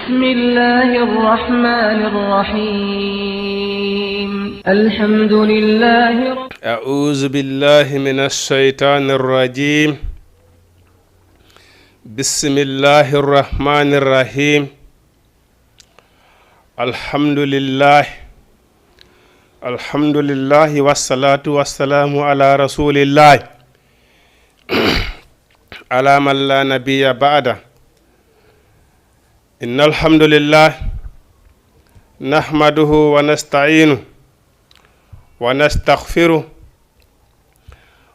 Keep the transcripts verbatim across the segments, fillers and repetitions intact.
بسم الله الرحمن الرحيم. الحمد لله رب أعوذ بالله من الشيطان الرجيم. بسم الله الرحمن الرحيم. الحمد لله. الحمد لله والصلاة والسلام على رسول الله. على من لا نبي بعده. إن الحمد لله نحمده ونستعينه ونستغفره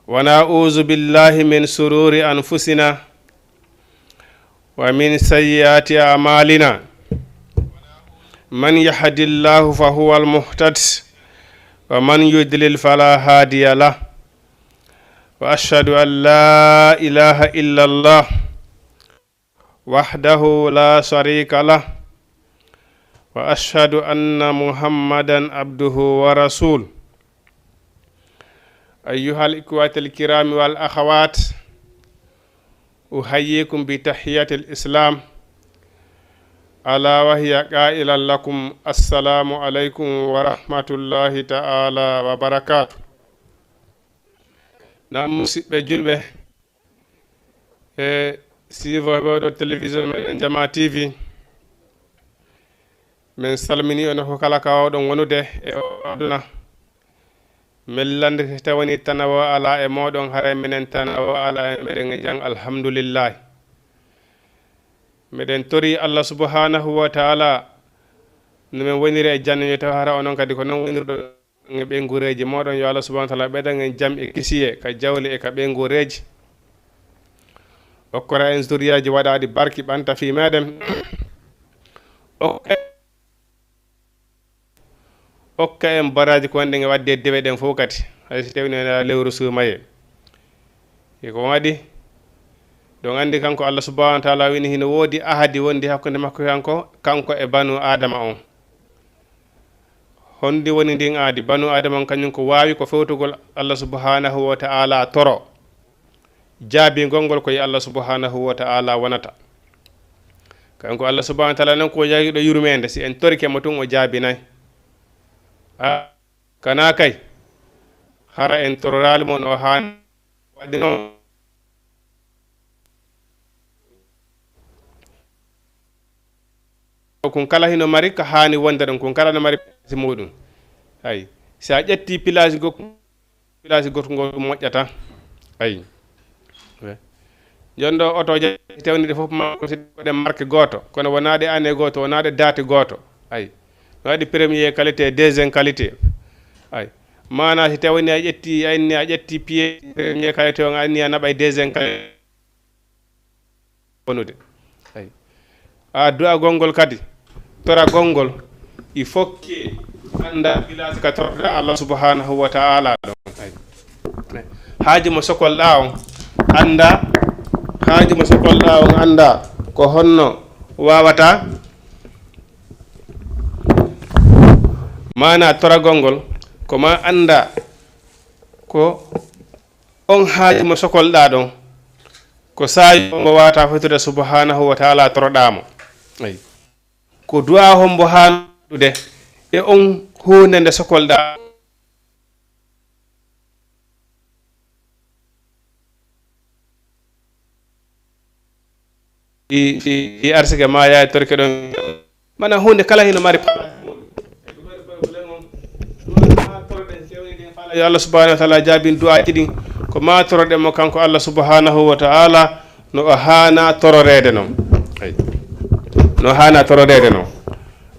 ونعوذ بالله من شرور أنفسنا ومن سيئات أعمالنا. من يهد الله فهو المهتد ومن يضلل فلا هادي له. وأشهد أن لا إله إلا الله وحده لا شريك له، وأشهد أن محمدا عبده ورسوله. أيها الإخوة الكرام والأخوات، أحييكم بتحية الإسلام، ألا وهي قائلا لكم: السلام عليكم ورحمة الله تعالى وبركاته. Naam, musidɓe julɓe, e siivoɓe oɗo télévision meɗen Jama T V, min salmini on ko kala ka oɗon wonude e o aduna. Min lanndete tawani tanawo ala e moɗon, haray minen tanawo ala e meɗen e jam, alhamdulillahi. Meɗen tori Allah subhanahu wa ta'ala no min woniri e janno, yo taw hara onon kadi ko non wonirɗo e ɓeynguureeji mooɗon. Yo Allah subhanahu wa ta'ala ɓeydan en jam e kisiye ka jawle e ka ɓeynguureeji. Okkora en zuriyaaji waɗaaɗi barki ɓanta fii meɗen. Okka, okka en baraaji ko wonɗen e waɗde e dewe ɗen fof kadi. Hay so tawii no lewru suumayee. E ko waɗi? Ɗon anndi kanko Allah subhanahu wa ta'ala wini hino woodi ahadi wondi hakkunde makko kanko, kanko e banu Adama on. Honndi woni ndin aadi? Banu Aadama on, kañum ko waawi ko fewtugol Allah subhanahu wa ta'ala toro. Jaabingol ngol ko e Allah subhanahu wa ta'ala wonata. Kanko Allah subhanahu wa ta'ala non ko jaagiɗo yurmeende, si en torike mo tun o jaabinay. A, kana kay, hara en tororaali mo no haani. Waɗde noon, kun kala hino mari ka haani wonde ɗon, kun kala no mari place muɗum. Ay, si a ƴetti place go-, place goto ngo ɗum moƴƴata. Ay. Jon ɗo oto je tewni ɗe fof ma ko si waɗe marque gooto, kono wonaa ɗe année gooto, wonaa ɗe date gooto. Ay. No waɗi premier qualité, deuxième qualité. Ay. Maana si tawni a ƴetti, a inni a ƴetti pied premier qualité on, a inni a naɓay deuxième qualité. Wonude. Ay. A du'a gonngol kadi, tora gonngol, il faut que annda village ka torda Allah subhanahu wa ta'ala ɗon. Ay. Haaji mo sokolɗa on, annda, haaji mo sokolɗa on, annda ko honno wawata. Maana toragol ngol, ko ma annda ko on haaji mo sokolɗa ɗon, ko saayo mo wawata fotude subhanahu wa ta'ala toroɗa mo. Ay. Ko du'a hombo haandude e on huunde nde sokolɗa. Ɗi, ɗi, ɗi arsike ma yaade torke ɗon. Mana huunde kala hino mari place muɗum. Yo Allah subhanahu wa ta'ala jaabin du'aaji ɗin. Ko ma toroɗen mo kanko Allah subhanahu wa ta'ala no o haana tororeede non. Ay. No haana tororeede non.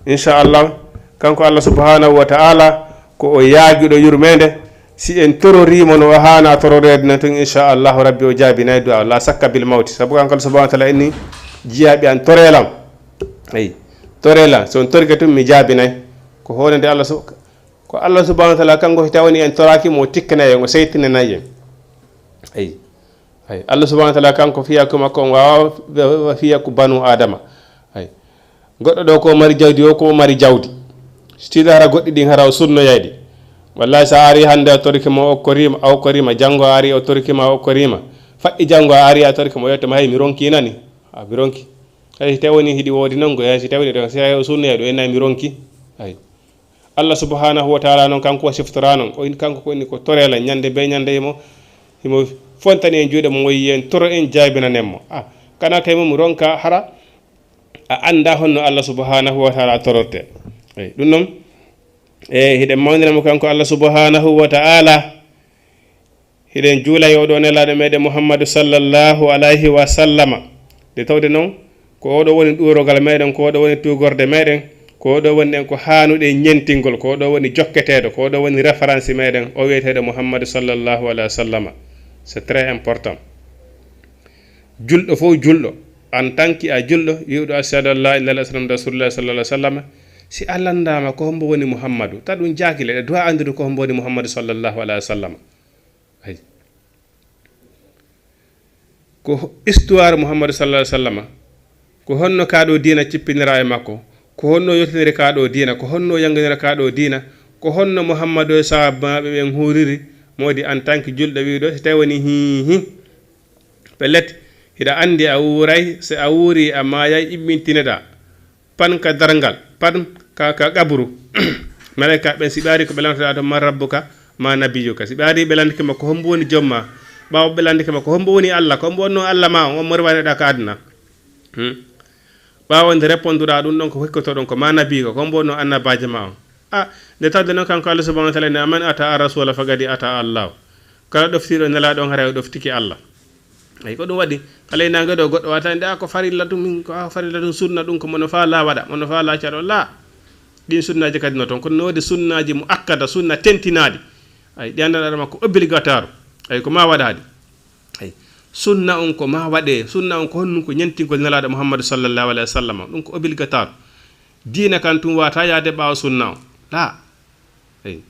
Inchallah, kanko Allah subhanahu wa ta'ala ko o yaagiɗo yurmeende. Si en tororiimo no o haana tororeede non tun, inchallahu rabbi o jaabinay du'a, la sakka bil mawti. Sabu kanko Allah subhanahu wa ta'ala inni jiyaaɓe an torelam. Ay, torelam. So on torike tun mi jaabinay. Ko honande Allah sub-, ko Allah subhanahu wa ta'ala kanko si tawani en toraaki mo, o tikkanay en, o seytinanay en. Ay. Ay, Allah subhanahu wa ta'ala kanko fiyakku makko on wawa fiyakku banu Adama. Ay. Goɗɗo ɗo ko mari jawdi, o ko mari jawdi. Si tiiɗa hara goɗɗi ɗin hara o sunnoyay ɗi. Wallahi sa ari hannde a torike mo o okkorima, a okkorima, janngo a ari o torike ma o okkorima. Faɗɗi janngo a ari a torike mo yette ma, hey, mi ronki nani. A mi ronki. Hay si tawi woni hiɗi woodi noon, ko hay si tawi ɗo, si hay o sunnoya ɗo, ena mi ronki. Hay. Allah subhanahu wa taala noon, kanko o siftora noon. O in-, kanko ko inni ko torela ñande be ñande, imo, imo fontani en juuɗe mum, o yi en toro en jaabinanen mo. Ah, kana kay mum ronka hara a annda honno Allah subhanahu wa taala tororte. Hay. Ɗum noon, e hiɗen mawnira mo kanko Allah subhanahu wa taala. Hiɗen juula e oɗo nelaaɗo meɗen Muhammadu sallallahu alayhi wa sallama. Nde tawde noon, ko oɗo woni ɗuurogal meɗen, ko oɗo woni tuugorde meɗen, ko oɗo woni ɗen ko haanuɗen ñentingol, ko oɗo woni jokketeeɗo, ko oɗo woni référence meɗen, o wiyeteeɗo Muhammadu sallallahu alayhi wa sallama. C'est très important. Julɗo fof julɗo, en tant que a julɗo, wi'uɗo ashhadu an la ilaha illallah, ashhadu anna rasulullah sallallahu alayhi wa sallama, si a lanndaama ko hombo woni Muhammadu, ta ɗum jaakile, ɗa duwa anndude ko hombo woni Muhammadu sallallahu alayhi wa sallama. Ay. Ko histoire Muhammadu sallallahu alayhi wa sallama, ko honno kaa ɗo diina cippinira e makko, ko honno yottiniri kaa ɗo diina, ko honno yanginira kaa ɗo diina, ko honno Muhammadu e sahaabaaɓe ɓen huuriri, moodi en tant que julɗo wi'uɗo, si tawi woni hii hii, pellet, hiɗa anndi a wuuray, si a wuuri a maayay, immintinoɗaa. Pan ka darngal, pan ka, ka qabru. Malaika ɓen si ɓe ari ko ɓe lantoɗaa to, man rabbuka, ma nabiyuka. Si ɓe ari ɓe lantike ma ko hombo woni jom ma, ɓaawo ɓe lantike ma ko hombo woni Allah, ko hombo wonno Allah ma on, on mo rewaniɗaa ka aduna. Hmm. Ɓaawo nde réponduɗaa ɗum ɗon ko hikkotoɗon ko ma nabiyuka, ko hombo wonno annabaajo ma on. Ah, nde tawde noon kanko Allah subhanahu wa taala ne, man ata a rasula faqad ata Allah. Kala ɗoftiiɗo nelaaɗo on haray o ɗoftike Allah. Ay, ko ɗum waɗi, kala e naange ɗo goɗɗo waata nde, "A, ko farilla ɗum, min ko, a, farilla ɗum, sunna ɗum, ko mono faa laa waɗa, mono faa laa caɗo laa." Ɗin sunnaaji kadi no toon, kono no woodi sunnaaji mu akkada, sunna tentinaaɗi. Ay, ɗi anndanɗaa ɗo makko obligatoire. Ay, ko maa waɗaaɗi. Ay, sunna on ko maa waɗee, sunna on ko honɗum? Ko ñentingol Nelaaɗo Muhammadu sallallahu alayhi wa sallam. Ɗum ko obligatoire. Diina kan tun waata yaade ɓaawo sunna on. Laa. Eyi.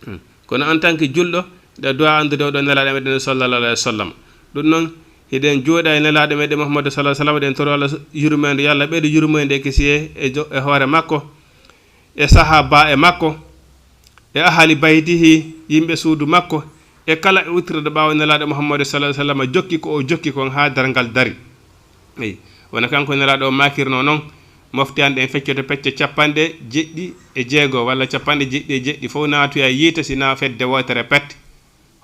Hmm. Kono en tant que julɗo, ɗa duwa anndude oɗo Nelaaɗo meɗen sallallahu alayhi wa sallam. Ɗum noon, hiɗen juuɗa e Nelaaɗo meɗen Muhammadu sallallahu alayhi wa sallam, ɗen toro Allah yurmeende, yo Allah ɓeydu yurmeende e kisiyee e jo-, e hoore makko, e sahaaba e makko, e ahali baytihi, yimɓe suudu makko, e kala e wuttirɗo ɓaawo Nelaaɗo Muhammadu sallallahu alayhi wa sallam, jokki ko o jokki kon haa darngal dari. Eyi, wona kanko Nelaaɗo o maakirnoo noon, mofte an ɗen feccoto pecce capanɗe jeɗɗi e jeego walla capanɗe jeɗɗi e jeɗɗi, fof naatoya yiite, si na fedde wootere pet.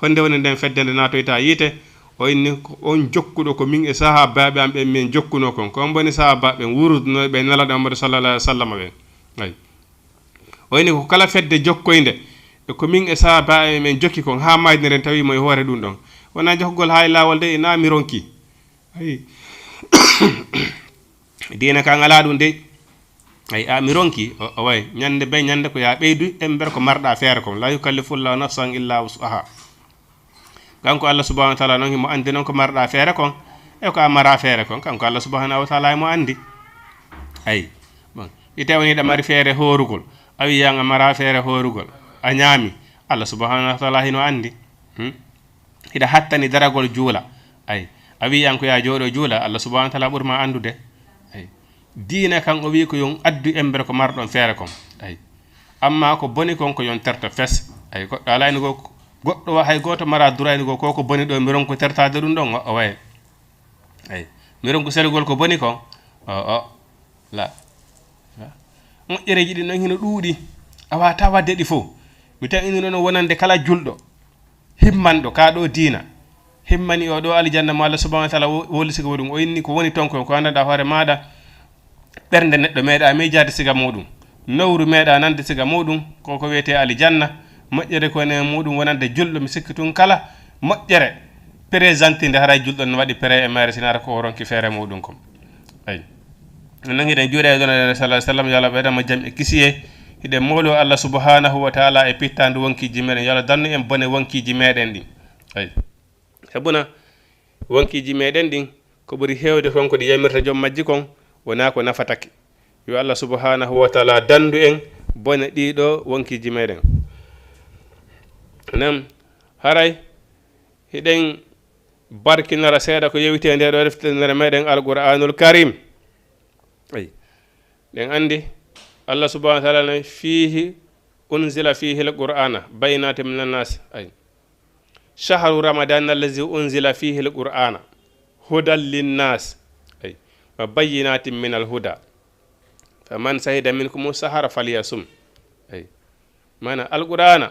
Honde woni nden fedde nde naatoyta yiite? O inni, ko on jokkuɗo ko min e sahaabaaɓe am ɓen min jokkunoo kon. Ko on woni sahaabaaɓe ɓen wurudnooɓe e Nelaaɗo Muhammadu sallallahu alayhi wa sallam ɓen. Ayi. O inni ko kala fedde jokkoynde, e ko min e sahaabaaɓe men jokki kon, haa maayde nden tawi mo e hoore ɗum ɗon. Wonaa jokkugol haa e laawol de, ina mi ronki. Ayi. Diina kan alaa ɗum de. Ayi, a mi ronki, o, o way. Ñande be ñande ko yaa ɓeydu embere ko marɗa feere kon. La yukallifullahu nafsan illa wus'aha. Kanko Allah subhanahu wa taala noon himo anndi noon ko marɗa feere kon, e ko a mara feere kon. Kanko Allah subhanahu wa taala himo anndi. Ayi. Bon. Ite woni ɗa mari feere hoorugol. A wiyan a mara feere hoorugol. A ñaami. Allah subhanahu wa taala hino anndi. Hmm? Hiɗa hattani daragol juula. Ayi. A wiyan ko yaa jooɗo juula. Allah subhanahu wa taala ɓurma anndude. Ayi. Diina kan o wi ko yon addu embere ko marɗon feere kon. Ayi. Amma ko boni kon ko yon terto fes. Ayi. Goɗɗo alaa ene goo, goɗɗo wa-, hay gooto mara dura ene goo ko, ko boni ɗo, mi ronko tertaade ɗum ɗon, o, o waye. Ayi. Mi ronko selugol ko boni kon. O, o. La. La. Moƴƴereeji ɗin noon hino ɗuuɗi. A waata waɗde ɗi fof. Mi tan ino noon wonande kala julɗo. Himmanɗo ka ɗo diina, himmani o ɗo alijanna mo Allah subhanahu wa taala wo-, wollisigi mo ɗum. O inni ko woni ton kon, ko anndanɗaa hoore maaɗa, ɓernde neɗɗo meeɗa miijaade siga muɗum, nowru meeɗa nande siga muɗum, ko ko wiyetee alijanna. Moƴƴere ko ene muɗum wonande julɗo, mi sikki tun kala moƴƴere présentinde haray julɗo ne waɗi pere e mayre, sinara ko o ronki feere muɗum kon. Ayi. Noon hiɗen juuɗa e Nelaaɗo sallallahu alayhi wa sallam, yo Allah ɓeydan mo jam e kisiyee. Hiɗen mooloo Allah subhanahu wa taala e pittaandu wonkiiji meɗen. Yo Allah dandu en bone wonkiiji meɗen ɗin. Ayi. Sabuna wonkiiji meɗen ɗin, ko ɓuri heewde kon ko ɗi yamirta joom majji kon, wonaa ko nafatake. Yo Allah subhanahu wa taala dandu en bone ɗiɗo wonkiiji meɗen. Nam, haray hiɗen barkinora seeɗa ko yewti e nde ɗo deftere meɗen Alqur'anul Karim. Ayi. Ɗen anndi Allah subhanahu wa taala ne, "Fihi unzila fihi l-Qur'ana bayyinatin minan nas." Ayi. "Shahru Ramadan allazi unzila fihi l-Qur'ana hudan linnas." Ayi. Wa bayyinatin min alhuda. Faman shahida minkumu shahra falyasum. Ay. Maana Alqur'aana,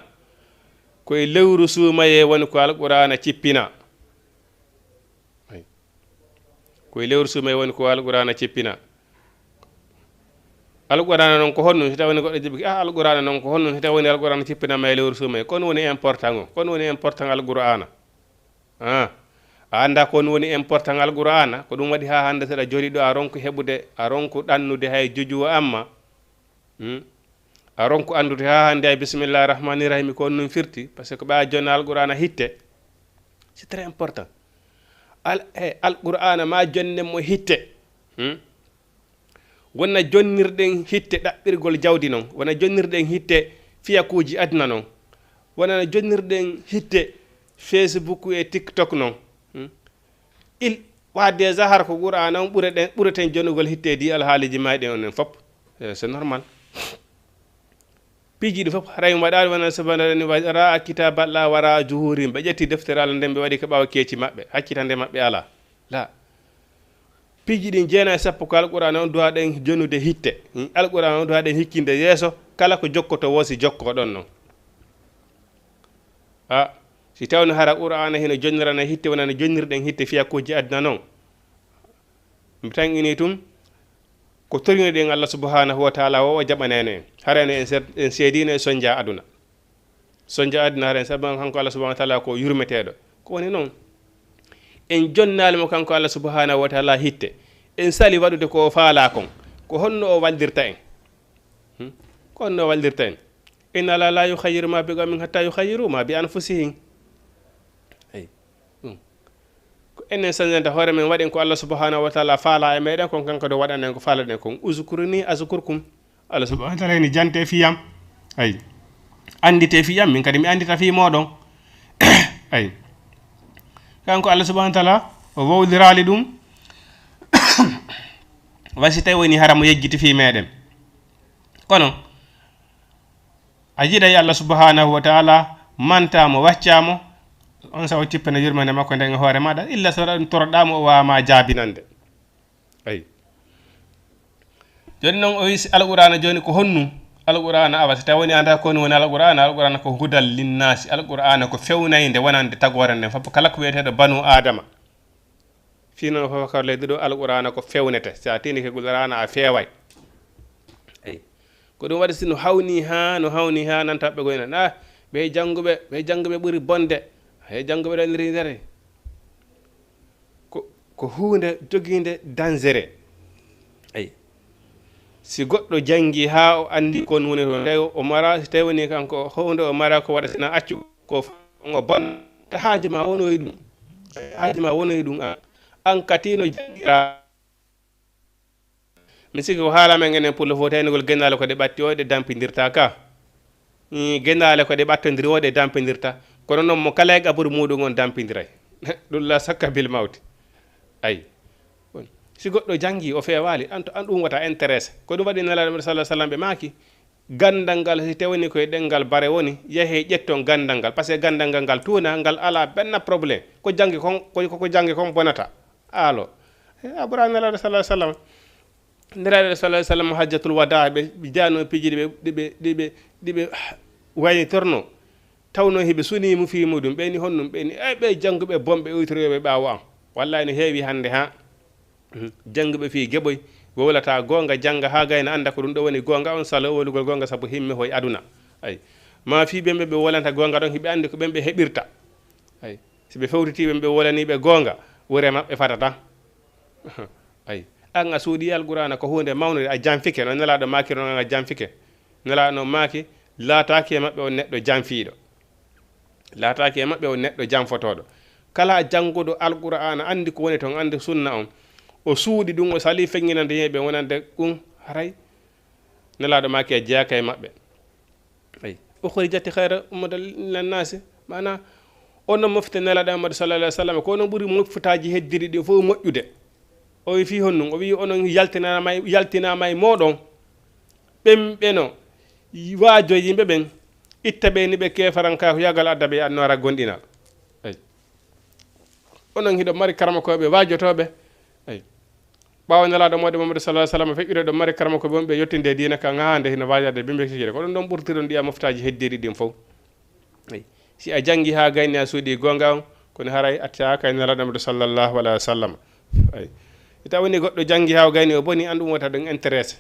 ko e lewru suumayee woni ko Alqur'aana cippina. Ay. Ko e lewru suumayee woni ko Alqur'aana cippina. Alqur'aana noon ko honno? Si tawii goɗɗo jibiki, "Ah, Alqur'aana noon ko honno? Si tawii Alqur'aana cippinama e lewru suumayee, ko honno woni important o? Ko honno woni important Alqur'aana?" Ah, a anndaa ko honno woni important Alqur'aana? Ko ɗum waɗi haa hannde so ɗa jooɗii ɗo, a ronku heɓude, a ronku ɗannude hay jojuwo amma. Hmm? A ronku anndude haa hannde hay bismillahi rahmani rahim ko honno ɗum firti, parce que ɓe a jonna Alqur'aana hitte. C'est très important. Al-, eh, Alqur'aana ma jonnen mo hitte. Hmm? Wona jonnirɗen hitte ɗaɓɓirgol jawdi noon, wona jonnirɗen hitte fiyakuuji aduna noon, wona no jonnirɗen hitte Facebook e TikTok noon. Hmm? Il, wa déjà har ko Qur'aana on ɓureten, ɓureten jonnugol hitte di alhaaliji mayɗen on en fop. Eh, c'est normal. Piiji ɗi fof haray mi waɗaali wona sabana ni wa-, ra'a kitaba Allah wara juhurin. Ɓe ƴetti deftere Allah nden ɓe waɗi ko ɓaawo keeci maɓɓe, hakkitande maɓɓe alaa. La. Piiji ɗin jeenayi e sappo ko Alqur'aana on duwaɗen jonude hitte. Hmm? Alqur'aana on duwaɗen hikkinde yeeso kala ko jokkoto woo si jokkoo ɗon non. A, si tawno hara Qur'aana hino jonnirana hitte wona no jonnirɗen hitte fiyakuuji aduna non. Mi tan ini tun ko torinoɗen Allah subhanahu wa ta'ala o, o jaɓanayno en. Harayno en ser-, en seedino e sonja aduna. Sonja aduna haren sabu kanko Allah subhanahu wa ta'ala ko yurmeteeɗo. Ko woni noon, en jonnaali mo kanko Allah subhanahu wa ta'ala hitte. En sali waɗude ko o faalaa kon. Ko honno o wallirta en? Hmm? Ko honno o wallirta en? Inna Allah la yughayyiru ma bi qawmin hatta yughayyiru ma bi anfusihim. Eyi. Hmm. Ko enen sañanta hoore men, waɗen ko Allah subhanahu wa ta'ala faalaa e meɗen kon, kanko do waɗanen ko faalaɗen kon. Uzkuruni azkurkum. Allah subhanahu wa ta'ala ni jante fiyam. Ay. Andite fiyam, min kadi mi andita fi moɗon. Ay. Kanko Allah subhanahu wa ta'ala o wowlirali ɗum. Wa si tawi woni hara mo yejjiti fi meɗen. Kono a yiɗay Allah subhanahu wa ta'ala manta mo, wacca mo, on sa o tippana yurmande makko nden e hoore maɗa, illa so ɗum toroɗa mo o wawa ma jaabinande. Ay. Joni noon o wi si Alqur'aana joni ko honnu? Alqur'aana awa si tawi woni anda ko woni Alqur'aana, Alqur'aana ko hudal linnasi, Alqur'aana ko fewnayde wonande tagore nden fop kala ko wiyeteɗo banu Adama. Fii noon fof ko leydi ɗo Alqur'aana ko fewnete. Si a tini ke Qur'aana a feeway. Eyi. Ko ɗum waɗi si no hawni haa, no hawni haa nan taɓɓe goyna. Ah, ɓe jannguɓe, ɓe jannguɓe ɓuri bonde. He jannguɓe ɗo ndiri ndere. Ko, ko huunde jogiinde dangereux. Eyi. Si goɗɗo janngi haa o anndi kon woni toon, tawi o mara, si tawi woni kanko huunde o mara ko waɗa sina accu ko f-, ngo bon. Ta haaju ma wonoyi ɗum. Haaju ma wonoyi ɗum an. An katino janngira. Mi sikki ko haala men enen pullo fof taynugol gennaale ko ɗe ɓatti o ɗe dampindirta ka. Ii, gennaale ko ɗe ɓattondiri o ɗe dampindirta. Kono noon mo kala e qaburu muɗum on dampindiray. Ɗum la sakka bil mawti. Ay. Si goɗɗo janngi, o feewaali, an to, an ɗum wata intéressé. Ko ɗum waɗi Nelaaɗo sallallahu alaihi wasallam ɓe maaki, ganndal ngal, si tawani koye ɗemngal bare woni, yahee ƴetton ganndal ngal. Parce que ganndal ngal, ngal tuuna, ngal alaa benn problème. Ko janngi kon, ko, ko, ko janngi kon bonata. Aalo. E, a ɓuraa Nelaaɗo sallallahu alaihi wasallam. Nelaaɗo sallallahu alaihi wasallam hajjatul wadaa, ɓe, ɓe jaano piiji ɗi ɓe, ɗi ɓe, ɗi ɓe, ɗi ɓe waynitorno. Tawno hiɓe suni mo fii muɗum. Ɓe ni honɗum? Ɓe ni, "Ay, ɓe jannguɓe bonɓe oytoroyooɓe ɓaawo am." Wallahi no heewi hannde, haa. Mhm. Jannguɓe fii geɓoy, wowlata goonga, jannga haa gayna annda ko ɗum ɗo woni goonga on, salo wowlugol goonga sabu himme hoy aduna. Ay. Ma fii ɓen ɓe, ɓe wolanta goonga ɗon, hiɓe anndi ko ɓen ɓe heɓirta. Ay. Si ɓe fewtitii ɓen ɓe wolanii ɓe goonga, wure maɓɓe fatata. Ay. An a suuɗii Alqur'aana ko huunde mawnde, a janfike, no Nelaaɗo maakiri non, an a janfike. Nelaaɗo maaki, laataaki e maɓɓe on neɗɗo janfiiɗo. Laataaki e maɓɓe on neɗɗo janfotooɗo. Kala jannguɗo Alqur'aana, anndi ko woni ton, anndi sunna on, o suuɗi ɗum, o salii feŋŋinande yimɓe wonande ɗum, haray Nelaaɗo maaki a jeyaaka e maɓɓe. Ay. Ukhrijati khayra ummatan linnaasi. Maana, onon mofte Nelaaɗo Muhammadu sallallahu alaihi wasallam, ko onon ɓuri moftaaji heddiri ɗi fof moƴƴude. O wi fii honɗum? O wi onon yaltinaama e, yaltinaama e mooɗon. Ɓen ɓe no waajo yimɓe ɓen, itta ɓe ni ɓe keefarankaaku, yagal adda ɓe e annoora gonɗinal. Ay. Onon hiɗo mari karamokooɓe waajotooɓe. Ay. Ɓaawo Nelaaɗo mooɗon Muhammadu sallallahu alaihi wasallam feƴƴude ɗo mare karama ko ɓe wonɓe yettude diina ka ŋaande hino waajade ɓe mbe sijire. Ko ɗum ɗon ɓurtiron ɗiya moftaji heddiiɗi ɗin fof. Eyi. Si a janngi haa gayni a suuɗi goonga on, kono haray a tawaaka e Nelaaɗo Muhammadu sallallahu alaihi wasallam. Eyi. Si tawi woni goɗɗo janngi haa o gayni o boni, an ɗum wota ɗum intéressé.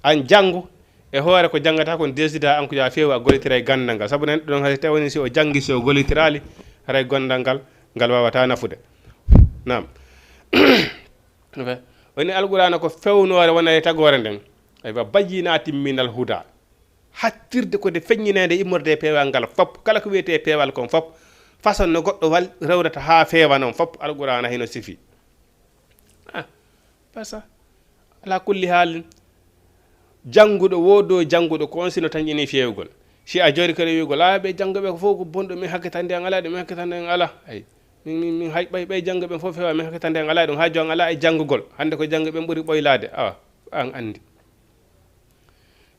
An janngu e hoore ko janngata kon, desida an ko yaa feewa a gollitira e ganndal ngal. Sabu neɗɗo ɗon hay si tawi woni si o janngi, si o gollitiraali, haray ganndal ngal, ngal waawata nafude. Naam. Woni Alqur'aana ko fewnoore wonande tagoore nden. Aywa, bayyinaatin minal hudaa. Hattirde ko nde feññineende immorde e peewal ngal fop. Kala ko wiyetee peewal kon fop, façon no goɗɗo wal-, rewrata haa feewa non fop, Alqur'aana hino sifi. Ah, parce que ala kulli haalin, jannguɗo, woodo jannguɗo ko on sino tan ƴini feewgol. Si a jori kadi wi'ugol, "Ah, ɓe jannguɓe ko fof ko bonɗo, min hakkitande an alaa ɗum, min hakkitande an alaa." Ay, min, min, min hay ɓay, ɓay jannguɓe fof feewa, min hakkitande an alaa ɗum, haaju an alaa e janngugol. Hannde ko jannguɓe ɓuri ɓoylaade. Awa, an anndi.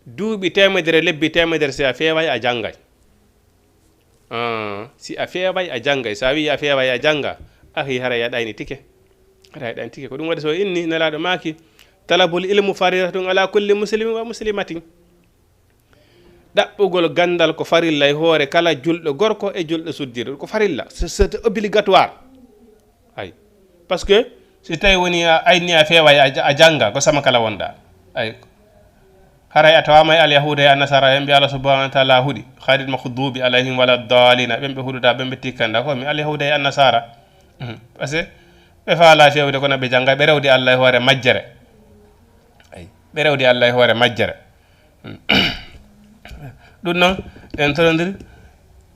Duuɓi teemedere, lebbi teemedere, si a feeway, a janngay. Ah, si a feeway, a janngay. Si a wi'i a feeway, a jannga, ahi, haray a ɗaynitike. Haray a ɗaynitike. Ko ɗum waɗi so inni, Nelaaɗo maaki, "Talabul ilmu faridatun ala kulli muslimin wa muslimatin." Ɗaɓɓugol ganndal ko farilla e hoore kala julɗo gorko e julɗo suddirɗo. Ko farilla. C'est, c'est obligatoire. Ay. Parce que si tawi woni a ayni a feeway a ja-, a jannga, ko sama kala wonda. Ay. Haray a tawama e alyahuda e annasara, ɓen ɓe Allah subhanahu wa ta'ala huɗi. Ghayril maghdubi alayhim wala dalina. Ɓen ɓe huɗuda, ɓen ɓe tikkanda ko mi alyahuda e annasara. Mhm. Parce que ɓe faala feewde kono ɓe jannga, ɓe rewdi Allah e hoore majjere. Ay. Ɓe rewdi Allah e hoore majjere. Ɗum noon, en torondiri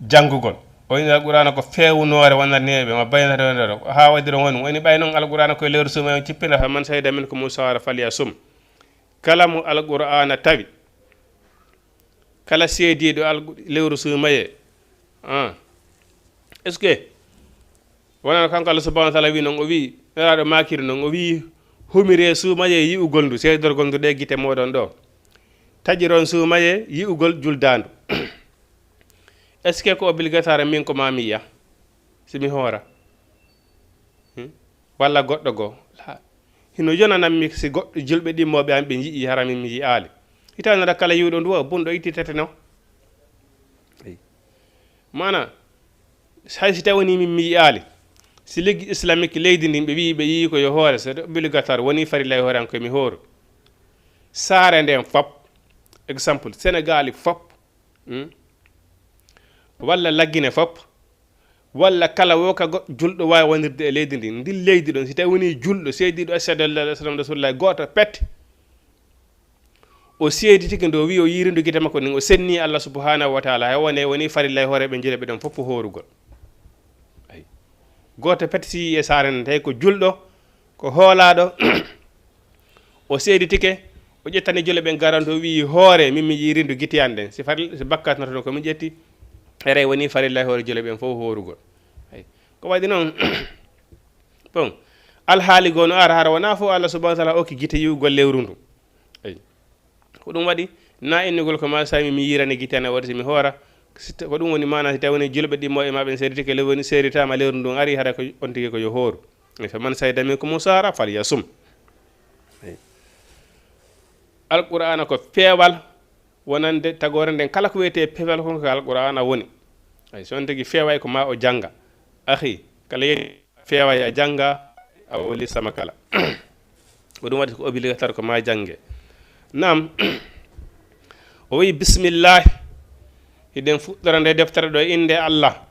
janngugol. O inni Alqur'aana ko feewnoore wonande ɓe, ma bayyinatan, haa waɗi ɗon woni. Woni ɓay noon Alqur'aana ko e lewru suumaye on cippinda, faman shahida minkumu shahra falyasum. Kala mo Alqur'aana tawi, kala seediiɗo Alqu-, lewru suumaye, ah, est-ce que Wonano kanko Allah subhanahu wa ta'ala wi non, o wi, Nelaaɗo maakiri non, o wi, "Humiree suumayee yi'ugol ndu, seedorgol ndu ɗe gite mooɗon ɗo. Taƴiron suumayee yi'ugol juldaandu." Est-ce que ko obligatoire min ko maa mi yi'a? Si mi hoora? Hmm? Walla goɗɗo goo? La. Hino yonanammi si goɗɗo julɓe ɗimmooɓe an ɓe yi'i, hara min mi yi'aali. Hitaande kala yi'uɗo ndu, o bunɗo ittitete no. Eyi. Maana, hay si tawi woni min mi yi'aali, si Ligue Islamique leydi ndin ɓe wi'i ɓe yi'i ko yo hoore, c'est obligatoire, woni farilla e hoore an ko mi hooru. Saare nden fop, exemple, Sénégal fop, hmm? Walla Laggine fop, walla kala wo ka go-, julɗo waawi wonirde e leydi ndin. Ndin leydi ɗon, si tawi woni julɗo, seediiɗo ashhadu an la ilaha illallah, rasulullah, gooto pet, o seeditike ndu, o wi'i o yiiri ndu gite makko nden, o senni Allah subhanahu wa ta'ala, hay wone woni farilla e hoore ɓe juulɓe ɓen fof hoorugol. Ay. Gooto pet si yi'i e saare nden, tawi ko julɗo, ko hoolaaɗo, o seeditike, o ƴettani juulɓe ɓen garanti, o wi'i, "Hoore, min mi yiiri ndu gite an ɗen, si faril-, si bakkat natono ko min ƴetti, eray woni farilla e hoore juulɓe ɓen fof hoorugol." Ay. Ko waɗi noon, bon, alhaali goo no ara, hara wonaa fof Allah subhanahu wa ta'ala okki gite yi'ugol lewru ndu. Ay. Ko ɗum waɗi, na innugol ko ma sami mi yiirani gite ana waɗi si mi hoora. Si ta-, ko ɗum woni maana, si tawi woni julɓe ɗimmo e maɓɓe seeditike, le woni seeditaama lewru ndun ari, hara ko on tigi ko yo hooru. E faman shahida minkumu shahra falyasum. Ay. Alqur'aana ko peewal wonande tagoore nden, kala ko wiyetee peewal kon ko Alqur'aana woni. Ay, so on tigi feeway ko ma o jannga. Akhi, kala yeeyi feeway a jannga, a woli sama kala. Ko ɗum waɗi ko obligatoire ko ma jannge. Naam, o wi'i, "Bismillah." Hiɗen fuɗɗora nde deftere ɗo innde Allah.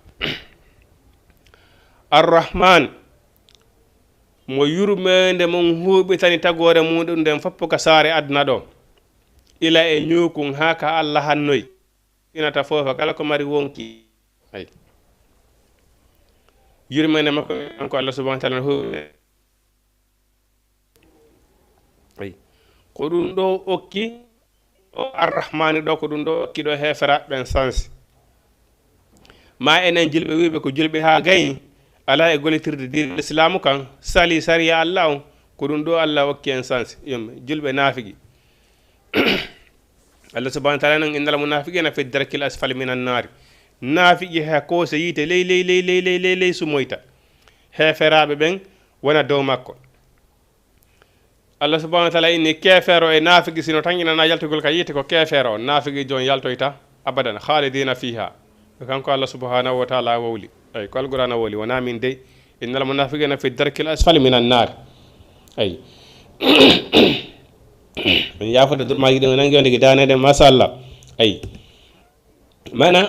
Ar-Rahman, mo yurmeende mum huuɓitani tagoore muɗum nden fof ka saare aduna ɗo. Ila e ñuukun haa ka Allah hannoy. Inata foofa kala ko mari wonki. Ay. Yurmeende makko kanko Allah subhanahu wa ta'ala no huuɓi. Ay. Ko ɗum ɗo okki, o Arrahmani ɗo, ko ɗum ɗo okki ɗo heeferaaɓe ɓen sansi. Ma enen julɓe wi'uɓe ko julɓe haa gayni, alaa e gollitirde diine Islaamu kan, sali sariya Allah on, ko ɗum ɗo Allah okki en sansi. Yumma, julɓe naafigi. Allah subhanahu wa ta'ala nan, "Innal munafiqina fi darkil asfali minan naari." Naafigi ha koose yiite ley, ley, ley sumoyta. Heeferaaɓe ɓen wona dow makko. Allah subhanahu wa taala inni keefeero e naafigi, sino tan ina na yaltugol ka yiite, ko keefeero, naafigi jon yaltoyta abadan, khalidina fiha. Ko kanko Allah subhanahu wa taala wowli. Ay, ko Alqur'ana wowli, wona min dey. Innal munafiqina fi darkil asfali minan nar. Ay. Min yaafata durmaaji ɗin, o nangi on tigi daanede, machallah. Ay. Mana,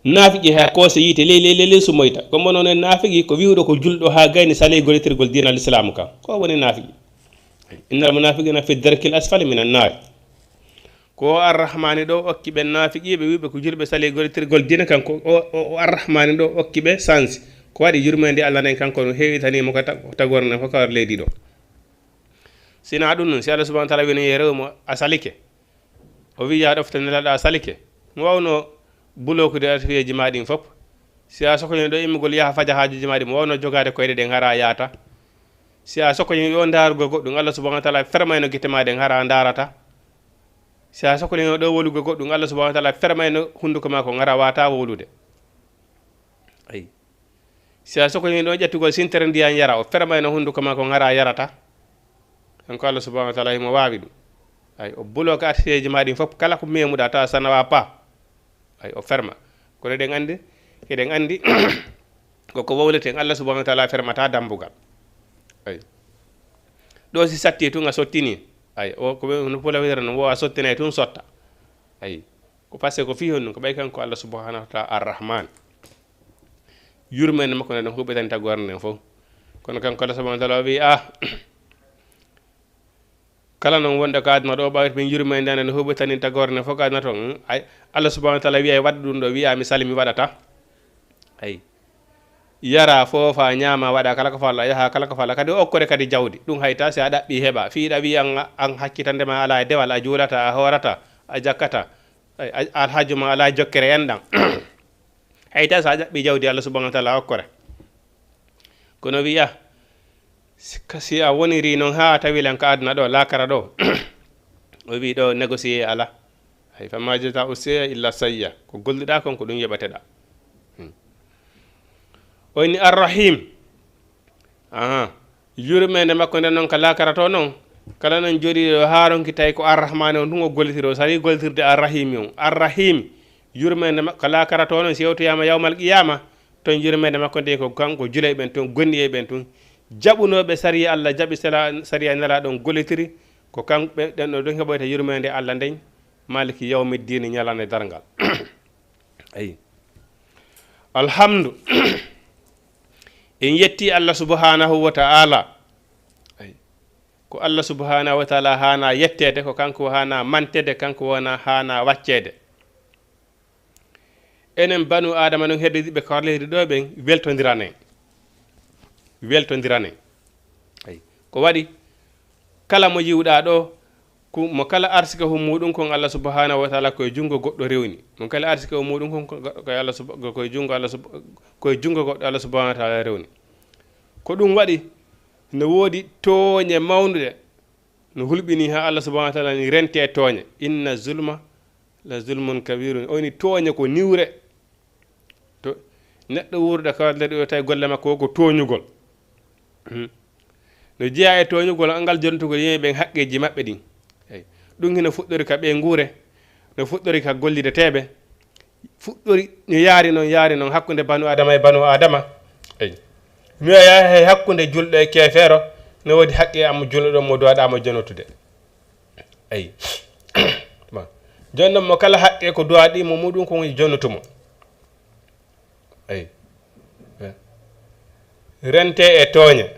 naafigi ha koose yiite ley, ley, ley, ley sumoyta. Ko mbono ne naafigi ko wi'uɗo ko julɗo ha gayni sali gollitirgol diina l'islam ka. Ko woni naafigi? Innal munafiqina fi darkil asfali minan nar. Ko o Arrahmani ɗo okki ɓen naafiqiiɓe, wi'uɓe ko julɓe, sali gollitirgol diina kan. Ko o, o, o Arrahmani ɗo okki ɓe sansi. Ko waɗi yurmeende Allah nden kanko no heewitani mo ka tag-, tagore nden fof ka leydi ɗo. Sina ɗum nun, si Allah subhanahu wa taala wino ye rew mo a salike, o wi'i yaa ɗofta nelaaɗo a salike, mo wawno bulokude arfiyeeji ma ɗin fof. Si a sokoyno ɗo immugol yaha faja haajuji ma ɗin, mo wawno jogaade koyɗe ɗen hara yaata. Si a sokoyno ɗo ndaarugol goɗɗum, Allah subhanahu wa taala fermayno gite ma ɗen hara ndaarata. Si a sokoyno ɗo wolugo goɗɗum, Allah subhanahu wa taala fermayno hunduko ma ko hara wata wolude. Ayi. Si a sokoyno ɗo ƴettugol sintere ndiyan yara, o fermayno hunduko ma ko hara yarata. Kanko Allah subhanahu wa taala himo waawi ɗum. Ay, o buloka arfiyeeji ma ɗin fof, kala ko memuɗa tawa sanawa pa. Ay, o ferma. Kono eɗen andi, eɗen andi ko ko wowleten, Allah subhanahu wa taala fermata dambugal. Ay. Ɗo si satti tun a sottini. Ay, o ko ɓe no pula wira no wo a sottinay tun sotta. Ay. Ko parce que ko fii honɗum? Ko ɓay kanko Allah subhanahu wa taala Arrahman. Yurmeende makko nden huɓetani tagore nden fof. Kono kanko Allah subhanahu wa taala o wi'i, ah, kala non wonɗo ka aduna ɗo, ɓawto min yurmeende nden no huɓetani tagore nden fof ka aduna toon. Hmm? Ay, Allah subhanahu wa taala wi'ay waɗa ɗum ɗo, wi'a mi sali mi waɗata. Ay. Yara, foofa, ñaama, waɗa kala ko falla, yaha kala ko falla. Kadi o okkore kadi jawdi. Ɗum hayta si a ɗaɓɓi heɓa. Fii ɗa wi'i an, an hakkitande ma alaa e dewal, a juulata, a hoorata, a jakkata. Ay, a, alhaaju ma alaa jokkere enɗan. Hayta si a ɗaɓɓi jawdi Allah subhanahu wa taala okkore. Kono wi'a, si ka, si a woniri non haa a tawi lan ka aduna ɗo, laakara ɗo, o wi'i ɗo négocier ala. Hay, fama jaza'u sayyi'a illa sayyi'a. Ko golluɗa kon, ko ɗum yoɓateɗa. Hmm. O inni Arrahim. Aha. Yurmeende makko nden non ka laakara to non. Kala non jooɗiiɗo haaronki tawi ko Arrahmani on ɗum o gollitiro, sari gollitirde Arrahimi on. Arrahim. Yurmeende makko ka laakara to non, si yewtoyama yawmal qiyama, ton yurmeende makko nde ko kanko julay ɓen tun, gonni e ɓen tun. Jaɓunooɓe sariya Allah, jaɓi sala-, sariya Nelaaɗo on gollitiri, ko kamɓe ɗen ɗo ɗon heɓoyta yurmeende Allah nden, maliki yawmiddini, ñalande darngal. Ayi. Alhamdu. En yetti Allah subhanahu wa ta'ala. Ayi. Ko Allah subhanahu wa ta'ala haana yetteede, ko kanko haana manteede, kanko wona haana wacceede. Enen banu Adama non heddiiɓe ko leydi ɗo ɓen weltondiranen. Weltondiranen. Ayi. Ko waɗi kala mo yiwɗa ɗo, ku-, mo kala arsike hum muɗum kon Allah subhanahu wa ta'ala koye junngo goɗɗo rewni. Mo kala arsike hum muɗum kon ko, ko Allah sub-, koye junngo Allah sub-, koye junngo goɗɗo Allah subhanahu wa ta'ala rewni. Ko ɗum waɗi no woodi tooñe mawnuɗe no hulɓini ha Allah subhanahu wa ta'ala ni rente tooñe. Inna zulma la zulmun kabirun. O ni tooñe ko niwre. To neɗɗo wuurɗo ka nder ɗo tawi golle makko ko tooñugol. Hmm. No jeyaa e tooñugol angal jontugol yimɓe ɓen haqqeeji maɓɓe ɗin. Eyi. Ɗum hino fuɗɗori ka ɓe nguure, no fuɗɗori ka gollideteeɓe, fuɗɗori no yaari non, yaari non hakkunde banu Adama e banu Adama. Eyi. Mi wi'a hay hakkunde julɗo e keefeero, no woodi haqqe am julɗo ɗon mo duwaɗa mo jonotude. Eyi. Bon. Jooni non mo kala haqqe ko duwaɗi mo muɗum ko woni jonotu mo. Eyi. Rente e tooñe.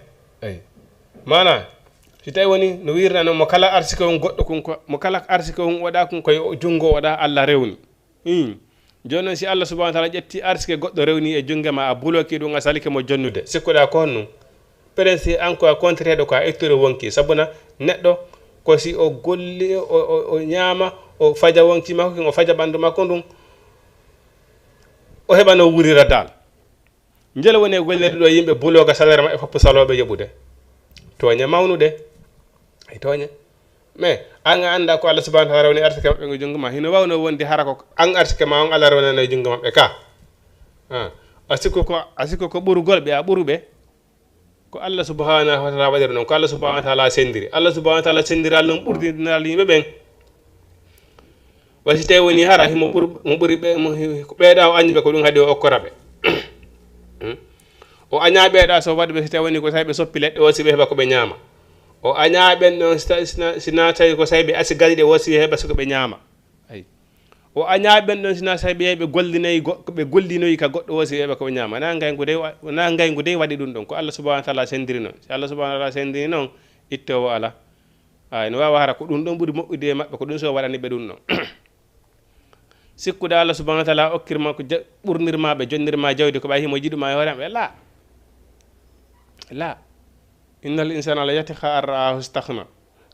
Eyi. Maana, si tawi woni no wirna non mo kala arsike on goɗɗo kun ko, mo kala arsike on waɗa kun koye o junngo waɗa Allah rewni. Hmm. Jooni non si Allah subhanahu wa ta'ala ƴetti arsike goɗɗo rewni e junnge ma, a buloki ɗum, a salike mo jonnude. Sikkuɗa ko honɗum? Peut-être si an ko a contraire ko a ittore wonki. Sabuna neɗɗo ko si o golli, o, o, o ñaama, o faja wonki makko, o faja ɓandu makko ndun, o heɓa no wurira dal. Njele woni e gollirde ɗo yimɓe buloga salaire maɓɓe foppu saloɓe yoɓude. Tooñe mawnude. Ay tooñe. Mais an a annda ko Allah subhanahu wa ta'ala woni arsike maɓɓe ngo junngo ma. Hino wawno wonde hara ko an arsike ma on Allah rewnano e junngo maɓɓe ka. Ah. A sikku ko, a sikku ko ɓurugol ɓe, a ɓuruɓe. Ko Allah subhanahu wa taala waɗiri noon, ko Allah subhanahu wa taala sendiri. Allah subhanahu wa taala sendiral noon ɓurdinal yimɓe ɓen. Wa si tawi woni hara himo ɓur-, mo ɓuri ɓe, mo hi-, ko ɓeeɗa o añi ɓe, ko ɗum haɗi o okkora ɓe. Hmm? O aña ɓeeɗa so waɗi ɓe, si tawi woni ko tawi ɓe soppi leɗɗe o, si ɓe heɓa ko ɓe ñaama. O aña ɓen ɗon, si ta-, si na, si na tawi ko tawi ɓe asi gariɗe o, si heɓa so ko ɓe ñaama. Ayi. O aña ɓen ɗon, si na tawi ɓe, ɓe gollinoyi go-, ko ɓe gollinoyi ka goɗɗo o, si heɓa ko ɓe ñaama. Na ngayngu dey wa-, na ngayngu dey waɗi ɗum ɗon. Ko Allah subhanahu wa taala sendiri noon. Si Allah subhanahu wa taala sendiri noon, ittoowo ala. Ay, no waawa hara ko ɗum ɗon ɓuri moƴƴude e maɓɓe, ko ɗum so waɗani ɓe ɗum ɗon. Sikkude Allah subhanahu wa taala okkirma ko ja-, ɓurnirma ɓe, jonnirma jawdi ko ɓay himo jiɗuma e hoore maɓɓe. La. La. Innal insana la yatgha an ra'ahu istaghna.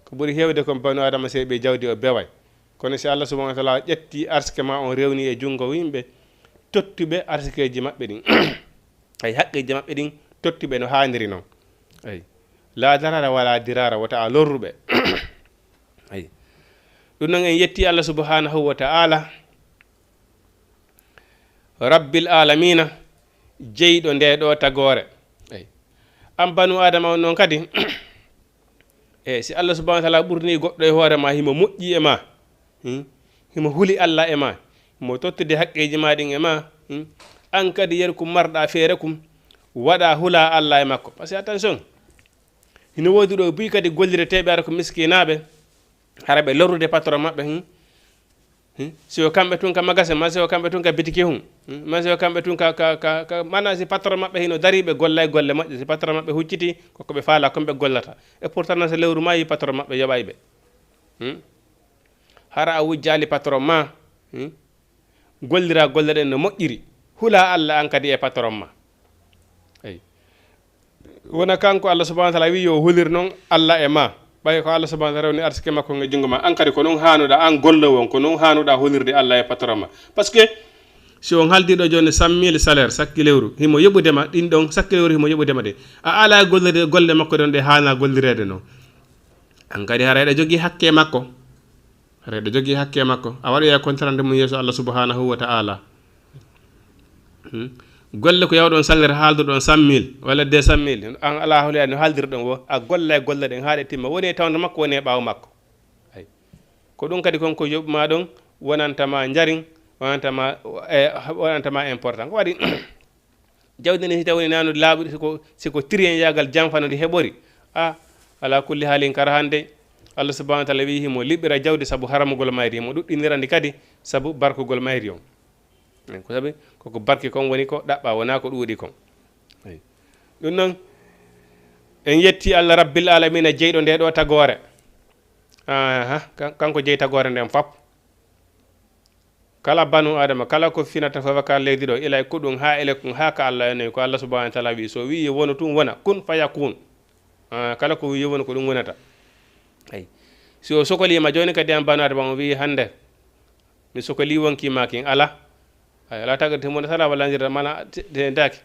Ko ɓuri heewde kon banu Adama sey ɓe jawdi o beway. Kono si Allah subhanahu wa taala ƴetti arsike ma on rewni e junngo yimɓe, tottuɓe arsikeeji maɓɓe ɗin. Ay haqqeeji maɓɓe ɗin, tottuɓe no haaniri non. Ay. La darara wala dirara, wota a lorruɓe. Ay. Ɗum non en yetti Allah subhanahu wa ta'ala, Rabbil alamina, jeyɗo nde ɗo tagoore. Ay. An banu Adama on non kadi, e si Allah subhanahu wa ta'ala ɓurni goɗɗo e hoore ma, himo moƴƴi e ma, hmm? Himo huli Allah e ma, himo tottude haqqeeji ma ɗin e ma, hmm? An kadi yeru kum marɗa feere kum, waɗa hula Allah e makko. Parce que attention, hino woodi ɗo buy kadi gollireteeɓe ara ko miskinaaɓe, hara ɓe lorrude patron maɓɓe, hmm? Hmm? Si o kamɓe tun ka magasin, ma si o kamɓe tun ka bitiki hun, hmm? Ma si o kamɓe tun ka, ka, ka, ka, mana si patron maɓɓe hino dari ɓe gollay golle moƴƴe, si patron maɓɓe hucciti, ko ko ɓe faala kon ɓe gollata. Et pourtant na si lewru maayi patron maɓɓe yoɓay ɓe. Hmm? Hara a wujjaali patron ma, hmm? Gollira golle ɗen no moƴƴiri. Hula Allah an kadi e patron ma. Eyi. Wona kanko Allah subhanahu wa taala wi yo hulir non Allah e ma. Ɓay ko Allah subhanahu wa taala woni arsike makko e junngo ma. An kadi ko non haanuɗa, an gollowo on, ko non haanuɗa hulirde Allah e patron ma. Parce que si on haldiɗo jooni cent mille salaire sakki lewru, himo yoɓude ma ɗin ɗon sakki lewru, himo yoɓude ma de. A ala gollude golle makko ɗon ɗe haana gollireede non. An kadi hara eɗa jogii hakke makko. Hara eɗa jogii hakke makko. A waɗoya kontarande mum yeeso Allah subhanahu wa ta'ala. Hmm? Golle ko yawɗon salnere haalduɗon cent mille walla deux cent mille. An ala holi no haaldirɗon wo. A golla e golle ɗen haa ɗe timma. Woni e tawndo makko, woni e ɓaawo makko. Ay. Ko ɗum kadi kon ko yoɓma ɗon wonanta ma njarin, wonanta ma, e, wonanta ma important. Ko waɗi jawdi ndi si tawi woni nanude laaɓude, siko, siko tiriyen yaagal janfano ndi heɓori. A, ala kulli haalin kara hannde, Allah subhanahu wa taala wi himo liɓira jawdi sabu haramugol mayri, himo ɗuɗɗinira ndi kadi sabu barkugol mayri on. Ko sabi koko barki kon woni ko ɗaɓɓa, wona ko ɗuuɗi kon. Eyi. Ɗum noon, en yetti Allah Rabbil Alamina, jeyɗo nde ɗo tagoore. Aha, kan-, kanko jeyi tagoore nden fop. Kala banu Adama, kala ko finata fof ka leydi ɗo, ila e ko ɗum, haa ele kun, haa ka Allah yanoyi, ko Allah subhanahu wa taala wi, so wi wonu tun wona, kun fayakun. Ah, kala ko wi wonu ko ɗum wonata. Eyi. Si o sokoliima jooni kadi an banu Adama, o wi hannde, mi sokoli wonki ma kin, ala. Ay, ala tagirde mo sala walla ndirda mana te, te ndaki.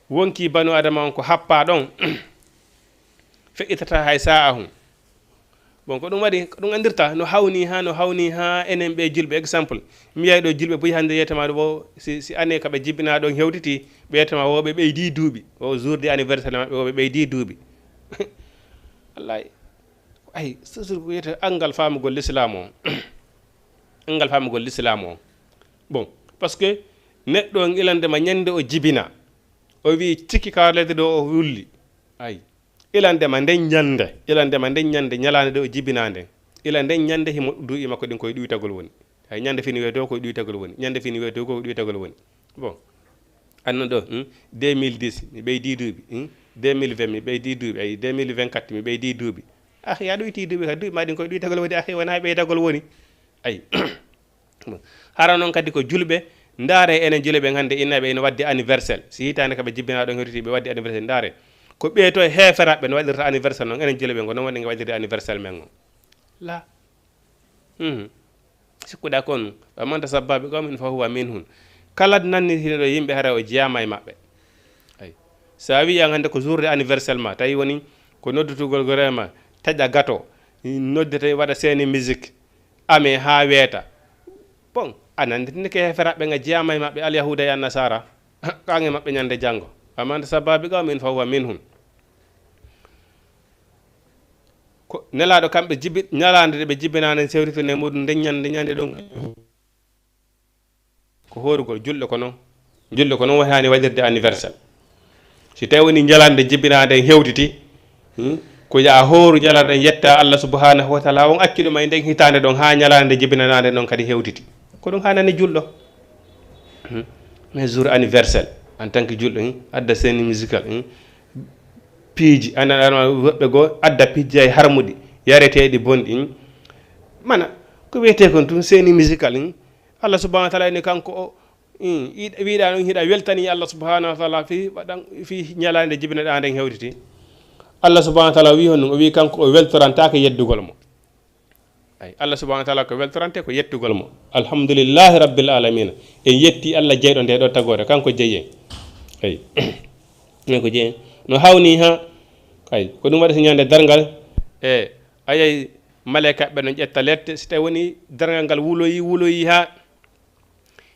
Wonki banu Adama on ko happa ɗon. Feƴƴitata hay sa'ahum. Bon, ko ɗum waɗi, ko ɗum anndirta, no hawni ha, no hawni ha enen ɓe julɓe. Exemple, mi yahi ɗo julɓe buy hannde yetama ɗo, wo, si, si année ka ɓe jibina ɗon hewtiti, ɓe yetama wo ɓe ɓeydi duuɓi. O jour de anniversaire maɓɓe, wo ɓe ɓeydi duuɓi. Wallahi. Ay, surtout ko wiyete anngal faamugol l'islam o. Anngal faamugol l'islam o. Bon, parce que neɗɗo on ilande ma ñande o jibina, o wi tikki ka leydi ɗo o wulli. Ay. Ilande ma nden ñande, ilande ma nden ñande ñalaande ɗo o jibina nden. Ila nden ñande himo duuɓi makko ɗin koye ɗuytagol woni. Ay, ñande fini weeto koye ɗuytagol woni. Ñande fini weeto koye ɗuytagol woni. Bon. Anno ɗo, hmm? Deux mille dix, mi ɓeydi duuɓi, hmm? Deux mille vingt, mi ɓeydi duuɓi. Ay, deux mille vingt-quatre, mi ɓeydi duuɓi. Ah, ya ɗuyti duuɓi ka duuɓi ma ɗin koye ɗuytagol woni. Ah, wona ɓeydagol woni. Ay. Hara noon kadi ko julɓe, ndaare enen julɓe ɓen hannde inna ɓe ina waddi anniversaire. Si hitaande ka ɓe jibbina ɗon hewtiti ɓe waddi anniversaire, ndaare. Ko ɓe to e heeferaɓe no waɗirta anniversaire noon, enen julɓe ɓen ko noon waɗi en waɗirde anniversaire men on. La. Mhm. Sikkuɗa kon, wa man tasabba bi qawmin fa huwa minhum. Kala nanni hino ɗo yimɓe hara o jeyama e maɓɓe. Ay. Sa wi an hannde ko jour de anniversaire ma, tawi woni ko noddutugol gore ma, taƴa gato, nodde tawi waɗa seeni musique. Ame haa weeta. Bon, a nanditini ke heeferaɓe nga jeyama e maɓɓe, alyahuda e annasara. Ko an e maɓɓe ñande janngo. Wa man tasabba bi qawmin fa huwa minhum. Ko Nelaaɗo kamɓe jibi, ñalaande nde ɓe jibinaa nden sewtitoo e muɗum, nden ñande, ñande ɗon. Ko hoorugol julɗo ko non. Julɗo ko non woni haani waɗirde anniversaire. Si tawi woni ñalaande jibinaa nden hewtiti, hmm, ko yaa hooru ñalaande nden yetta Allah subhanahu wa taala, on accu ɗum e nden hitaande ɗon haa ñalaande jibinanaa nden ɗon kadi hewtiti. Ko ɗum haanani julɗo. Hmm. Mais jour anniversaire, en tant que julɗo, hmm, adda scène musicale, hmm, piiji, anan, anan, woɓɓe goo adda piiji ay harmuɗi, yareteeɗi bonɗi, hmm. Mana, ko wiyetee kon tun scène musicale, hmm. Allah subhanahu wa taala ene kanko o, hmm, yiɗ-, wiɗa ɗum hiɗa weltani Allah subhanahu wa taala fii waɗan, fii ñalaande jibinaɗaa nden hewtiti. Allah subhanahu wa taala wi honɗum? O wi kanko o weltorantaake yeddugol mo. Ay, Allah subhanahu wa taala ko weltorante ko yettugol mo. Alhamdulillahi rabbil alamina. En yetti Allah jeyɗo nde ɗo tagoore, kanko jeyi en. Ay. Kanko jeyi en. No hawni ha, ay, ko ɗum waɗi so ñande darngal, e, ayay, malaika ɓe no ƴetta lette, si tawi woni darngal ngal wuloyi, wuloyi ha,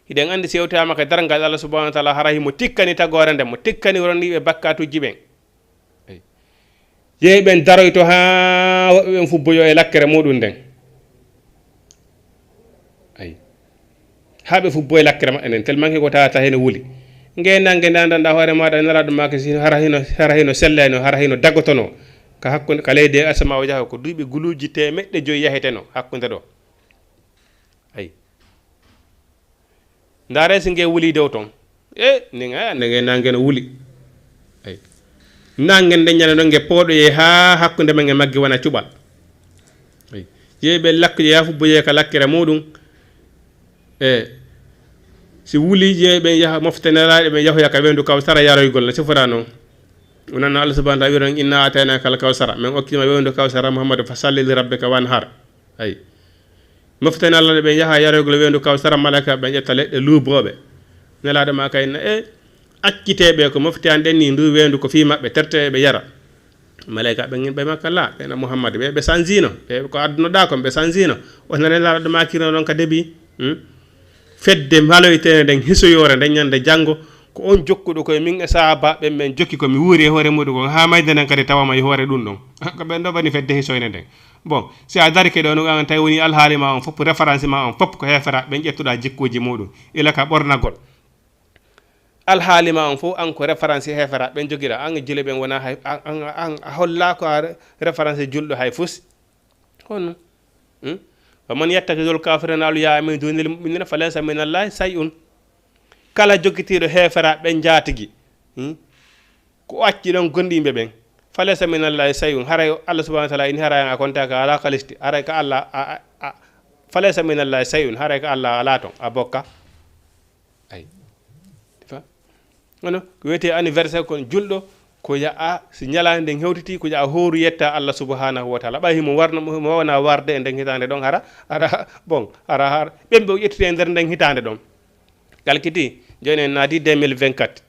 hiɗen andi si yewtama ka darngal Allah subhanahu wa taala, hara himo tikkani tagoore nden, mo tikkani rondiɓe bakkatuji ɓen. Ay. Yehi ɓen daroyto haa woɓɓe ɓen fubboyo e lakkere muɗum nden. Ay. Haa ɓe fubbo e lakkere maɓɓe nden, tellement que ko tawata heno wuli. Nge nange ndandanɗa hoore maɗa, nelaɗo maaka si hara hino, hara hino sellayno, hara hino dagotono. Ka hakkunde, ka leydi e asama o jaha ko duuɓi guluuji teemeɗɗe joyi yaheteno hakkunde ɗo. Ay. Ndaare si nge wuli dow ton. E, ndin, a, ndege nange no wuli. Ay. Nange nden ñande ɗon nge pooɗoye haa hakkunde men e magge wona cuɓal. Ay. Yehi ɓe lakkuye yaa fubboye ka lakkere muɗum. E, si wuli, yehi ɓen yaha mofte nelaaɗe ɓen yahoya ka weendu Kawsara yaroygol no sifora non. O nana Allah subhanahu wa taala wi'ron, "Inna ataynaka al kawsara." Men okkima weendu Kawsara, Muhammadu, "Fasalli li rabbika wanhar." Ay. Mofte nelaaɗe ɓen yaha yaroygol weendu Kawsara, malaika ɓen ƴetta leɗɗe luubooɓe. Nelaaɗo ma kay na, e, acciteɓe ko mofte an ɗen ni, ndu weendu ko fii maɓɓe, terte ɓe yara. Malaika ɓen ɓe makka la, ɓe na Muhammad, ɓe, ɓe sanzino, ɓe ko addunoɗa kon, ɓe sanzino. O nana nelaaɗo ma kino ɗon ka debi. Hmm? Fedde haloyteende nden hisoyoore nden ñande janngo, ko on jokkuɗo koye min e sahaabaaɓe ɓen, men jokki ko mi wuuri e hoore muɗum kon, haa mayde nden kadi tawama e hoore ɗum ɗon. Ko ɓen ɗo woni fedde hisoyde nden. Bon, si a darike ɗo, no an tawi woni alhaali ma on fof, référence ma on fof, ko heeferaaɓe ɓen ƴettuɗa jikkuuji muɗum, ila ka ɓornagol. Alhaali ma on fof, an ko référence heeferaaɓe ɓen jogiɗa. An e jule ɓen wona hay, an, an, an a holla ko a ré-, référence julɗo hay fus. Kono, hmm? Wa man yattaki dul kafirina awliya min dunil mu'minina falaysa min Allahi say'un. Kala jogitiiɗo heeferaaɓe ɓen njaatigi, hmm? Ko o acci ɗon gonɗinɓe ɓen. Falaysa min Allahi say'un. Haray Allah subhanahu wa taala ini haray a konta ka ala kalisti. Haray ka Allah, a, a, a, falaysa min Allahi say'un. Haray ka Allah ala ton. A bokka. Ay. Fa-, kono ko wiyetee anniversaire kon julɗo, ko yaha si ñalaande nden hewtiti, ko yaha hooru yetta Allah subhanahu wa taala. Ɓay himo warno, himo wona warde e nden hitaande ɗon hara, hara, bon, hara, hara. Ɓen ɓe o ƴettiti e nder nden hitaande ɗon. Kalkiti, jooni en naati deux mille vingt-quatre.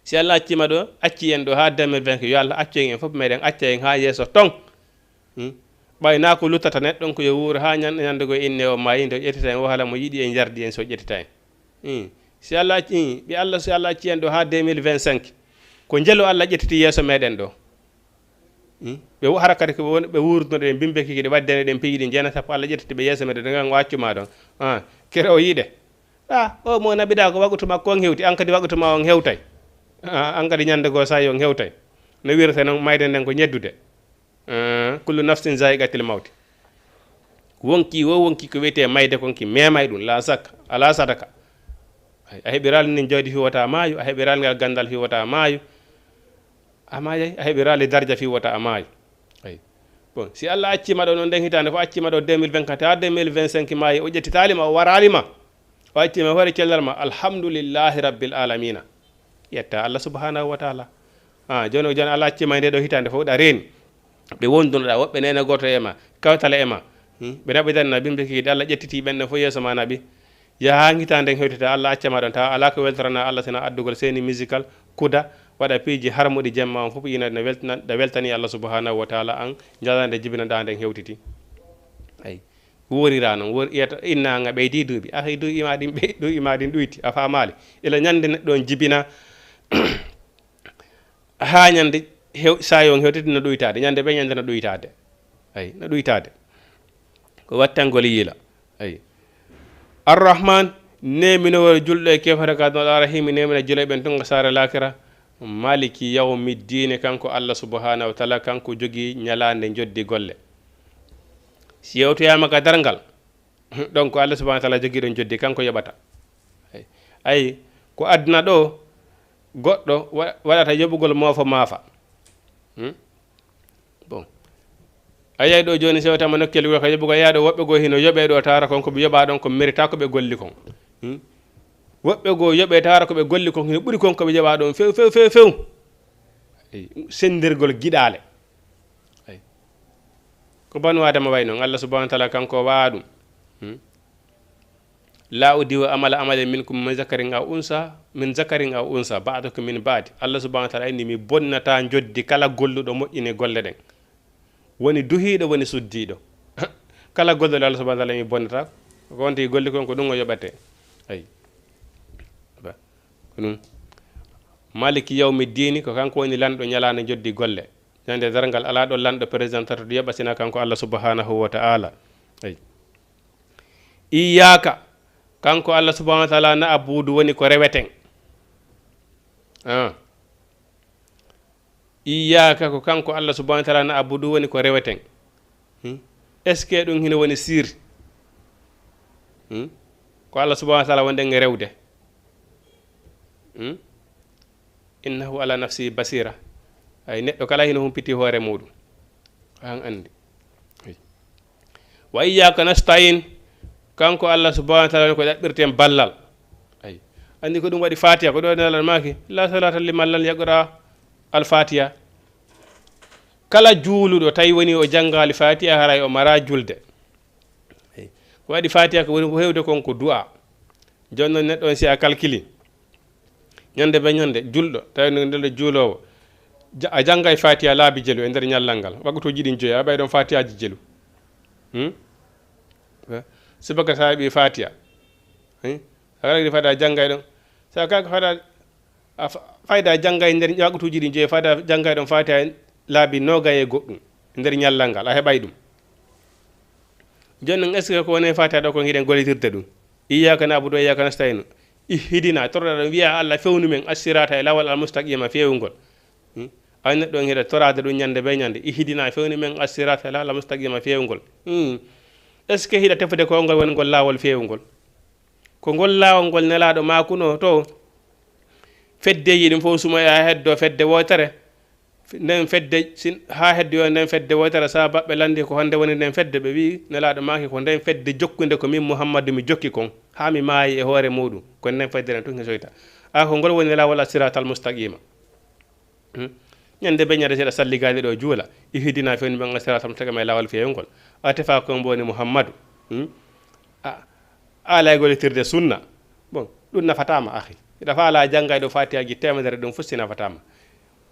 Si Allah accima ɗo, acci en ɗo haa deux mille vingt, yo Allah accu en, en fof meɗen acca en haa yeeso ton. Hmm? Ɓay naa ko luttata neɗɗo on ko yo wuur haa ñan-, ñande goo inne o maayi, nde o ƴettita en, o haala mo yiɗi en, yardi en, so ƴettita en. Hmm. Si Allah acci, hmm, ɓe Allah, si Allah acci en ɗo haa deux mille vingt-cinq, ko njelo Allah ƴettiti yeeso meɗen ɗo. Hmm? Ɓe wo-, hara kadi ko won-, ɓe wuurduno ɗen bimbe kiki ɗe waddene ɗen piiji ɗi jeena sappo, Allah ƴettiti ɓe yeeso meɗen ɗo, ngan o accu ma ɗon. Ah, kere o yiɗe. Ah, o mo naɓiɗa ko wagutu makko on hewti, an kadi wagutu ma on hewtay. Ah, an kadi ñande goo sa'i on hewtay. No wirata non, mayde nden ko ñeddude. Ah, kullu nafsin zaiqatil mawti. Wonki wo wonki ko wiyetee mayde kon ki memay ɗum, la sak, ala sadaka. Ay, a heɓiraali nin jawdi fii wota maayu, a heɓiraali ngal gandal fii wota maayu. A maayay, a heɓiraali darja fii wota a maayu. Ay. Bon, si Allah accima ɗo non nden hitaande fof, accima ɗo deux mille vingt-quatre haa deux mille vingt-cinq maayi, o ƴettitaali ma, o waraali ma. O accima hoore cellal ma, alhamdulillahi rabbil alamina. Yetta Allah subhanahu wa taala. Ah, jooni, jooni Allah accima e nde ɗo hitaande fof, ɗa reeni. Ɓe wondunoɗa, woɓɓe neene gooto e ma, kawtale e ma. Hmm? Ɓe naɓidan na bimbi kiki, Allah ƴettiti ɓen ɗon fof yeeso ma naɓi. Yaha haa hitaande nden hewtita, Allah acca ma ɗon, tawa alaa ko weltorana Allah sina addugol seeni musical, kuda, waɗa piiji harmuɗi jemma on fof, ina ɗa weltina-, ɗa weltani Allah subhanahu wa taala an, ñalaande jibinanɗa nden hewtiti. Ay. Worira noon, wor-, iyata, inna nga ɓeydi duuɓi. A hay duuɓi ma ɗin ɓey-, duuɓi ma ɗin ɗuyti, a faamaali. Ila ñande neɗɗo on jibina, haa ñande hew-, saayo on hewtiti no ɗuytaade, ñande ɓe ñande no ɗuytaade. Ay, no ɗuytaade. Ko wattangol yiila. Ay. Arrahman, neeminowol julɗo e keefata ka aduna, Arrahimi, neemina julɓe ɓen tun ka saare laakira. Maliki yawmi diini, kanko Allah subhanahu wa taala, kanko jogii ñalaande njoddi golle. Si yewtoyaama ka darngal, ɗon ko Allah subhanahu wa taala jogii ɗon njoddi, kanko yoɓata. Ay, ay, ko aduna ɗo, goɗɗo wa-, waɗata yoɓugol moofo maafa. Hmm? Bon. A yiyay ɗo jooni, si yewtaama nokkel goo ka yoɓugol, yiyay ɗo woɓɓe goo hino yoɓee ɗo, taara kon ko ɓe yoɓaa ɗon ko mérita ko ɓe golli kon. Hmm? Woɓɓe goo yoɓee, taara ko ɓe golli kon hino ɓuri kon ko ɓe yoɓaa ɗon few, few, few, few. Ay, senndirgol giɗaale. Ay. Ko banu Aadama way non, Allah subhanahu wa taala kanko o wa'a ɗum. Hmm? La udiu amala amalin minkum min zakarin aw unsa, min zakarin aw unsa, ba'dukum min ba'd. Allah subhanahu wa taala inni, mi bonnataa njoddi kala golluɗo moƴƴini golle ɗen. Woni duhiiɗo, woni suddiiɗo. Kala golluɗo Allah subhanahu wa taala mi bonnataa. Ko on tigi golli kon, ko ɗum o yoɓete. Ay. Ba. Ko ɗum. Maliki yawmi diini, ko kanko woni lanɗo ñalaande njoddi golle. Ñande darngal alaa ɗo lanɗo président tataɗo yoɓa sina kanko Allah subhanahu wa taala. Ay. Iyyaka, kanko Allah subhanahu wa taala, na abudu woni ko reweten. Ah. Iyyaka, ko kanko Allah subhanahu wa taala na abudu woni ko reweten. Hmm? Est-ce que ɗum hino woni sir? Hmm? Ko Allah subhanahu wa taala wonɗen e rewde. Hmm? Innahu ala nafsihi basira. Ay, neɗɗo kala hino humpiti hoore muɗum. An andi. Ay. Wa iyyaka nasta'in. Kanko Allah subhanahu wa taala ko ɗaɓɓirten ballal. Ay. Andi ko ɗum waɗi Fatiha, ko ɗo Nelaaɗo maaki, la salata liman lam yaqra al Fatiha. Kala juuluɗo tawi woni o janngaali Fatiha, haray o mara julde. Ay. Ko waɗi Fatiha ko woni ko hewde kon ko du'a. Jooni non neɗɗo on si a calculi, ñande be ñande, julɗo, tawi no nden juuloowo, ja-, a janngay Fatiha laabi jelu e nder ñallal ngal, waqtuuji ɗin joyi, a ɓay ɗon Fatihaaji jelu. Hmm? Eh, subaka sa heɓi Fatiha. Hmm? A kala ɗi fada janngay ɗon. Sa kaka fada, a fa-, fayda janngay nder waqtuuji ɗin joyi, fada janngay ɗon Fatiha laabi noogay e goɗɗum e nder ñallal ngal, a heɓay ɗum. Jooni non, est-ce que ko woni e Fatiha ɗo ko hiɗen gollitirde ɗum? Iyyaka na'budu wa iyyaka nasta'in. Ihdina, torɗa ɗon, wi'a Allah, fewnu men, as-sirata, e lawol al-mustaqima, feewungol. Hmm? Ay, neɗɗo on hiɗa toraade ɗum ñande be ñande. Ihdina, fewnu men, as-sirata, e lawol al-mustaqima, feewungol. Hmm. Est-ce que hiɗa tefude ko ngol woni ngol laawol feewungol? Ko ngol laawol ngol Nelaaɗo maakuno to feddeeji ɗin fof sumoya heddo fedde wootere. Nden fedde, sin, haa heddoyoo nden fedde wootere, sabaɓe lanndi ko honde woni nden fedde, ɓe wi'i, Nelaaɗo maaki, ko nden fedde jokkunde ko min Muhammadu mi jokki kon, haa mi maayi e hoore muuɗum, ko nden fedde nden tun hesoyta. A, ko ngol woni laawol as-siraatal mustaqima. Hmm? Ñande be ñande seeɗa salligaade ɗo juula, ihdina fewni men as-siraatal mustaqima e laawol feewungol. A tefa ko mbo woni Muhammadu. Hmm? A, a alay gollitirde sunna. Bon, ɗum nafataama, akhi. Hiɗa faala janngayɗo Fatihaaji teemedere, ɗum fof si nafataama.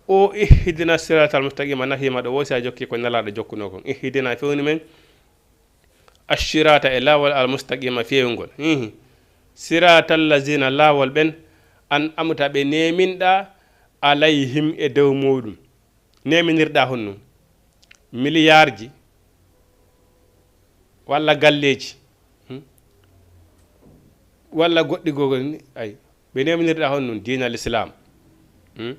O ihdina siratal mustaqima nafima ɗo, wo si a jokki ko Nelaaɗo jokkunoo kon. Ihdina fewni men, assirata e laawol al mustaqima feewngol. Hihi. Siratal lazina, laawol ɓen, an amta ɓe neeminɗa, alayhim e dow muuɗum. Neeminirɗa honno? Miliyaarji walla galleeji, hmm? Walla goɗɗi gogol ni, ay. Ɓe neeminirɗa honno? Diina Lislaam. Hmm?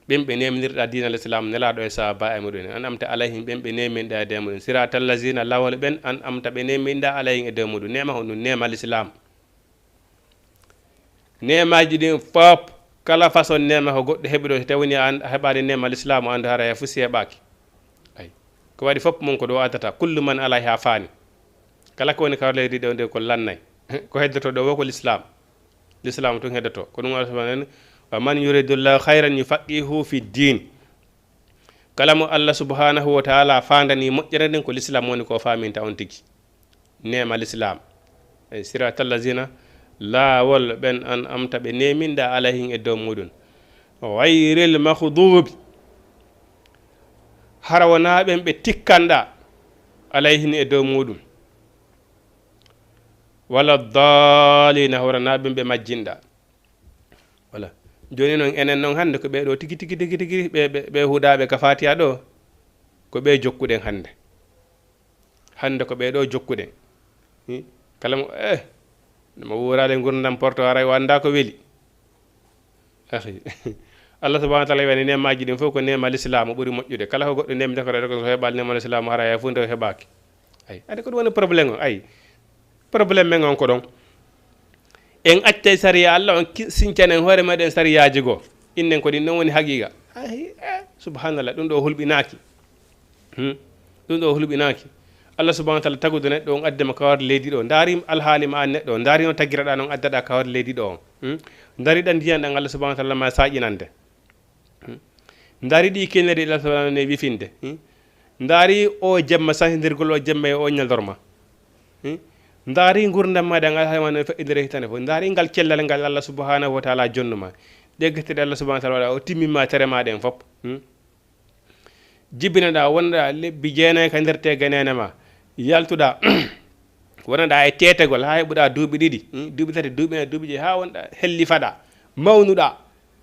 Ɓen ɓe neeminirɗa diina Lislaam, Nelaaɗo e sahaaba e muɗum en. An amta alayhim, ɓen ɓe neeminɗa e dow muɗum. Siratal lazina, laawol ɓen, an amta ɓe neeminɗa alayhim e dow muɗum. Neema honno? Neema Lislaam. Neemaaji ɗin fof, kala façon neema ko goɗɗo heɓi ɗo, so tawi woni a an-, a heɓaani neema Lislaamu, anndu haray a fusi heɓaaki. Ay. Ko waɗi fof mum ko ɗo addata, kullu man alayha faani. Kala ko woni ka leydi ɗo nde ko lannay. Ko heddoto ɗo wo ko Lislaam. Lislaam tun heddoto. Ko ɗum Allah subhanahu wa ta'ala, "Wa man yuridillahu khayran yufaqihu fi din." Kala mo Allah subhanahu wa ta'ala faandani moƴƴere nden, ko Lislaam woni ko faaminta on tigi. Neema Lislaam. E siratal lazina, laawol ɓen an amta ɓe neeminɗa alayhim e dow muɗum. Ghayril maghdubi. Hara wonaa ɓen ɓe tikkanɗa alayhim e dow muɗum. Wala daalina, hara wonaa ɓen ɓe majjinɗa. Voilà. Jooni noon, enen noon hannde ko ɓee ɗoo tigi, tigi, tigi, tigi, ɓe, ɓe, ɓe huɗaaɓe ka Faatiha ɗoo. Ko ɓe jokkuɗen hannde. Hannde ko ɓee ɗoo jokkuɗen. Hi? Kala mo, eh, mo wuuraali ngurndam porto, haray o anndaa ko weli. Ahi. Allah subhanahu wa taala wiyani neemaaji ɗin fof ko neema lislaamu ɓuri moƴƴude. Kala ko goɗɗo neemi, defata ko so heɓaali neema lislaamu, haray hay fof nde o heɓaaki. Ay, andi ko ɗum woni problème o? Ay, problème men on ko ɗon. En accay sariya Allah on, ki-, sincanen hoore meɗen sariyaaji goo. Innen ko ɗin ɗon woni haqiqa. Ahi, eh, subhanallah, ɗum ɗo hulɓinaaki. Hmm? Ɗum ɗo hulɓinaaki. Allah subhanahu wa taala tagude neɗɗo on, adde mo ka hoore leydi ɗo. Ndaari alhaali ma an neɗɗo on. Ndaari no tagiraɗaa non, addaɗaa ka hoore leydi ɗo on. Hmm? Ndaariɗaa ndiyan ɗan Allah subhanahu wa taala ma saaƴinande. Hmm? Ndaari ɗi keneri Allah subhanahu wa taala ne wifinde. Hmm? Ndaari o jemma, sansindirgol o jemma e o ñaldorma. Hmm? Ndaari ngurndam ma ɗan Allah subhanahu wa taala no feƴƴindiri hitande fof. Ndaari ngal cellal ngal Allah subhanahu wa taala jonnuma. Ɗe getteɗe Allah subhanahu wa taala waɗa, o timmima tere ma ɗen fof. Hmm? Jibinoɗaa, wonɗaa lebbi jeenayi ka nder teegeneene ma, yaltuɗaa, wonɗaa e teetegol haa heɓuɗaa duuɓi ɗiɗi, hmm, duuɓi tati, duuɓi nayi, duuɓi joyi, haa wonɗaa, hellifaɗaa, mawnuɗaa,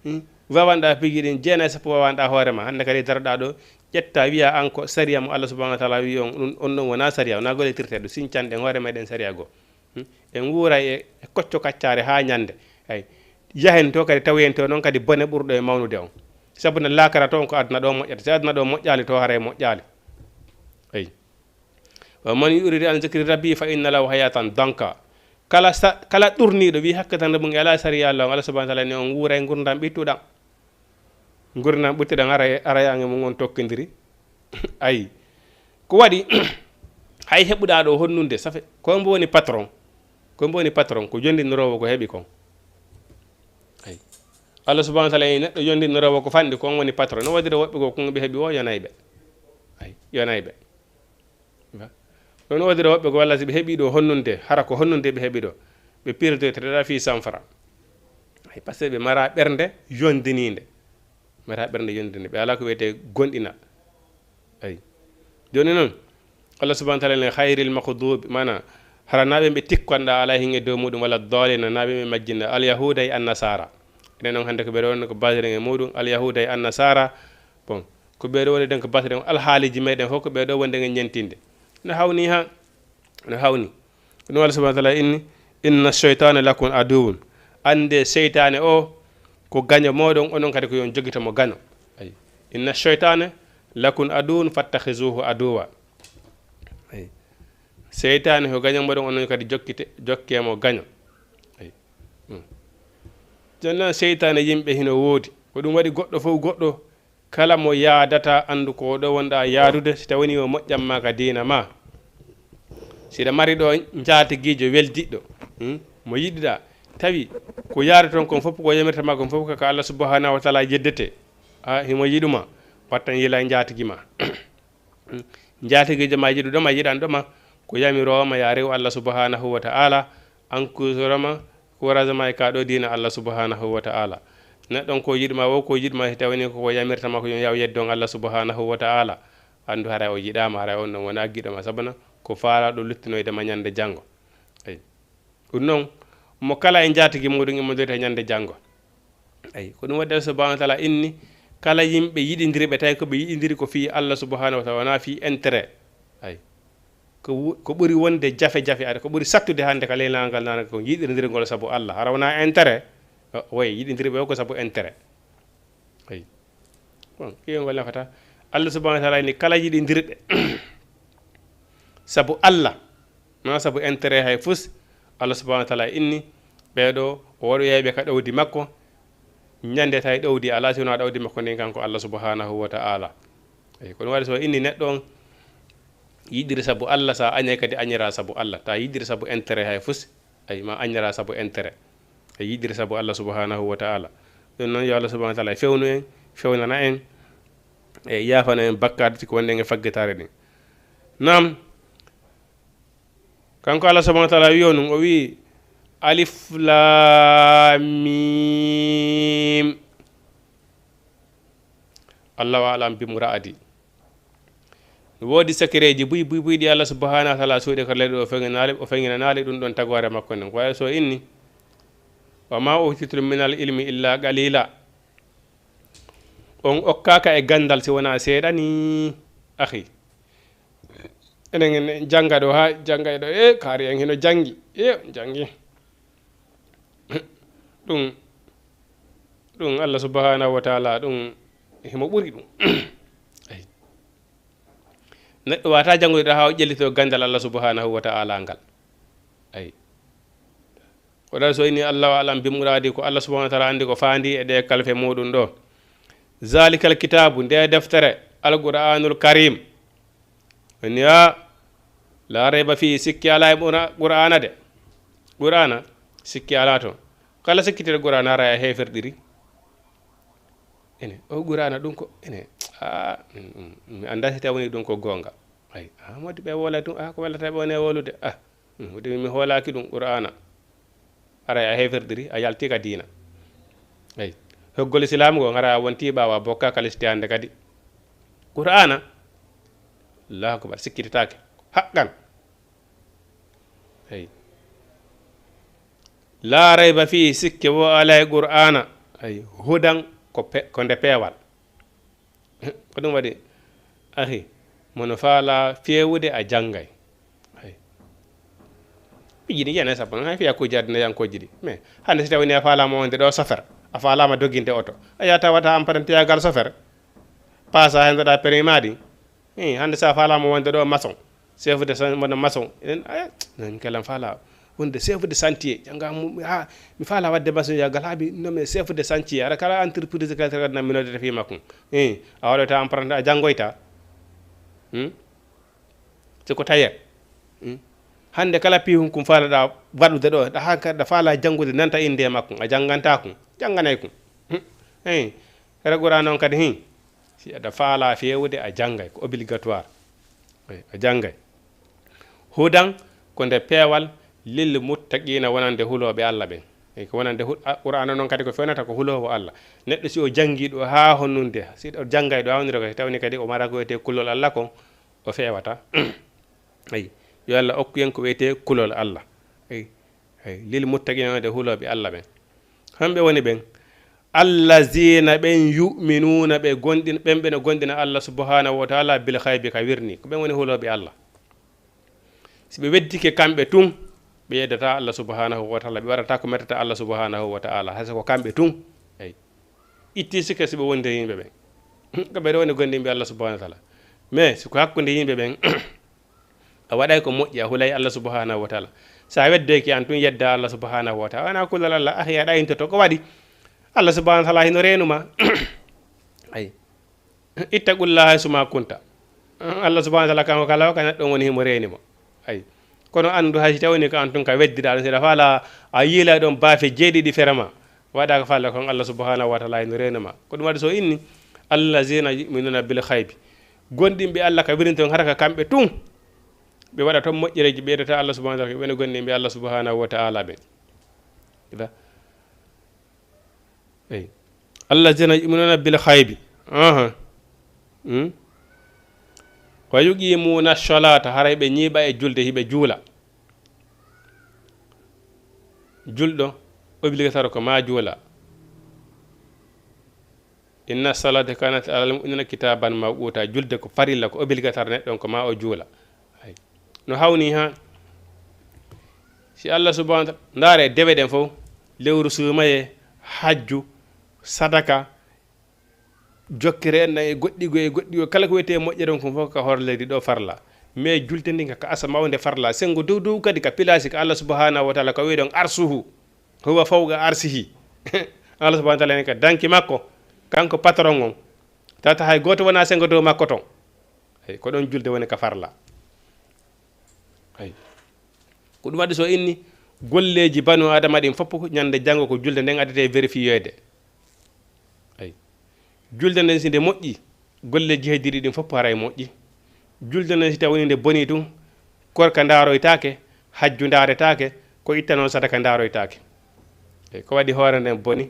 hmm, wawanɗaa piiji ɗin jeenayi, sappo wawanɗaa hoore ma. Hannde kadi daroɗaa ɗo, ƴettaa, wiyaa an ko sariya mo Allah subhanahu wa taala wi on, ɗum, on ɗon wonaa sariya, wonaa gollitirteeɗo, sincanɗen hoore meɗen sariya goo. Hmm? En wuuray e, e kocco kaccaare haa ñande. Ay. Yahen to kadi, tawoyen to noon kadi bone ɓurɗo e mawnude on. Sabu no laakara to on ko aduna ɗo moƴƴata. Si aduna ɗo moƴƴaali to, haray moƴƴaali. Ay. Wa man yu'rid an zikri rabbi fa inna lahu hayatan danka. Kala sa-, kala ɗurniiɗo, wi hakkitande mum e alaa sariya Allah on, Allah subhanahu wa taala ne on wuuray ngurndan ɓittuɗan. Ngurndan ɓittuɗan ara, ara yaange mum on tokkindiri. Ayi. Ko waɗi, hay heɓuɗaa ɗo honnunde, ça fait, ko mbo woni patron? Ko mbo woni patron? Ko jonndiniroowo ko heɓi kon. Ayi. Allah subhanahu wa taala, neɗɗo jonndiniroowo ko fanɗi, ko on woni patron. No waɗira woɓɓe goo, ko ɓe heɓi o, yonay ɓe. Ayi, yonay ɓe. Ɗon waɗira woɓɓe goo, walla si ɓe heɓi ɗo honnunde, hara ko honnunde ɓe heɓi ɗo. Ɓe pirtoytata fii sanfara. Ayi, parce que ɓe mara ɓernde yondiniinde. Mara ɓernde yondinde. Ɓe alaa ko wiyetee gonɗina. Ayi. Jooni noon, Allah subhanahu wa taala ne, "Hayril maghdubi", maana, hara naa ɓe ɓe tikkanɗaa alayhim e dow muɗum, wala daalina, naa ɓe ɓe majjinɗaa, al yahuuda e annasara. Enen noon hannde ko ɓe ɗon ko basiren e muɗum, al yahuuda e annasara. Bon, ko ɓe ɗo woni den ko basiren, alhaaliji meɗen fof ko ɓe ɗo wonde en ñentinde. No hawni ha, no hawni. Ɗum Allah subhanahu wa taala inni, "Inna shaytana lakum aduwwun." Annde seytaane o ko gaño mooɗon, onon kadi ko yon jogito mo gaño. Ayi. "Inna shaytana lakum aduwwun fattakhizuhu aduwwa." Ayi. Seytaane ko gaño mooɗon, onon kadi jokkite, jokke mo gaño. Ayi. Hmm. Jooni noon seytaane yimɓe hino woodi. Ko ɗum waɗi goɗɗo fof goɗɗo kala mo yaadata, anndu ko ɗo wonɗaa yaadude, si tawii o moƴƴan ma ka diina ma. Si ɗa mari ɗo njaatigiijo weldiɗɗo, hmm, mo yiɗuɗaa, tawi ko yaari ton kon fof, ko yamirta ma kon fof, ko ka Allah subhanahu wa taala yeddete. A, himo yiɗu ma, wattan yila e njaatigi ma. Hmm, njaatigiijo ma yiɗuɗo ma, yiɗanɗo ma, ko yamiroo ma, yaa rew Allah subhanahu wa taala, an kusoro ma, courage ma e ka ɗo diina Allah subhanahu wa taala. Neɗɗo on ko yiɗma wo, ko yiɗma, si tawani ko ko yamirta ma ko yo yaw yeddon Allah subhanahu wa taala. Anndu haray o yiɗama, haray on ɗon wona giɗo ma, sabuna ko faalaɗo luttinoyde ma ñande janngo. Ayi. Ɗum noon, mo kala e njaatigi muɗum imo doyta ñande janngo. Ayi. Ko ɗum waɗi Allah subhanahu wa taala inni, kala yimɓe yiɗindirɓe, tawi ko ɓe yiɗindiri ko fii Allah subhanahu wa taala, wona fii intérêt. Ayi. Ko wu-, ko ɓuri wonde jafe-jafe, ada ko ɓuri sattude hannde ka leelagal nana ko yiɗindirgol sabu Allah. Hara wona intérêt. O, woy, yiɗindirɓe o ko sabu intérêt. Ayi. Bon, kiyongol nafata. Allah subhanahu wa taala ni kala yiɗindirɓe sabu Allah, na sabu intérêt hay fus, Allah subhanahu wa taala inni, ɓeeɗo o waɗoyay ɓe ka ɗowdi makko, ñande tawi ɗowdi alaa, si wonaa ɗowdi makko ndin kanko Allah subhanahu wa taala. Eyi, kono waɗi so inni neɗɗo on yiɗiri sabu Allah, sa añay kadi añira sabu Allah, ta yiɗiri sabu intérêt hay fus, ay ma añira sabu intérêt, e yiɗiri sabu Allah subhanahu wa taala. Ɗum noon yo Allah subhanahu wa taala fewnu en, fewnana en, e yaafana en bakkaat si ko wonde en e faggitaare ɗin. Naam, kanko Allah subhanahu wa taala wiyo ɗum, o wi, "Alif Laam Miim." Allahu a'lam bi muraadi. No woodi sekereeji buy, buy, buy ɗi Allah subhanahu wa taala suuɗi ka leyɗe o feŋinaali, o feŋinanaali ɗum ɗon tagoore makko nden. Ko wayi so inni, "Wa ma utitum minal ilmi illa qalila." On okkaaka e ganndal si wonaa seeɗa ni. Akhi, enen en jannga ɗo, haa jannga ɗo, e kaari en hino janngi, e janngi. Ɗum, ɗum Allah subhanahu wa ta'ala, ɗum himo ɓuri ɗum. Ay. Neɗɗo wata janngude ɗo haa o ƴellito ganndal Allah subhanahu wa ta'ala ngal. Ay. Ko ɗa so inni Allahu alam bi muraadi, ko Allah subhanahu wa ta'ala anndi ko faandi e ɗe kalfe muɗum ɗo. Zalikal kitaabu, nde deftere, Alqur'anul Karim. Inni a, la rayba fii, sikki alaa e Qur'a-, Qur'ana de. Qur'ana, sikki alaa toon. Kala sikkitiri Qur'ana, hara a heeferɗiri. Ene, o Qur'ana ɗum ko, ene, a, mm, mm, mi anndaa si tawi woni ɗum ko goonga. Ay, a, moodi ɓe woola ɗum, a, ko wallata ɓe woni e wolude. A, mm, wodi mi hoolaaki ɗum Qur'ana. Hara a heeferɗiri, a yalti ka diina. Ay, hoggol Islaam go, hara a wonti ɓaawo, a bokka kalistiyaande kadi. Qur'ana, Allahu akbar, sikkititaake. Haqqan. Ay. La rayba fii, sikke wo alaa e Qur'ana. Ay, hudan ko pe-, ko nde peewal. Ko ɗum waɗi, akhi, mono faala feewude a janngay. Ay. Piji ɗi jene sappo, hay fiya ko jaddi ne yankooji ɗi. Mais hannde si tawii a faalaama wonde ɗo chauffeur, a faalaama doginde oto. A yaha tawata emprunté gal chauffeur. Pasa hen ɗa permis ma ɗi. Eh, hannde sa faalaama wonde ɗo maçon, chef de chan-, wonde maçon. Enen, eh, non, kala faala wonde chef de chantier. Jannga mu-, ha, mi faala wadde maçon ya gal haabi, non, mais chef de chantier. Ara kala entreprise kala kala na minode fi makko. Eh, a waɗata emprunté, a janngoyta. Hmm? C'est ko tailleur. Hmm? Hannde kala pihun kum faalaɗa waɗude ɗo, ɗa ha ka-, ɗa faala janngude nanta innde makko, a jannganta kum, jannganay kum. Hmm? Eh, hara Qur'ana on kadi, hin. Si aɗa faala feewude, a janngay, ko obligatoire. Ay, a janngay. Hudan ko nde peewal lil muttaqiina, wonande hulooɓe Allah ɓen. Ay, ko wonande hu-, a, Qur'aana noon kadi ko fewnata ko huloowo Allah. Neɗɗo si o janngii ɗo haa honnunde, si o janngay ɗo haa honnunde ko tawni kadi o mara ko wiyetee kulol Allah kon, o feewata. Ay, yo Allah okku en ko wiyetee kulol Allah. Ay, ay, lil muttaqiina wonande hulooɓe Allah ɓen. Hamɓe woni ɓen. Allazina, ɓen, yu'minuna, ɓe gonɗin-, ɓen ɓe no gonɗina Allah subhanahu wa ta'ala bil khaybi, ka wirni. Ko ɓen woni hulooɓe Allah. Si ɓe weddike kamɓe tun, ɓe yeddata Allah subhanahu wa ta'ala, ɓe waɗata ko mettata Allah subhanahu wa ta'ala. Hay so ko kamɓe tun. Eyi. Itti sikke si ɓe wondi e yimɓe ɓen. Ko ɓe ɗo woni gonɗinɓe Allah subhanahu wa ta'ala. Mais si ko hakkunde yimɓe ɓen, a waɗay ko moƴƴi, a hulay Allah subhanahu wa ta'ala. Sa weddoyke an tun, yedda Allah subhanahu wa ta'ala. Wona kulol Allah, ahi, a ɗayintoto. Ko waɗi? Allah subhanahu wa ta'ala hino reenu ma. Ay. Ittaqullaha haysu ma kunta. Allah subhanahu wa ta'ala kanko kala o ka neɗɗo woni himo reeni mo. Ay. Kono anndu hay si tawni ko an tun ka weddira ɗum, si a faala a yiila ɗon baafe jeeɗiɗi fere ma. Waɗa ko faala kon Allah subhanahu wa ta'ala hino reenu ma. Ko ɗum waɗi so inni, "Allazina yu'minuna bil khaybi." Gonɗinɓe Allah ka wirinto on haraka kamɓe tun. Ɓe waɗa ton moƴƴereeji, ɓe yeddata Allah subhanahu wa ta'ala, ɓe no gonɗinɓe Allah subhanahu wa ta'ala ɓe. Ida. Eyi. Allazina yu'minuna bil khaybi. Aha. Hmm? Wa yuqimuna sholata, haray ɓe ñiiɓa e julde, hiɓe juula. Julɗo, obligatoire ko ma juula. Inna salata kanat alal mu'minina kitaban mawquta. Julde ko farilla, ko obligatoire neɗɗo on, ko ma o juula. Ay. No hawni ha, si Allah subhanahu wa ta'ala, ndaare dewe ɗen fof, lewru suumaye, hajju, sadaka, jokkere en e goɗɗi goo e goɗɗi goo, kala ko wiyetee moƴƴere on kon fof ka hoore leydi ɗo farla. Mais julde ndin ka, ka asama wonde farla. Sengo dow dow kadi ka pilaasi ka Allah subhanahu wa ta'ala ka wi'e ɗon arsuhu. Huwa fawqa arsihi. Allah subhanahu wa ta'ala en ka danki makko. Kanko patron on. Tata hay gooto wona sengo dow makko ton. Ay, ko ɗon julde woni ka farla. Ay. Ko ɗum waɗi so inni golleeji banu Adama ɗin fof ñande janngo ko julde nden addete vérifiyeede. Ay. Julde nden si nde moƴƴi, golleeji heddiri ɗin fof haray moƴƴi. Julde nden si tawi woni nde boni tun, korka ndaaroytaake, hajju ndaaretaake, ko itta noon sadaka ndaaroytaake. Ay, ko waɗi hoore nden boni?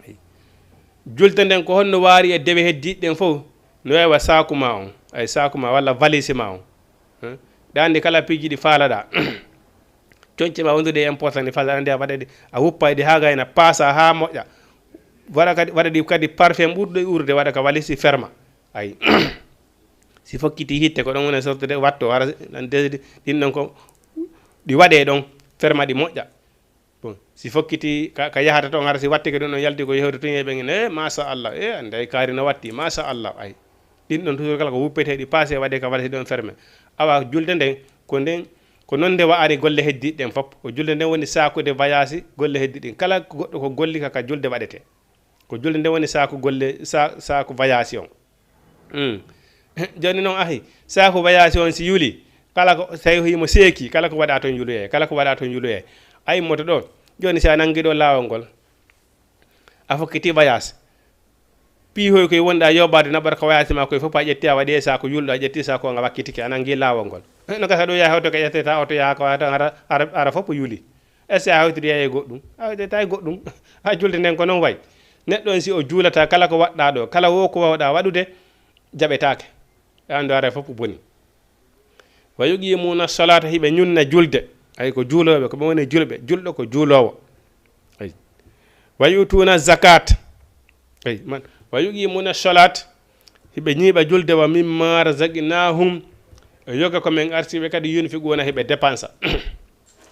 Ay. Julde nden ko honno waari e dewe heddiiɗe ɗen fof? No wayi wa saaku ma on, ay saaku ma walla valise ma on. Hein? Ɗa anndi kala piiji ɗi faalaɗa. Coñce ma wondude e important ɗi faalaɗa, anndi a waɗa ɗi, a wuppa ɗi haa gayna, paasa haa moƴƴa. Waɗa kadi, waɗa ɗi kadi parfum ɓurɗo e uurde, waɗa ka valise ferma. Ay. Si fokkiti hitte, ko ɗon woni sortude watto, hara ɗin ɗon ko ɗi waɗe ɗon, ferma ɗi moƴƴa. Bon, si fokkiti ka, ka yahata toon, hara si wattike ɗum ɗon yalti ko yahrude toon, yeeɓe ngene, "Eh, masa Allah, eh, annde ay kaari no watti, masa Allah." Ay, ɗin ɗon toujours kala ko wuppetee ɗi passe waɗe ka waɗa si ɗon ferme. Awa julde nden, ko nden, ko noon nde wa'ari golle heddiiɗe ɗen fof. Ko julde nden woni saakude bayaasi golle heddiiɗe ɗin. Kala ko goɗɗo ko golli ka, ka julde waɗetee. Ko julde nden woni saaku golle, sa-, saaku bayaasi on. Hmm. Jooni noon ahi, saaku bayaasi on si yuli, kala ko, tawi himo seeki, kala ko waɗa toon yuluyee, kala ko waɗa toon yuluyee. A immoto ɗo, jooni si a nangi ɗo laawol ngol, a fokkiti bayaasi. Piihoy koye wonɗa yoɓaade naɓata ko wayaasi ma koye fof, a ƴetti a waɗi e saaku yulɗo, a ƴetti saaku on a wakkitike, a nangi laawol ngol. No gasa ɗo yaha oto ka ƴetteta, oto yaha ko hara, hara, hara fof yuli. Est-ce que a hawtiri e goɗɗum? A hawtiri e goɗɗum. A julde nden ko noon wayi. Neɗɗo on si o juulata kala ko waɗɗa ɗo, kala wo ko wawɗa waɗude, jaɓetaake. E anndu hara fof boni. Wa yuqimuna salata, hiɓe ñunna julde. Ay ko juulooɓe, ko ɓe woni julɓe. Julɗo ko juuloowo. Ay. Wa yu'tuna zakat. Ay, man. Wa yuqimuna salat, hiɓe ñiiɓa julde, wa mimma razaqnahum, e yoga ko min arsiɓe kadi, yunfiquna, hiɓe dépensa.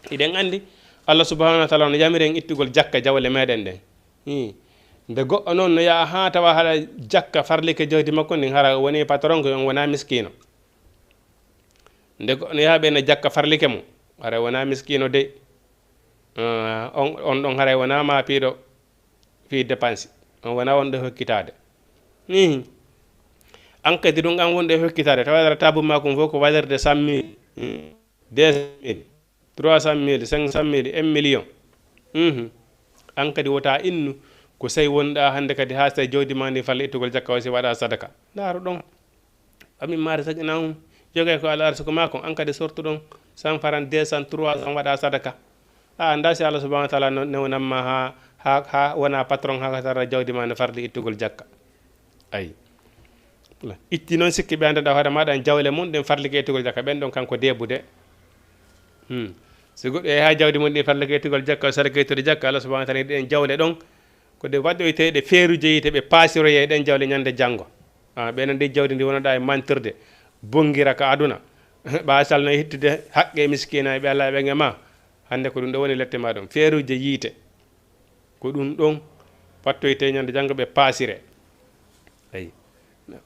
Hiɗen anndi Allah subhanahu wa taala no yamiri en ittugol jakka jawle meɗen ɗen. Ii. Nde goɗɗo noon no yaha haa tawa hara jakka farlike jawdi makko ndin, hara woni patron ko on wona miskiino. Nde goɗɗo no yaha ɓe no jakka farlike mo, hara wona miskiino de. Ah, on, on ɗon haray wona ma piiɗo fii dépense. On wona wonɗo e hokkitaade. Ihi. An kadi ɗum an wonɗo e hokkitaade, tawa dara tabu ma kon fof ko valeur de cent mille, deux cent mille, trois cent mille, cinq cent mille, un million. Mhm. An kadi wota innu ko sey wonɗa hannde kadi haa sey jawdi ma ndi falle ittugol jakka o si waɗa sadaka. Ndaaru ɗon. Wa mimma razaqnahum, jogay ko Allah arsuku ma kon, an kadi sortu ɗon cent francs, deux cents, trois cents, waɗa sadaka. A annda si Allah subhanahu wa taala no-, newnan ma ha, ha, ha wona patron, ha tara jawdi ma no farli ittugol jakka. Ay. Itti noon sikki ɓe anndanɗa hoore maɗa en jawle mum ɗen farlike ittugol jakka. Ɓen ɗon kanko deebude. Hmm. Si goɗɗo yahi ha jawdi mum ɗin farlike ittugol jakka, o sarike ittude jakka, Allah subhanahu wa taala yiɗi ɗen jawle ɗon. Ko ɗe waɗɗoyteeɗe feeruuje yiite, ɓe paasiroyee ɗen jawle ñande janngo. Ah, ɓe nandi jawdi ndi wonoɗa e mantirde, bonngira ka aduna. Ɓa salno hittude haqqe miskiina e ɓe Allah e ɓen e ma. Hannde ko ɗum ɗo woni lette ma ɗum. Feeruuje yiite. Ko ɗum ɗon wattoyte ñande janngo ɓe paasire. Ayi.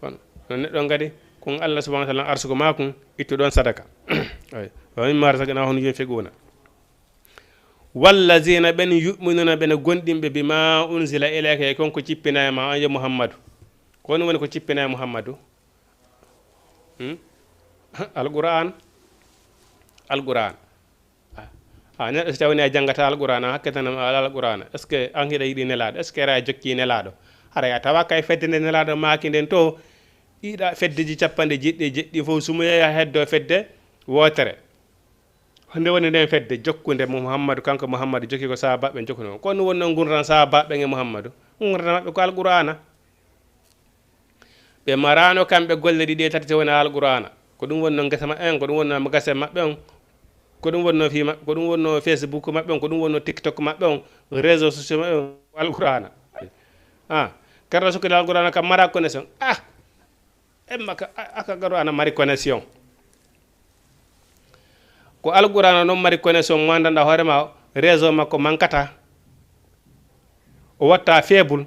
Kono, kono neɗɗo on kadi, kun Allah subhanahu wa taala arsuku ma kun, ittu ɗon sadaka. Ayi. Wa mimma razaqnahum yunfiquna. Wallazina, ɓen, yu'minuna, ɓen gondinɓe, bima unzila ilayka, e kon ko cippina e ma, on yo Muhammadu. Ko honɗum woni ko cippina e Muhammadu? Hmm? Alquran. Alquran. Ah, ah, neɗɗo si tawii a janngata Alqur'aana, hakke tan a alaa Alqur'aana. Est-ce que an hiɗa yiɗi Nelaaɗo? Est-ce que aɗa jokki Nelaaɗo? Haray a tawa kay fedde nde Nelaaɗo maaki nden to, ɗiɗa feddeji capanɗe jeeɗiɗi e jeeɗiɗi fof, sumoya heddo fedde wootere. Honde woni nden fedde jokkunde mo Muhammadu, kanko Muhammadu jokki ko sahaabaaɓe jokkuno. Ko honɗum wonno ngurndan sahaabaaɓe e Muhammadu? Ngurndan maɓɓe ko Alqur'aana. Ɓe maraano kamɓe golle ɗiɗi e tati so wonaa Alqur'aana. Ko ɗum wonnoo ngesa maɓɓe on, ko ɗum wonnoo gase maɓɓe on, ko ɗum wonnoo fii maɓɓe, ko ɗum wonnoo Facebook maɓɓe on, ko ɗum wonnoo TikTok maɓɓe on, réseaux sociaux maɓɓe on, ko Alqur'aana. Ah, kadi sukkude Alqur'aana kam mara connexion. Ah, emma ka, a, aka Alqur'aana mari connexion. Ko Alqur'aana noon mari connexion, mo anndanɗaa hoore ma, réseau makko mankataa. O watta faible.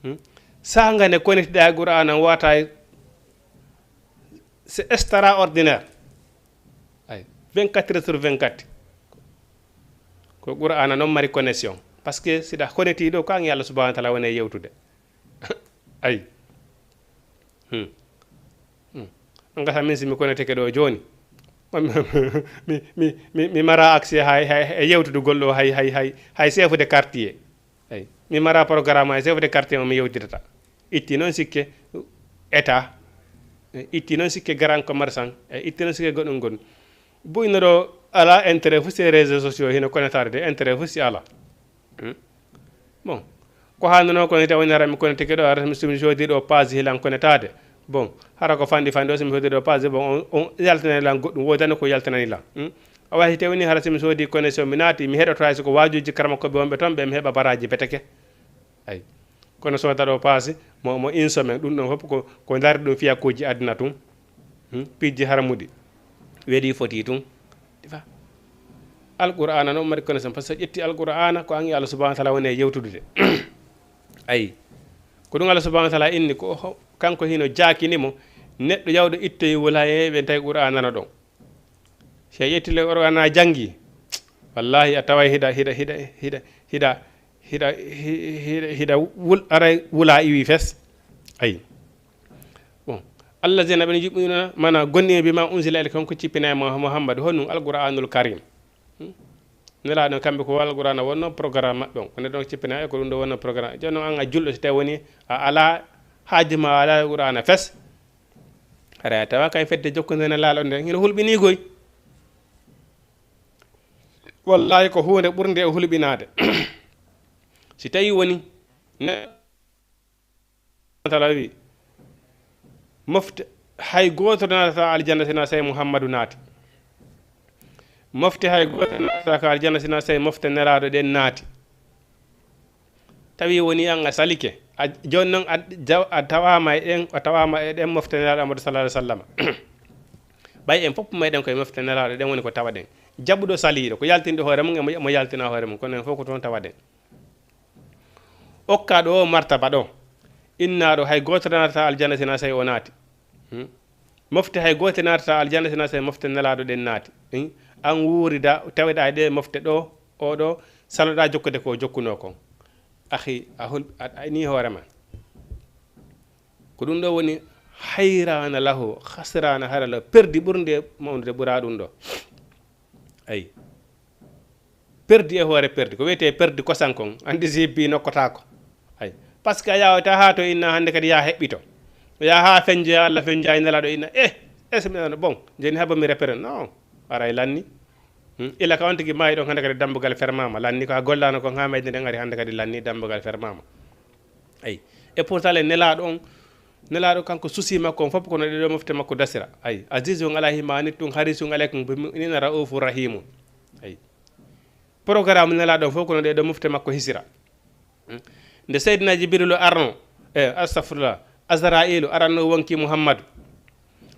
Hmm? Saanga nde connecté ɗaa e Qur'aana, o wata, c'est extraordinaire. Ay, vingt-quatre heures sur vingt-quatre. Ko Qur'aana noon mari connexion. Parce que si ɗa connecté ɗo, ko an e Allah subhanahu wa taala woni e yewtude. Ay. Hmm. Hmm. On gasa min si mi connecté ke ɗo jooni. Mi, mi, mi, mi, mi mara accès hay, hay, e yewtudugol ɗo hay, hay, hay, hay chef de quartier. Ay. Mi mara programme hay chef de quartier mo mi yewtidata. Itti noon sikke état. Itti noon sikke grand commerçant. E itti noon sikke goɗɗum goɗɗum. Buyno ɗo ala intérêt fof si réseaux sociaux hino connecté de intérêt fof si ala. Hmm? Bon, ko haalnunoo ko, si tawii hara mi connecté ke ɗo, hara si mi soodi ɗo page hilan connectaade. Bon, hara ko fanɗi fanɗi o, si mi soodi ɗo page, bon, on, on yaltinani lan goɗɗum, woodani ko yaltinani lan. Hmm? Awa, si tawii hara si mi soodi connexion, mi naati, mi heɗoto hay so ko waajuuji karamakooɓe wonɓe toon ɓe, mi heɓa baraaji beteke. Ay. Kono sooda ɗo page, mo, mo une semaine, ɗum ɗon fof ko, ko ndaari ɗum fiyakuuji aduna tun. Hmm? Piiji haramuɗi. Weɗi foti tun. Ɗi fa. Alqur'aana noon mari connaissance, par ce que ƴetti Alqur'aana ko an e Allah subhanahu wa taala woni e yewtudude. Ayi. Ko ɗum Allah subhanahu wa taala inni ko ho-, kanko hino jaakini mo, neɗɗo yawɗo ittoyi wulayeeɓe tawi Qur'aana no ɗon. Si a ƴetti le Qur'aana a janngi, wallahi a taway hiɗa, hiɗa, hiɗa, hiɗa, hiɗa, hiɗa, hiɗa, hiɗa wul-, aray wula iwi fes. Ayi. Bon. Allazina ɓen yu'minuna, mana gonni bima unzila ilayka, kanko cippina e Muhammadu, honum Alqur'anul Karim. Hmm? Nelaaɗo kamɓe ko Alqur'aana wonno programme maɓɓe on. Ko neɗɗo on cippina e ko ɗum ɗo wonno programme. Jooni noon an a julɗo, si tawi woni a alaa haaju ma, a alaa Qur'aana fes. Haray a tawa kay fedde jokkunde Nelaaɗo nde, hino hulɓinii koy. Wallahi ko huunde ɓurnde e hulɓinaade. Si tawi woni ne-, taala wi, mofte hay gooto naatata aljanna sina sey Muhammadu naati. Mofte hay gooto naatata ka aljanna sina sey mofte Nelaaɗo ɗen naati. Tawi woni an a salike. A, jooni noon a jaw-, a tawaama e ɗen, a tawaama e ɗen mofte Nelaaɗo Muhammadu sallallahu alaihi wasallam. Ɓay en fof meɗen koye mofte Nelaaɗo ɗen woni ko tawaɗen. Jaɓuɗo saliiɗo, ko yaltinɗo hoore mum, e mo, mo yaltina hoore mum, kono en fof ko toon tawaɗen. Okkaaɗo o martaba ɗo, innaaɗo hay gooto naatata aljanna sina sey o naati. Hmm? Mofte hay gooto naatata aljanna sina sey mofte Nelaaɗo ɗen naati. Hmm? An wuurida, taweɗaa e ɗe mofte ɗo, o ɗo, saloɗaa jokkude ko jokkunoo kon. Akhi, a hol-, a, a ini hoore ma. Ko ɗum ɗo woni hayraana lahu, khasraana hara lahu, perdi ɓurnde mawnude ɓura ɗum ɗo. Ayi. Perdi e hoore perdi. Ko wiyetee perdi kosan kon. Anndi si hebbi nokkotaako. Ayi. Parce que a yawata haa to inna hannde kadi yaa heɓɓito. Yaa haa fenjoya Allah fenjoya e Nelaaɗo inna. Eh, est-ce que mi bon, jeni haba mi repere. Non. Aray lanni. Hmm? Ila ka on tigi maayi ɗon hannde kadi dambugal fermaama. Lanni ko a gollaano kon haa mayde nden ari hannde kadi lanni dambugal fermaama. Ayi. Et pourtant le Nelaaɗo on, Nelaaɗo kanko souci makko on fof kono ɗeɗo mofte makko dasira. Ayi. Azizun alayhi ma anittum harisun alaykum bil mu'minina ra'ufu rahimun. Ayi. Programme Nelaaɗo on fof kono ɗeɗo mofte makko hisira. Hmm? Nde Seydina Jibrilu arno, e, astafirullah, Azrailu aranno wonki Muhammadu.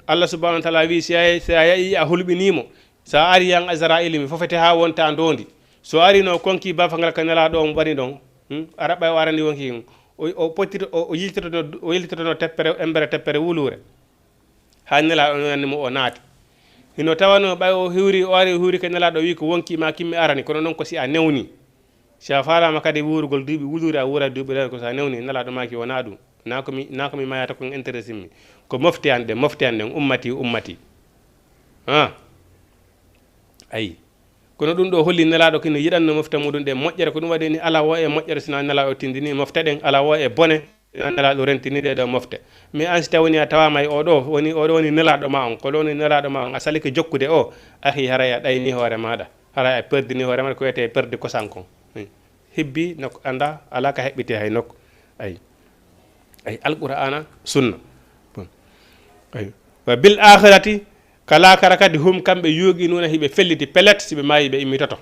Allah subhanahu wa taala wi, si a, si a yahi a hulɓinii mo, so a ari yan Azrailu mi fofete haa wonta ndoondi. So arino konki bafangal ka Nelaaɗo on woni ɗon, hmm? Ara ɓay o arani wonki on. O, o pottito, o, o yiltitono, o yiltitono teppere, embere teppere wuluure. Haa Nelaaɗo on nanni mo o naati. Hino tawanoo ɓay o hiwri, o ari o hiwri ka Nelaaɗo wi ko wonki ma kimmi arani, kono noon ko si a newni. Si a faalaama kadi wuurugol duuɓi wuluure, a wuura duuɓi lewre, ko so a newni, Nelaaɗo maaki wonaa ɗum. Naa ko mi, naa ko mi mayata kon intéressé mi. Ko mofte an ɗen, mofte an ɗen, ummati, ummati. Ha? Ayi. Kono ɗum ɗo holli Nelaaɗo kino yiɗanno mofte muɗum ɗen moƴƴere, ko ɗum waɗi ni alaa wo e moƴƴere sina Nelaaɗo tindini mofte ɗen, alaa wo e bone sina Nelaaɗo rentini ɗe ɗo mofte. Mais an si tawi woni a tawaama e o ɗo, woni o ɗo woni Nelaaɗo ma on, ko ɗo woni Nelaaɗo ma on, a salike jokkude o, ahi haray a ɗayni hoore maaɗa, haray a perdini hoore maaɗa ko wiyetee perdi kosan kon. Hmm. Hibbi nokku annda, alaa ka heɓɓiti hay nokku. Ayi. Ayi, Alqur'aana, sunna. Bon. Ayi. Wa bil akhirati, ka laakara kadi, hum, kamɓe, yuuqinuuna, hiɓe felliti, pellet, si ɓe maayi, ɓe immitoto.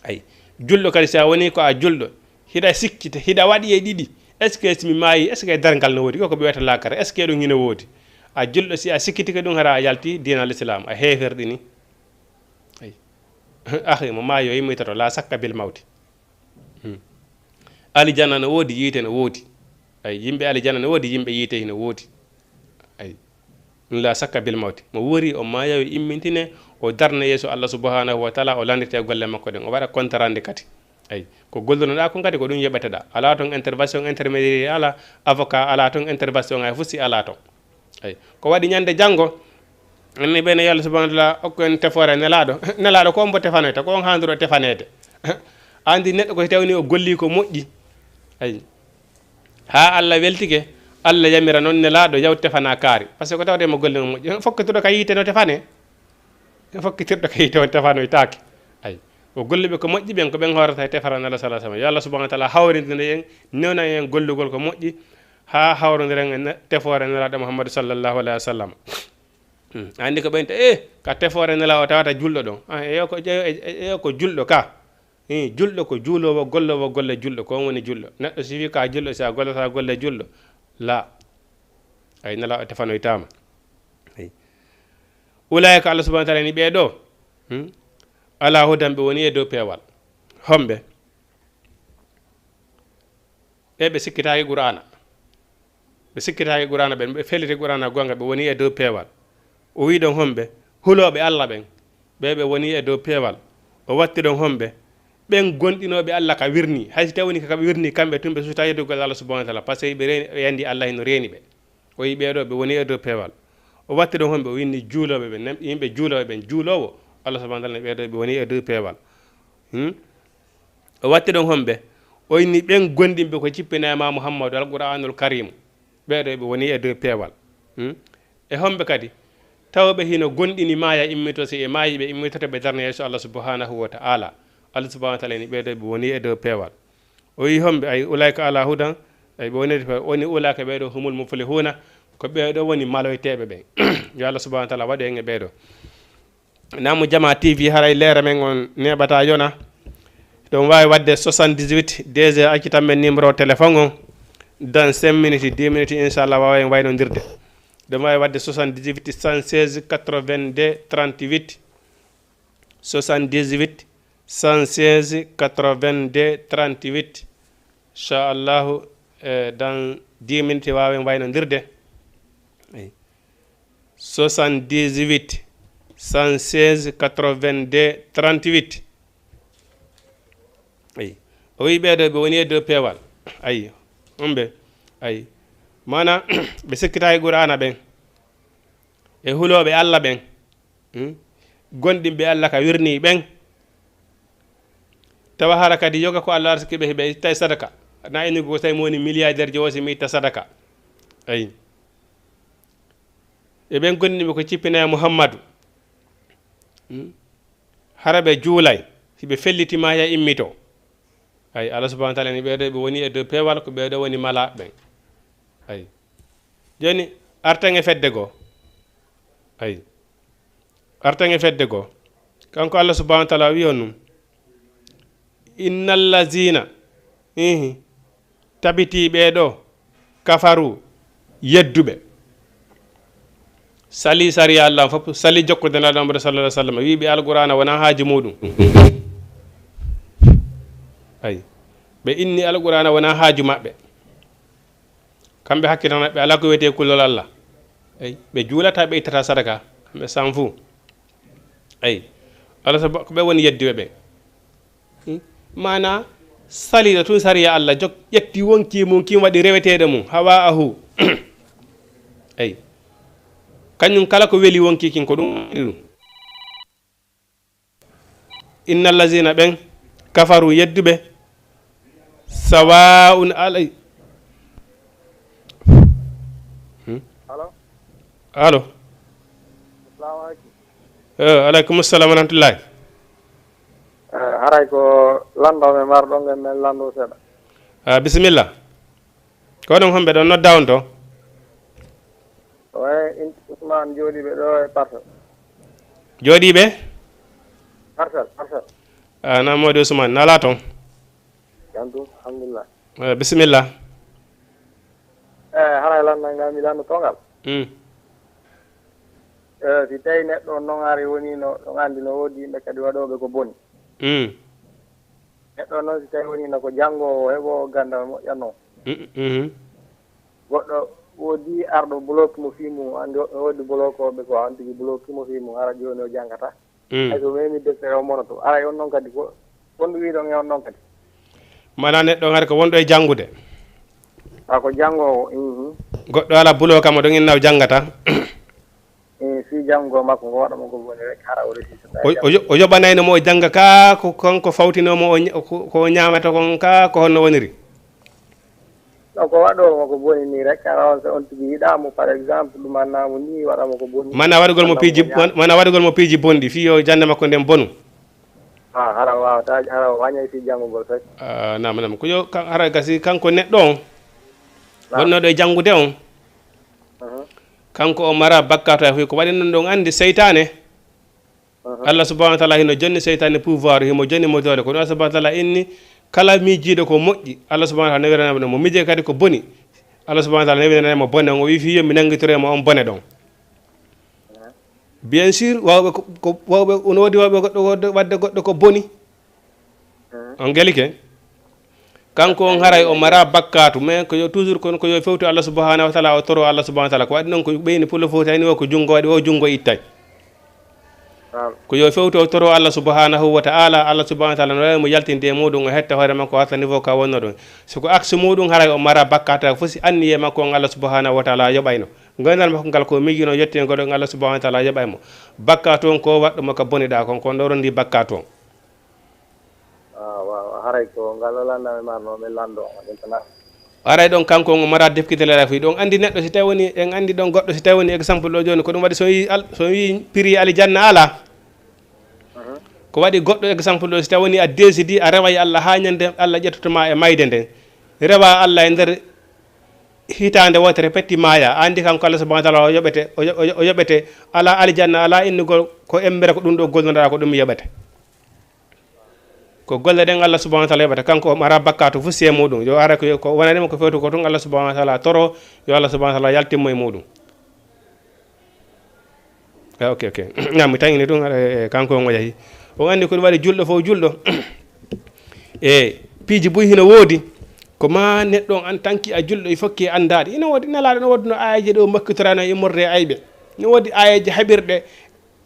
Ayi. Julɗo kadi, si a woni ko a julɗo, hiɗa sikkita, hiɗa waɗi e ɗiɗi, est-ce que si mi maayi, est-ce que darngal no woodi? Ko ko ɓe wiyata laakara, est-ce que ɗum hino woodi? A julɗo, si a sikkitike ɗum, hara a yalti diina l'islam, a heeferɗini. Ayi. Ahi, mo maayi o immitoto, la sakka bil mawti. Hmm. Alijanna no woodi, yiite no woodi. Ayi, yimɓe alijanna no woodi, yimɓe yiite hino woodi. Ayi. Ɗum la sakka bil mawti. Mo wuuri, o maaya, o immintine, o darna yeeso Allah subhanahu wa taala, o lanndite golle makko ɗen, o waɗa compte rendu kadi. Ayi. Ko gollunoɗaa kon kadi, ko ɗum yoɓeteɗaa. Alaa toon intervention intermédiaire, alaa avocat, alaa toon intervention, hay fof si alaa toon. Eyi. Ko waɗi ñande janngo, anni ɓe no Yalla subhanahu wa taala okku en tefoore Nelaaɗo. Nelaaɗo ko on mbo tefanoyta, ko on haanduɗo tefaneede. A anndi neɗɗo ko si tawni o golli ko moƴƴi. Eyi. Haa Allah weltike, Allah yamira noon Nelaaɗo yaw tefana kaari. Par ce que ko tawde mo golli mo moƴƴi. Fokkitirɗo ka yiite no tefane. Fokkitirɗo ka yiite on tefanoytaake. Eyi. O golli ɓe ko moƴƴi ɓen, ko ɓen hoorata e tefara Nelaaɗo sallallahu alaihi wasallam. Yo Allah subhanahu wa taala hawrindina en, newna en gollugol ko moƴƴi. Haa hawrondiren e ne-, tefoore Nelaaɗo Muhammadu sallallahu alaihi wasallam. Hmm. Anndi ko ɓen te, eh, ka tefoore Nelaaɗo tawata julɗo ɗon. Ah, eyo ko, eyo, eyo ko julɗo ka. Eh, julɗo ko juuloowo, golloowo golle julɗo, ko on woni julɗo. Neɗɗo sifi ka julɗo, si a gollata golle julɗo. La. Ay, Nelaaɗo tefanoytaama. Ay. Ulaa'ika, Allah subhanahu wa taala ni ɓee ɗoo, hmm? Alaa hudan, ɓe woni e dow peewal. Homɓe? Ɓe ɓe sikkitaaki Qur'aana. Ɓe sikkitaaki Qur'aana ɓen, ɓe felliti Qur'aana goonga, ɓe woni e dow peewal. O wi'i ɗon homɓe? Hulooɓe Allah ɓen, ɓe ɓe woni e dow peewal. O watti ɗon homɓe? Ɓen gonɗinooɓe Allah ka wirnii. Hay si tawii woni ka ɓe wirnii, kamɓe tun ɓe suutaa yeddugol Allah subhanahu wa taala, par ce que ɓe reeni, ɓe anndi Allah hino reeni ɓe. O wi'i ɓee ɗoo ɓe woni e dow peewal. O watti ɗon homɓe? O inni juulooɓe ɓen, nem-, yimɓe juulooɓe ɓen, juuloowo, Allah subhanahu wa taala ni ɓee ɗoo ɓe woni e dow peewal. Hmm? O watti ɗon homɓe? O inni ɓen gonɗinɓe ko jippinaa e maa Muhammadu, Alqur'aanul Kariim. Ɓee ɗoo ɓe woni e dow peewal. Hmm? E homɓe kadi? Tawɓe hino gonɗini maaya immito, si ɓe maayii ɓe immitoto ɓe darna yeeso Allah subhanahu wa ta'ala. Allah subhanahu wa ta'ala ni ɓee ɗoo ɓe woni e dow peewal. O wi'i homɓe? Ay, ulaa'ika alaa hudan, ay, ɓe woni, woni ulaa'ika ɓee ɗoo humul muflihuuna, ko ɓee ɗoo woni maloyteeɓe ɓen. Yo Allah subhanahu wa ta'ala waɗu en e ɓee ɗoo. Naamu Jamaa T V, haray leere men on neeɓataa yona. Ɗon waawi waɗde soixante-dix-huit, deux heures, accitan men numéro téléphone on. Dans cinq minutes, dix minutes, inchallah, waawen waynondirde. Ɗon waawi waɗde soixante-dix-huit, cent seize, quatre-vingt-deux, trente-huit. Soixante-dix-huit, cent seize, quatre-vingt-deux, trente-huit. Inchallahu, eh, dans dix minutes, waawen waynondirde. Eyi. Soixante-dix-huit, cent seize, quatre-vingt-deux, trente-huit. Ayi. O wi'i ɓee ɗoo ɓe woni e dow peewal. Ayi. Homɓe? Ayi. Maanaa, ɓe sikkitaaki Qur'aana ɓen. E hulooɓe Allah ɓen. Hmm? Gonɗinɓe Allah ka wirnii ɓen. Tawa hara kadi yoga ko Allah arsiki ɓe, ɓe ittay sadaka. Na inni ko tawi mo woni milliardaire jo, si mi itta sadaka. Ayi. E ɓen gonɗinɓe ko jippinaa e Muhammadu. Hmm? Hara ɓe juulay, si ɓe felliti maa ya immito. Ay, Allah subhanahu wa ta'ala ni ɓee ɗoo ɓe woni e dow peewal, ko ɓee ɗoo woni malaaɓe ɓen. Ay. Jooni, arten e fedde goo. Ay. Arten e fedde goo. Kanko Allah subhanahu wa ta'ala wi'i on ɗum. Innal lazina, ihi, tabitii ɓee ɗoo, kafaru, yedduɓe. Salii sariya Allah on fof, salii jokkude Nelaaɗo Muhammadu sallallahu alaihi wasallam, wi'i ɓe Alqur'aana wonaa haaju muuɗum. Ay. Ɓe inni Alqur'aana wonaa haaju maɓɓe. Kamɓe hakkilana ɓe alaa ko wiyetee kulol Allah. Ay. Ɓe juulataa, ɓe ittataa sadaka. Kamɓe s'en fout. Ay. Allah sabu ko ɓe woni yedduɓe ɓe. Hmm? Maanaa, saliiɗo tun sariya Allah, jok-, ƴetti wonkii mum kin, waɗi reweteeɗo mum, hawa'ahu. Eyi. Kañum kala ko weli wonkii kin, ko ɗum waɗi ɗum. Innal lazina, ɓen, kafaru, yedduɓe, sawa'un alay-, hmm? Alo? Alo? Assalamu alaikum. Eh, alaikum salam wa rahmatullahi. Eh, haray ko lanndo men marɗon, ngen men lanndo seeɗa. Ah, bisimilla. Ko oɗon homɓe ɗon nodda on to? Oye, in-, Ousmane jooɗiiɓe ɗo e Parcelles. Jooɗiiɓe? Parcelles, Parcelles. Ah, na moodi Ousmane, nala toon? Jam tum, alhamdulillah. Eh, bisimilla. Eh, haray lanndal ngal mi lanndo tongal. Mm. Eh, si tawi neɗɗo on noon ari woni no, no anndi no woodi yimɓe kadi waɗooɓe ko boni. Mm. Neɗɗo on noon si tawi woni no ko janngoowo, heɓoowo ganndal moƴƴatnoo. Mm, mhm. Goɗɗo woodi arɗo bloki mo fii mum, anndi woɗɗo woodi blokooɓe ko an tigi bloki mo fii mum, hara jooni o janngataa. Mm. Hay so memi deftere o monoto. Aray on noon kadi ko, wonɗo wiɗon e on noon kadi. Maanaa neɗɗo on hari ko wonɗo e janngude. A ko janngoowo, mhm. Goɗɗo ala bulo kam o ɗon inna o janngata. Eh, fii janngugol makko ngo waɗa mo ko boni rek, hara o resi so tawi o, o yo-, o yoɓanayno mo o jannga ka, ko kanko fawtinoo mo o ña-, ko, ko o ñaamata kon ka, ko honno woniri? No ko waɗoo mo ko boni nii rek, hara on, so on tigi yiɗaa mo, par exemple, ɗumanna mo nii, waɗa mo ko boni. Maanaa waɗugol mo piiji bon-, maanaa waɗugol mo piiji bonɗi, fii yo jannde makko nden bonu. Ah, hara o waawataa, hara o wañay fii janngugol fay. Ah, naam, naam. Ko yo, kan-, hara gasi kanko neɗɗo on, naam, wonnooɗo e janngude on, mhm, kanko o mara bakkaatu hay fii ko waɗi non ɗon anndi seytaane. Aha. Allah subhanahu wa ta'ala hino jonni seytaane pouvoir, himo jonni mo doole. Kono Allah subhanahu wa ta'ala inni kala miijiiɗo ko moƴƴi, Allah subhanahu wa ta'ala newiranay mo. Mo miijii kadi ko boni, Allah subhanahu wa ta'ala newiranay mo bone. O wi'i fii yo mi nanngitore mo on bone ɗon. Aha. Bien sûr, waawɓe ko, ko, waawɓe, no woodi waawɓe goɗɗo, waɗde, waɗde goɗɗo ko boni. On gelike? Kanko on haray o mara bakkaatu, mais ko yo toujours kono ko yo fewto Allah subhanahu wa ta'ala, o toro Allah subhanahu wa ta'ala. Ko waɗi noon ko ɓeyni pour le fewtani o ko junngo waɗi, o junngo ittay. Naam. Ko yo fewto o toro Allah subhanahu wa ta'ala, Allah subhanahu wa ta'ala no wawi mo yaltinde e muɗum, o hetta hoore makko, o arta niveau ka wonno ɗum. Si ko aksi muɗum haray o mara bakkaatu, fof si anniye makko on Allah subhanahu wa ta'ala yoɓayno. Ngonal makko ngal ko miijino yettingo ɗon Allah subhanahu wa ta'ala yoɓay mo. Bakkaatu on ko waɗɗo mo ka boniɗa kon, kon ɗo rondi bakkaatu on. Waaw, waaw, haray ko ngal o lanndami marno, min lanndo on, min tana. Haray ɗon kanko on o mara defkitele rafi. Ɗon anndi neɗɗo si tawi woni, en anndi ɗon goɗɗo si tawi woni exemple ɗo jooni, ko ɗum waɗi so yi al-, so yi piri alijanna ala. Mhm. Ko waɗi goɗɗo exemple ɗo si tawi woni a décidi a reway Allah haa ñande Allah ƴettoto ma e mayde nden. Rewa Allah e nder hitaande wootere petti maaya. A anndi kanko Allah subhanahu wa ta'ala o yoɓete, o yo-, o yo-, o yoɓete. Ala alijanna, ala innugol ko embere ko ɗum ɗo gollondaɗa ko ɗum mi yoɓete. Ko golle ɗen Allah subhanahu wa ta'ala yoɓata, kanko o mara bakkaatu fof si e muɗum. Yo ara ko, ko wonani mo ko fewto ko tun Allah subhanahu wa ta'ala toro, yo Allah subhanahu wa ta'ala yaltin mo e muɗum. Eh, ok, ok. Naam, mi tawini ɗum, eh, eh, kanko on o yahi. On anndi ko ɗum waɗi julɗo fof julɗo. E piiji buy hino woodi. Ko ma neɗɗo on en tant que a julɗo, il faut que anndaade. Ina woodi, Nelaaɗo no woodduno aayeeje ɗo makkitorano e immorde e ayɓe. No woodi aayeeje haɓirɗe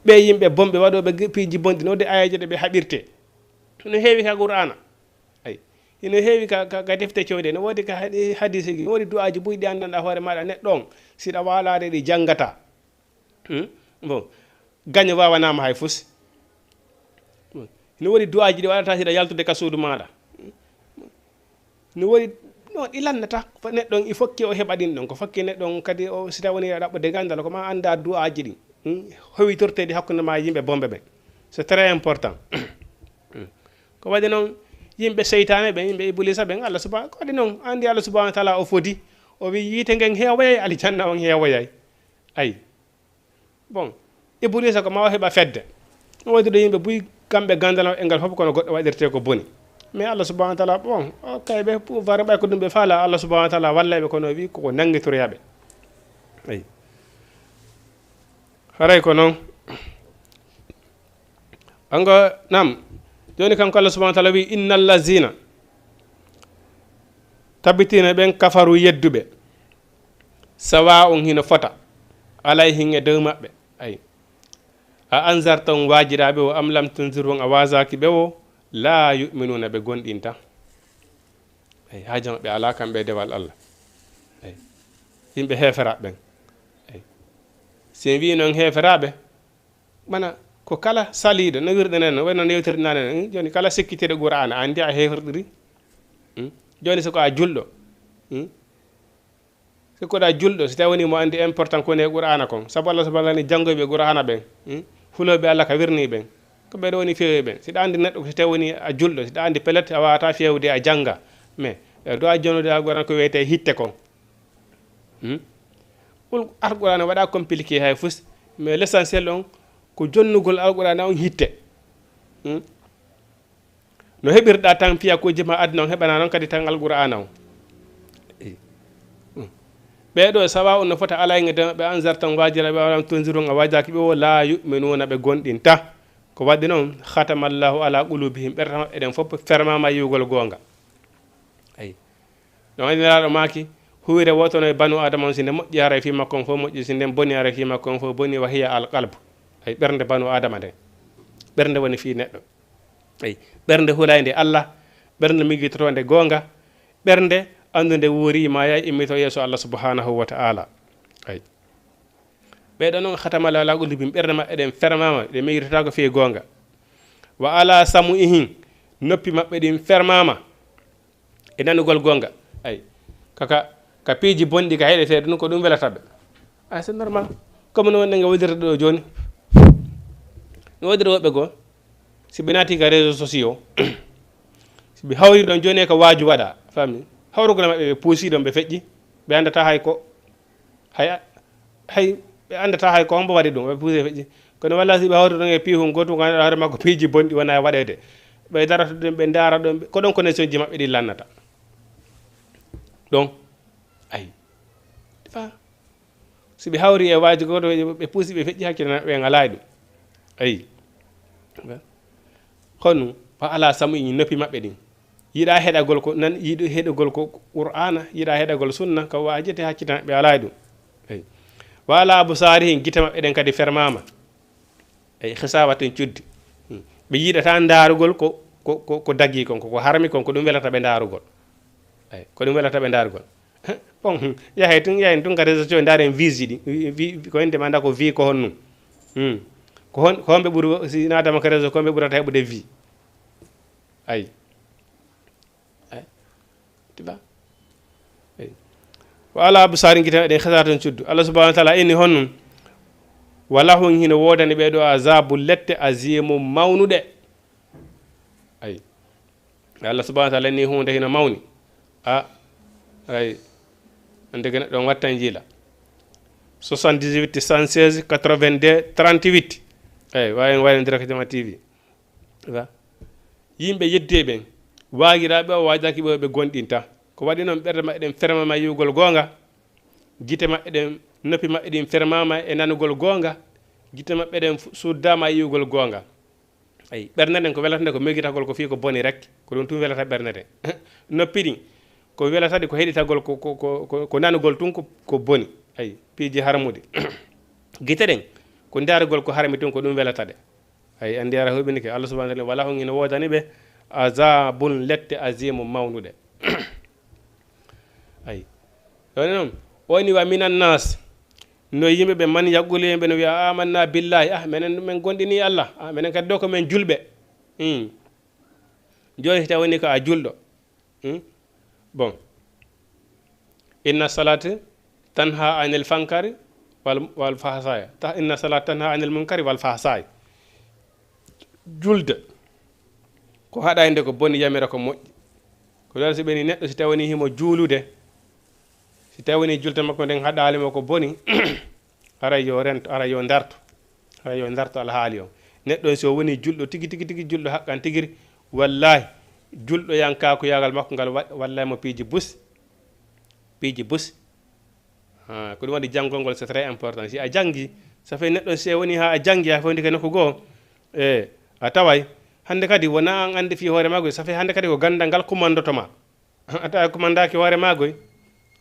ɓe yimɓe bonɓe waɗooɓe ge-, piiji bonɗi. No woodi aayeeje ɗe ɓe haɓirte. No heewi ka Qur'aana. Ay. Hino heewi ka, ka, ka defte cewɗe. No woodi ka hadi-, hadiisi, no woodi du'aaji buy ɗi anndanɗaa hoore maaɗa neɗɗo on. Si ɗa waalaade ɗi janngata. Hmm? Bon. Gaño waawanaama hay fus. Bon. Hino woodi du'aaji ɗi waɗata si ɗa yaltude ka suudu maaɗa. No woodi, non, ɗi lannata. Fa-, neɗɗo on, il faut que o heɓa ɗin ɗon. Ko fakke neɗɗo on kadi, o, si tawi woni a ɗaɓɓude ganndal, ko ma annda du'aaji ɗin. Hmm? Howitorteeɗi hakkunde ma e yimɓe bonɓe ɓen. C'est très important. Hmm. Ko waɗi noon, yimɓe seytaane ɓen, yimɓe Ibuliisa ɓen, Allah suba-, ko waɗi noon, anndi Allah subhanahu wa ta'ala o fodi, o wi yiite ngen heewoyay, alijanna on heewoyay. Ay. Bon, Ibuliisa ko ma o heɓa fedde. Ɗum waɗi ɗo yimɓe buy kamɓe ganndal maɓɓe ngal fof kono goɗɗo waɗirte ko boni. Mais Allah subhanahu wa ta'ala, bon, o kay ɓe pouvoir ɓay ko ɗum ɓe faala, Allah subhanahu wa ta'ala wallay ɓe kono o wi koko nanngitoreya ɓe. Ay. Haray ko noon. Anga, naam. Jooni kanko Allah subhanahu wa ta'ala wi, "Innal lazina." Tabitina ɓen kafaru yedduɓe. Sawa on hino fota. Alayhim e dow maɓɓe. Ay. A anzartahum waajiraaɓe o am lam tunzirhum a waasaaki ɓe o laa yu'minuuna ɓe gondinta. Ay, haaja maɓɓe alaa kamɓe e dewal Allah. Ay. Yimɓe heeferaaɓe ɓen. Ay. Si en wii noon heeferaaɓe, mana ko kala saliiɗo, no wirɗen en, wayno no yewtirɗen en, jooni kala sikkitiiɗo Qur'aana, a anndi a heeferɗiri. Hmm? Jooni so ko a julɗo, hmm? Si ko ɗa julɗo, si tawi woni mo anndi important ko woni e Qur'aana kon. Sabu Allah subhanahu wa ta'ala ni janngoyɓe Qur'aana ɓen, hmm? Hulooɓe Allah ka wirni ɓen. Ko ɓeɗo woni feewi ɓen. Si ɗa anndi neɗɗo, si tawi woni a julɗo, si ɗa anndi pellet, a waawata feewde a jannga. Mais, eh, ɗo a jonnude Alqur'aana ko wiyetee hitte kon. Hmm? Ul-, Alqur'aana waɗa compliqué hay fus, mais l'essentiel on ko jonnugol Alqur'aana on hitte. Hmm? No heɓirɗa tan fiyakuuji ma aduna on, heɓana noon kadi tan Alqur'aana on. Eh. Hmm. Ɓee ɗoo sawa on no fota alayhim e dow maɓɓe anzartahum waajiraaɓe am lam tunzirhum a waajaaki ɓe o laa yu'minuuna ɓe gondinta. Ko waɗi noon, khatamallahu ala qulubihim, ɓerɗe maɓɓe ɗen fof fermaama yi'ugol goonga. Ayi. Ɗum waɗi Nelaaɗo maaki, huwire wooto no e banu Aadama on, si nde moƴƴi haray fii makko on fof moƴƴi, si nde boni haray fii makko on fof boni, wa hiya al qalb. Ayi, ɓernde banu Aadama nden. Ɓernde woni fii neɗɗo. Ayi, ɓernde hulaynde Allah, ɓernde miijitotoonde goonga, ɓernde anndunde wuuri maayay immito yeeso Allah subhanahu wa ta'ala. Ayi. Ɓee ɗoo noon, khatamallahu ala qulubihim, ɓerɗe maɓɓe ɗen fermaama, ɗe miijitotaako fii goonga. Wa ala sam'ihim, noppi maɓɓe ɗin fermaama e nanugol goonga. Ay, kaka, ka piiji bonɗi ka heɗetee ɗum, ko ɗum welata ɓe. Ay, c'est normal. Comme no wonɗen nga wodirta ɗo jooni. No wodiri woɓɓe goo, si ɓe naati ka réseaux sociaux, si ɓe hawri ɗon jooni e ka waaju waɗa, fami? Hawrugol maɓɓe ɓe puusi ɗon, ɓe feƴƴi, ɓe anndata hay ko Hay, hay ɓe anndataa hay ko hombo waɗi ɗum, ɓe puuse feƴƴi. Kono walla si ɓe hawri ɗon e piihun gootun, ko annduɗaa hoore makko piiji bonɗi wona e waɗeede. Ɓe daroto ɗum, ɓe ndaara ɗum, ko ɗon connexion ji maɓɓe ɗi lannata. Ɗon, ay. Fa. Si ɓe hawri e waaji gooto, ɓe puusi, ɓe feƴƴi hakkille maɓɓe, ɓe ngalaayi ɗum. Ayi. Honno? Wa ala sam'ihim, noppi maɓɓe ɗin. Yiɗa heɗagol ko nan, yiɗi heɗagol ko Qur'aana, yiɗa heɗagol sunna, ka waajete hakkille maɓɓe alaayi ɗum. Ayi. Wa ala absaarihim, gite maɓɓe ɗen kadi fermaama. Ayi, hisaawatin cuddi. Hmm. Ɓe yiɗata ndaarugol ko, ko, ko, ko dagii kon, ko, ko harmi kon, ko ɗum welata ɓe ndaarugol. Ayi, ko ɗum welata ɓe ndaarugol. Bon, yahay tun, yahay tun ka réseau sociaux, ndaaren vues ji ɗi. Vi-, vi-, ko inde ma nda ko vie ko honno. Hmm. Ko hon, ko homɓe ɓuri, si naatama ka réseau, ko homɓe ɓurata heɓude vie. Ayi. Ayi. Tu vois? Ayi. Wa ala absaarihim, gite maɓɓe ɗen hisaawatin cuddi. Allah subhanahu wa ta'ala inni honno. Wa lahum, hino woodani ɓe ɗo azabu lette azimu mawnuɗe. Ayi. Allah subhanahu wa ta'ala ni huunde hino mawni. A, ay, ande ko neɗɗo on watta njiila. Soixante-dix-huit, cent seize, quatre-vingt-deux, trente-huit. Ay, wawi en waynodira ko Jama T V. Wa. Yimɓe yedde ɓen, waagiraaɓe o waajaki ɓe, ɓe gondinta. Ko waɗi noon ɓerɗe maɓɓe ɗen fermama yi'ugol goonga. Gite maɓɓe ɗen, noppi maɓɓe ɗin fermama e nanugol goonga. Gite maɓɓe ɗen fu-, suddaama yi'ugol goonga. Ayi, ɓernde nden ko welata nde ko megitagol ko fii ko boni rek, ko ɗum tun welata ɓernde nden. Noppi ɗin, ko welata ɗi ko heɗitagol ko, ko, ko, ko, ko nanugol tun ko, ko boni. Ayi, piiji harmuɗi. Gite ɗen, ko ndaarugol ko harmi tun ko ɗum welata ɗe. Ayi, andi ara huɓini ke, Allah subhanahu wa ta'ala, wala hon ina woodani ɓe azabun lette azimu mawnuɗe. Ayi. Ɗoni noon, woni wa minan nas. No yimɓe ɓe man yaqulu, yimɓe no wiya, "Amanna billahi." Ah, menen men gondini Allah. Ah, menen kadi ɗo ko men julɓe. Hmm. Jooni si tawi woni ko a julɗo. Hmm? Bon. Inna salata tanha anil fankari wal, wal fahsaya. Ta, inna salata tanha anil munkari wal fahsaya. Julde. Ko haɗaynde ko boni, yamira ko moƴƴi. Ko ɗon si ɓeni neɗɗo si tawi woni himo juulude, si tawi woni julde makko nden haɗaali mo ko boni, haray yo rento, haray yo ndarto, haray yo ndarto alhaali on. Neɗɗo on si o woni julɗo tigi, tigi, tigi, julɗo haqqan tigiri, wallahi, julɗo yankaaku yaagal makko ngal wa-, wallay mo piiji bus, piiji bus. Ha, ko ɗum waɗi janngol ngol, c'est très important. Si a janngi, ça fait neɗɗo si a woni ha a janngi, a fewndike nokku goo, e, a taway, hannde kadi wona an anndi fii hoore maa goo, ça fait hannde kadi ko ganndal ngal kumandoto ma. A tawa a kumandaaki hoore maa goo.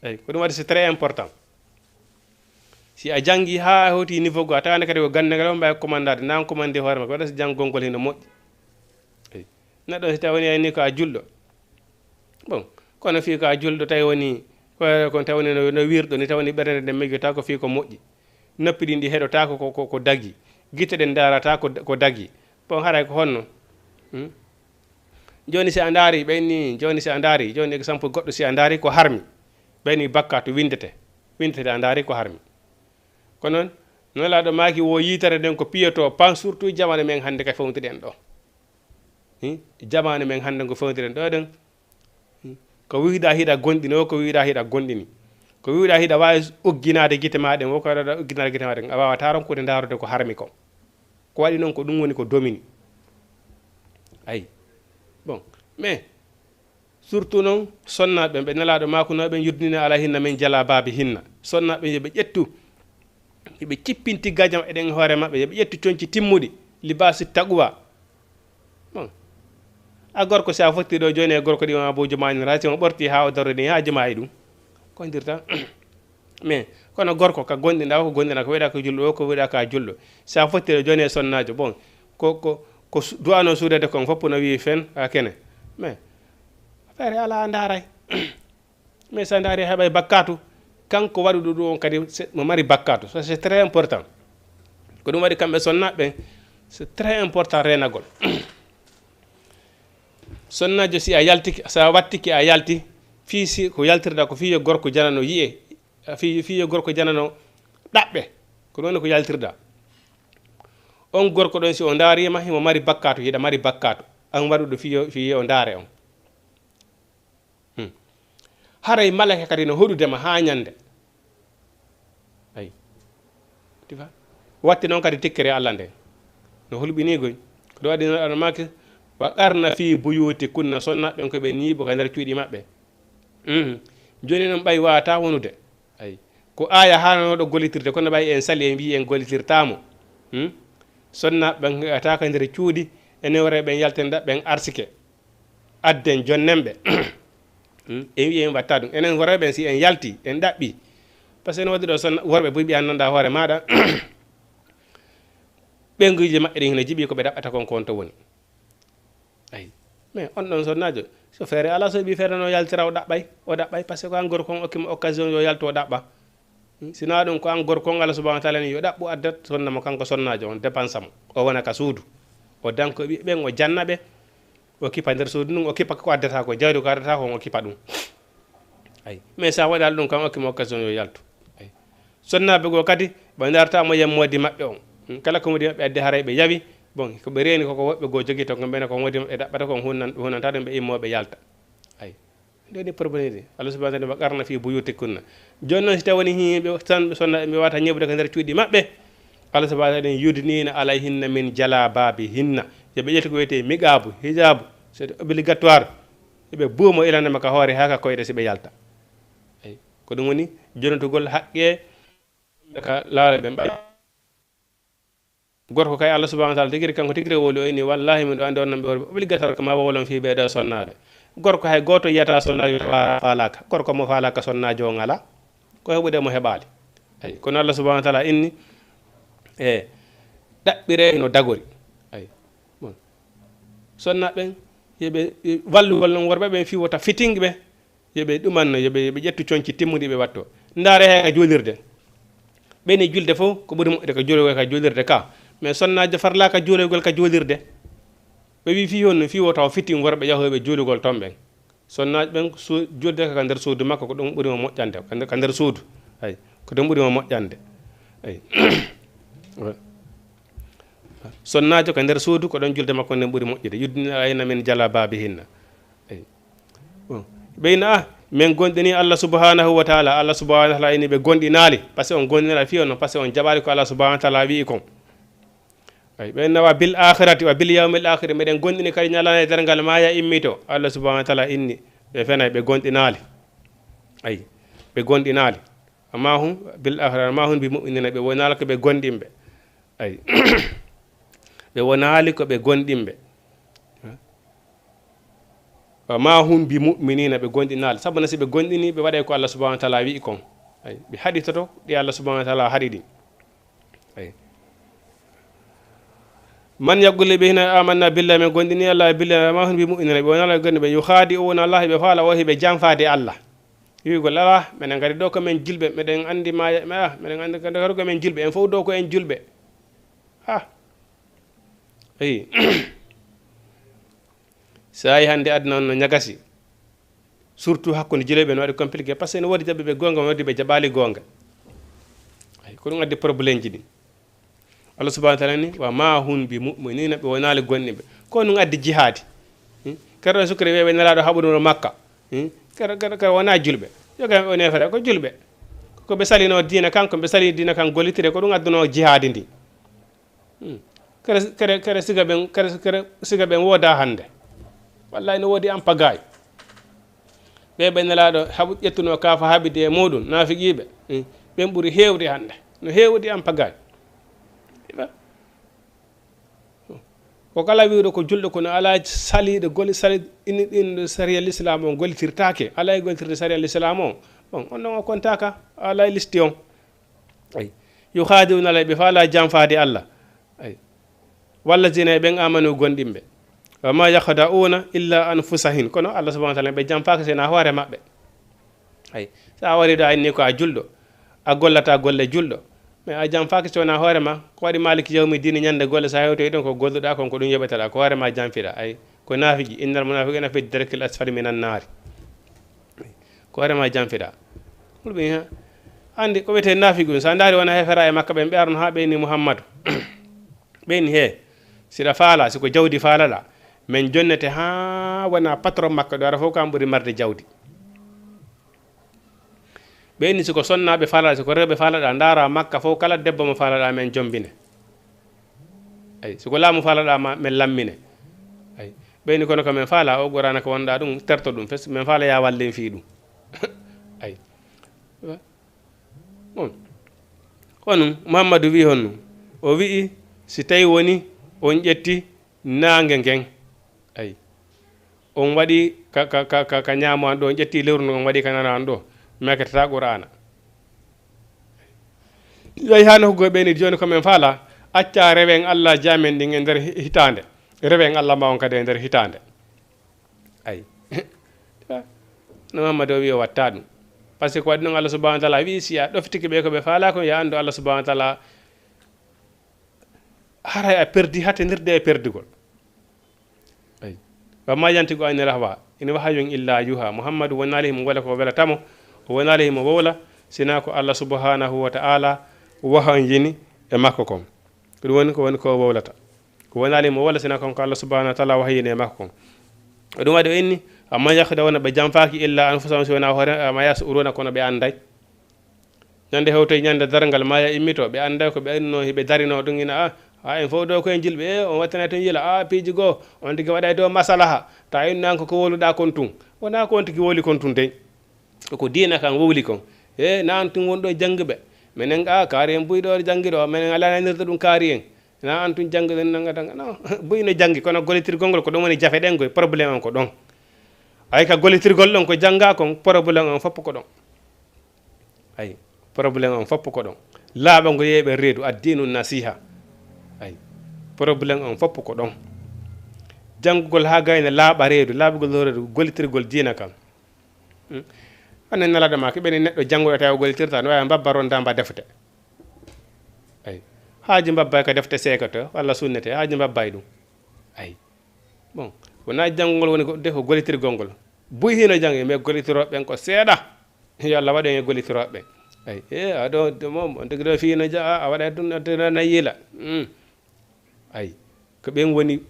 Eyi, ko ɗum waɗi c'est très important. Si a janngi ha a hewti niveau goo, a tawa hannde kadi ko ganndal ngal on mbaawi kumandaade, na an kumandi hoore maa, ko waɗa si janngol ngol hino moƴƴi. Eyi. Neɗɗo si tawi woni ayni ko a julɗo. Bon, kono fii ko a julɗo tawi woni, ko, ko tawi woni no, no wirɗo ni, tawi woni ɓernde nde miijotako fii ko moƴƴi. Noppi ɗin ɗi heɗotako ko, ko, ko dagi. Gite ɗen ndarata ko, ko dagi. Bon, haray ko honno? Hmm? Jooni si a ndaari, ɓen ni, jooni si a ndaari, jooni exemple goɗɗo si a ndaari ko harmi. Ɓen ni bakkaatu winndete. Winndete a ndaari ko harmi. Kono noon, Nelaaɗo maaki wo yiitere nden ko piyoto pan, surtout jamaane men hannde ka fewtiɗen ɗo. Hmm? Jamaane men hannde ngo fewtiɗen ɗo ɗen. Hmm? Ko wi'uɗaa hiɗa gonɗini o, ko wi'uɗaa hiɗa gonɗini. Ko wi'uɗaa hiɗa waawi ugginaade gite maa ɗen, wo ko waɗa ugginaade gite maa ɗen, a waawataa ronkude ndaarude ko harmi ko. Ko waɗi noon ko ɗum woni ko domini. Ayi. Bon, mais surtout noon, sonnaaɓe ɓe Nelaaɗo maakunoo ɓen, yurdinina ala hinna min jala baabi hinna. Sonnaaɓe yo ɓe ƴettu, yo ɓe cippin tiggaaji maɓɓe ɗen e hoore maɓɓe, yo ɓe ƴettu conci timmuɗi, libaasi taqwa. Bon. A gorko, si a fotti ɗo jooni e gorko ɗi ma bo jumaa ni, ray si mo ɓorti haa o darori ni, haa jumaa e ɗum. Ko ndirta? Mais, kono gorko ka gonɗinɗa o, ko gonɗinɗa, ko wi'uɗaa ko julɗo o, ko wi'uɗaa ka julɗo. Si a fotti ɗo jooni e sonnaajo, bon, ko, ko, ko su-, du'ano suudeede kon fof no wi'i fen, a kene. Mais, affaire alaa ndaaray. Mais si a ndaari heɓay bakkaatu, kanko waɗuɗo ɗum on kadi, c'est, mo mari bakkaatu. Ça, c'est très important. Ko ɗum waɗi kamɓe sonnaaɓe ɓen, c'est très important reenagol. Sonnaajo, si a yaltiki, si a wattiki a yalti, fii si ko yaltirɗaa ko fii yo gorko janano yi'e, fii, fii yo gorko janano ɗaɓɓe, ko ɗum woni ko yaltirɗaa. On gorko ɗon, si o ndaariima, himo mari bakkaatu, hiɗa mari bakkaatu, an waɗuɗo fii yo, fii yo ndaare on. Hmm. Haray malaka kadi no hoɗude ma haa ñande. Ayi. Tu vois? Watti noon kadi tikkere Allah nde. No hulɓinii goy. Ko ɗum waɗi noon Allah maaki, "Wa qarna fii buyuutikunna", sonnaaɓe ɓen ko ɓe ñiiɓo ka nder cuuɗi maɓɓe. Mhm. Jooni noon ɓay waawataa wonude. Ayi. Ko aaya haananooɗo gollitirde, kono ɓay en sali, en mbiyi en gollitirtaamo. Hmm? Sonnaaɓe ɓen ngaɗata ka nder cuuɗi, enen worɓe ɓen yalten ɗaɓɓen arsike. Adden jonnen ɓe. Hmm? En wiyi en watta ɗum. Enen worɓe ɓen, si en yalti, en ɗaɓɓi. Par ce que ene woodi ɗo sonna-, worɓe buy ɓe anndanɗa hoore maaɗa. Ɓeynguuji maɓɓe ɗin hino jiɓi ko ɓe ɗaɓɓata kon, ko on to woni. Ayi. Mais on ɗon sonnaajo, so feere alaa, so ɓii feere no yaltira, o ɗaɓɓay, o ɗaɓɓay, par ce que ko an gorko on okkima occasion yo yaltu, o ɗaɓɓa. Hmm, si naa ɗum ko an gorko on, Allah subhanahu wa taala ni yo ɗaɓɓu addat sonna mo, kanko sonnaajo on, dépense mo. O wona ka suudu. O danko ɓiɓɓe ɓen, o janna ɓe, o kipa nder suudu ndun, o kipa ko addata ko, jawdi ko addata ko, o kipa ɗum. Ayi. Mais sa waɗaali ɗum, kan okkima occasion yo yaltu. Ayi. Sonnaaɓe goo kadi, ɓe ndarta mo yen moodi maɓɓe on. Hmm, kala ko moodi maɓɓe addi, haray ɓe yawi. Bon, ko ɓe reeni ko, ko woɓɓe goo jogii to, ko ɓen ko moodi maɓɓe ɗaɓɓata kon, hunnan-, hunnanta ɗum, ɓe immoo ɓe yalta. Ayi. Ɗo ni problème de. Allah subhanahu wa taala, "Wa qarna fi buyutikunna." Jooni noon, si tawani himɓe tan, ɓe sonna, ɓe wata ñiiɓude ko nder cuuɗi maɓɓe, Allah subhanahu wa taala, "Yudnina alayhinna min jalababihinna." Yo ɓe ƴettu ko wiyetee miqaabu, hijaabu, c'est obligatoire. Yo ɓe buumo ilanama ka hoore haa ka koyɗe si ɓe yalta. Eyi. Ko ɗum woni jonotugol haqqe ka laara ɓe mbaɗa. Gorko kay, Allah subhanahu wa taala tigi kanko tigi wowli o inni, "Wallahi, miɗo anndi on non ɓe worɓe obligatoire ko ma wowlon fii ɓee ɗoo sonnaaɓe." Gorko hay gooto yiyata sonnaajo fa-, faalaaka. Gorko mo faalaaka sonnaajo on alaa. Ko heɓude mo heɓaali. Ayi, kono Allah subhanahu wa taala inni, e, ɗaɓɓiree no dagori. Ayi. Bon. Sonnaaɓe ɓen, yo ɓe, yo wallugol non worɓe ɓen fii wota fitingi ɓe. Yo ɓe ɗumanno, yo ɓe, yo ɓe ƴettu conci timmuɗi ɓe watto. Ndaare hee ka juulirde. Ɓe ni julde fof, ko ɓuri moƴƴude ko juulugol ka juulirde ka. Mais sonnaajo farlaaka juulugol ka juulirde. Ɓe wi fii honno, fii wota o fitin worɓe yahooɓe juulugol ton ɓen. Sonnaajo ɓen su-, julde ka nder suudu makko, ko ɗum ɓuri mo moƴƴande, ka nder, ka nder suudu. Ay, ko ɗum ɓuri mo moƴƴande. Ay. Sonnaajo ka nder suudu, ko ɗon julde makko nden ɓuri moƴƴude. Yudnina alayhinna min jalababihinna. Ay. Bon. Ɓe ina, ah, min gonɗini Allah subhanahu wa taala. Allah subhanahu wa taala ini ɓe gonɗinaali. Parce que on gonɗinaali fii on, parce que on jaɓaali ko Allah subhanahu wa taala wi'i kon. Ay, ɓe inna wa bil akhirati wa bil yawmil akhiri. Meɗen gonɗini kadi ñalaande darngal, ma ya immito. Allah subhanahu wa taala inni ɓe fenay, ɓe gonɗinaali. Ay, ɓe gonɗinaali. Amma hum bil akhirati, amma hum bi mu'minina, ɓe wonaali ko ɓe gonɗinɓe. Ay. Ɓe wonaali ko ɓe gonɗinɓe. Wa ma hum bi mu'minina, ɓe gonɗinaali. Sabu na si ɓe gonɗini, ɓe waɗay ko Allah subhanahu wa taala wi'i kon. Ay, ɓe haɗitoto ɗi Allah subhanahu wa taala haɗi ɗin. Ay. Man yaqulu ɓe hina amanna billahi, men gonɗini Allah e billahi, ma hum bi mu'minina, ɓe wonala gonɗi ɓe, yukhadi'una Allah, ɓe faala o hiɓe janfaade Allah. Wi'ugol, "Ala, menen ngari ɗo ko men julɓe, meɗen anndi ma, ma, menen anndi ko men julɓe, en fof ɗo ko en julɓe." Ha. Eyi. Sa yi hannde aduna on no ñagasi, surtout hakkunde julɓe no waɗi compliqué, parce que no woodi jaɓɓe ɓe goonga, no woodi ɓe jaɓaali goonga. Ay, ko ɗum addi problème ji ɗin. Allah subhanahu wa taala ni, "Wa ma hum bi mu'minina," ɓe wonaali gonɗinɓe. Ko ɗum addi jihaadi. Hmm? Kadi ɗo sukkere wi'e ɓe nelaaɗo haɓude no Makka. Hmm? Kadi, kadi, kadi wonaa julɓe. Yoga o nefere ko julɓe. Ko ɓe salino diina kan, ko ɓe sali diina kan gollitire, ko ɗum adduno jihaadi ndi. Hmm. Kere, kere, kere siga ɓen, kere, kere siga ɓen wooda hannde. Wallahi no woodi en pagaay. Ɓe ɓe nelaaɗo haɓu ƴettuno kaafa haɓide e muɗum, naafiqiiɓe. Hmm. Ɓen ɓuri heewde hannde. No heewde en pagaay. Ko kala wi'uɗo ko julɗo, kono alaa saliiɗo gol-, sali-, in, in sariya l'islam on gollitirtaake. Alaa e gollitirde sariya l'islam on. Bon, on ɗon o kontaaka, alaa e listi on. Ay. Yukhadi'una Allah, ɓe faala janfaade Allah. Ay. Wallazina, e ɓen amanu gonɗinɓe. Wa ma yakhda'una illa anfusahum. Kono Allah subhanahu wa taala, ɓe janfaaka si wonaa hoore maɓɓe. Ay. Sa wari ɗo, a inni ko a julɗo, a gollata golle julɗo. Mais a janfaaki si wonaa hoore ma. Ko waɗi maliki yawmi diini, ñande golle, sa hewtoyi ɗon ko golluɗa kon, ko ɗum yoɓeteɗa, ko hoore ma janfiɗa. Ay. Ko naafiji, innal munafiqina fi darkil asfali minan naari. Ko hoore ma janfiɗa. Ɗum ɓe, ha? Anndi ko wiyetee naafiqun, sa ndaari wona hefera e makka ɓen, ɓe arno ha ɓe inni Muhammadu. Ɓe inni, he, siɗa faala, si ko jawdi faalaɗa, men jonnete ha wona patron makka ɗo, ara fof kam ɓuri marde jawdi. Ɓe inni si ko sonnaaɓe faalaɗa, si ko rewɓe faalaɗa, ndaara makka fof kala debbo mo faalaɗa, men jombine. Ay, si ko laamu faalaɗa ma, men lammine. Ay, ɓeyni kono ko men faala, o qur'aana ko wonɗa ɗum, terto ɗum fes, men faala ya wallen fii ɗum. Ay. Bon. Honum Muhammadu wi'i honum? O wi'i, si tawi woni on ƴetti naange ngen, ay, on waɗi ka, ka, ka, ka, ka ñaamo an ɗo, on ƴetti lewru ndun, on waɗi ka nano an ɗo, mi ekkitataa Qur'aana. Yahi haa nokku goo ɓe ni, jooni ko men faala, acca rewen Allah jaamen ɗin e nder hi-, hitaande. Rewen Allah ma on kadi e nder hitaande. Ay. No Muhammadu o wi'i o watta ɗum. Par ce que ko waɗi noon Allah subhanahu wa taala wi'i, si a ɗoftike ɓe ko ɓe faalaa kon, yo a anndu Allah subhanahu wa taala haray a perdi, hatendirde e perdugol. Ay. Wa ma yantiqu anil hawa, in wahyun illa yuha. Muhammadu wonaali himo wowla ko welata mo, o wonaali himo wowla, sinaa ko Allah subhanahu wa taala wahayini e makko kon. Ko ɗum woni ko woni ko wowlata. Ko wonaali mo wowla sinaa kon ko Allah subhanahu wa taala wahayini e makko kon. Ko ɗum waɗi o inni, amman yakhda'una, ɓe janfaaki illa anfusahum, si wonaa hoore, wa ma yash'uruna, kono ɓe annday. Ñande hewtoy, ñande darngal, ma ya immito, ɓe annday ko ɓe annduno, hiɓe darino ɗum ina, a, a, en fof ɗo ko en julɓe, e, on wattanay toon yila, a, piiji goo, on tigi waɗay ɗo masalaha, ta innan ko ko wowluɗaa kon tun. Wonaa ko on tigi wowli kon tun dey. Ko diina kan wowli kon. E, na an tun won ɗo jannguɓe. Menen, a, kaari en buy ɗo janngi ɗo, menen alaa nanirde ɗum kaari en. Na an tun jannguɗen nanga danga. No, buy no janngi, kono gollitirgol ngol ko ɗon woni jafe ɗen koy, problème on ko ɗon. Ay ka gollitirgol ɗon ko jannga kon, problème on fof ko ɗon. Ay, problème on fof ko ɗon. Laaɓa ngo yeeɓe reedu, addinu nasiha. Ay, problème on fof ko ɗon. Janngugol haa gayna laaɓa reedu, laaɓugol reedu, gollitirgol diina kan. Hmm? Anen Nelaaɗo maa, ko ɓeni neɗɗo jannguɗo tawi o gollitirta, no waawi mbabba ronda mba defte. Ay. Haaji mbabba ko defte seekoto, walla sunnete, haaji mbabba e ɗum. Ay. Bon, wonaa janngugol woni ko, de ko gollitirgol ngol. Buy hino janngi, mais gollitirooɓe ɓen ko seeɗa. Yo Allah waɗu en e gollitirooɓe ɓen. Ay, e, a ɗo, de, mo, mo, tigi ɗo fii no ja-, a, a waɗa ɗum, a tigi na yiila. Hmm. Ay, ko ɓen woni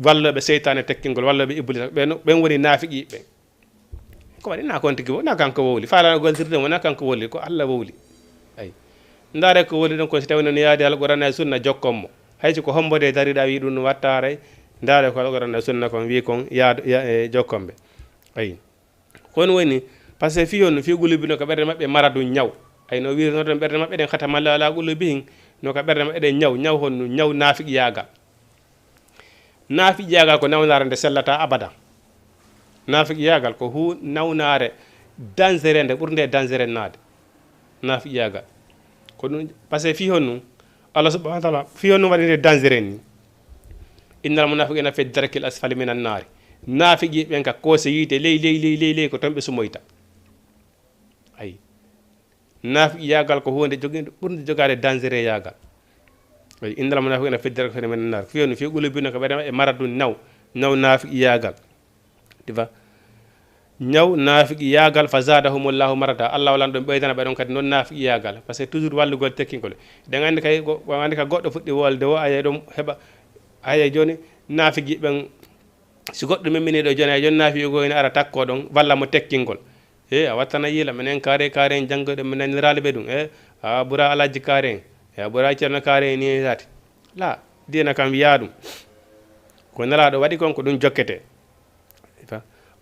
wallooɓe seytaane tekkingol, wallooɓe Iblisa, ɓen, ɓen woni naafiqiiɓe ɓen. Ko waɗi na kon tigi wo-, na kanko wowli. Faala no gollitirde mo, na kanko wowli, ko Allah wowli. Ay. Ndaare ko wowli ɗon ko si tawi noon yaadi Alqur'aana e Sunna jokkon mo. Hay si ko hombo de dariɗa wi ɗum no watta haray, ndaare ko Alqur'aana e Sunna kon wi kon yaado, ya-, e jokkon ɓe. Ay. Ko ɗum woni, par ce que fii on, fii quluubihim ko ɓerɗe maɓɓe maradun ñaw. Ay no wiirnoɗon ɓerɗe maɓɓe ɗen, khatamallahu ala quluubihim, no ka ɓerɗe maɓɓe ɗen ñaw, ñaw honno, ñaw naafiqiyaagal. Naafiqiyaagal ko nawnaare nde sellata abada. Naafiqiyaagal ko hu-, nawnaare dangereux nde ɓurnde dangereux naade. Naafiqiyaagal. Ko ɗum, par ce que fii honno, Allah subhanahu wa taala, fii honno waɗi nde dangereux ni? Innal munafiqina fi darkil asfali minan naari. Naafiqi ɓen ka koose yiite ley, ley, ley, ley, ley, ko ton ɓe sumoyta. Ayi. Naafiqiyaagal ko huunde jogi-, ɓurnde jogaade dangereux yaagal. Ayi, innal munafiqina fi darkil asfali minan naar. Fii honno, fii quluubihim ko ɓerɗe maɓɓe maradun naw, naw naafiqiyaagal. Diva. Ñaw naafiqiyaagal, fa zaadahumullahu marada. Allah walan ɗon ɓeydana ɓe ɗon kadi noon naafiqiyaagal. Par ce que toujours wallugol tekkingol. Eɗen anndi kay, go-, eɗen anndi ka goɗɗo fuɗɗi wolde o, ayay ɗum heɓa, ayay jooni naafiqi ɓen, si goɗɗo memmini ɗo jooni, ay jooni naafiqi goo ina ara takko ɗon, walla mo tekkingol. E, a wattana yiila, minen kaare, kaare en janngoyɗo, mi naniraali ɓe ɗum. E, a ɓura Alhaji kaare en. E, a ɓura Ceerno kaare en, ni tati. La, diina kam wiyaa ɗum. Ko Nelaaɗo waɗi kon, ko ɗum jokkete.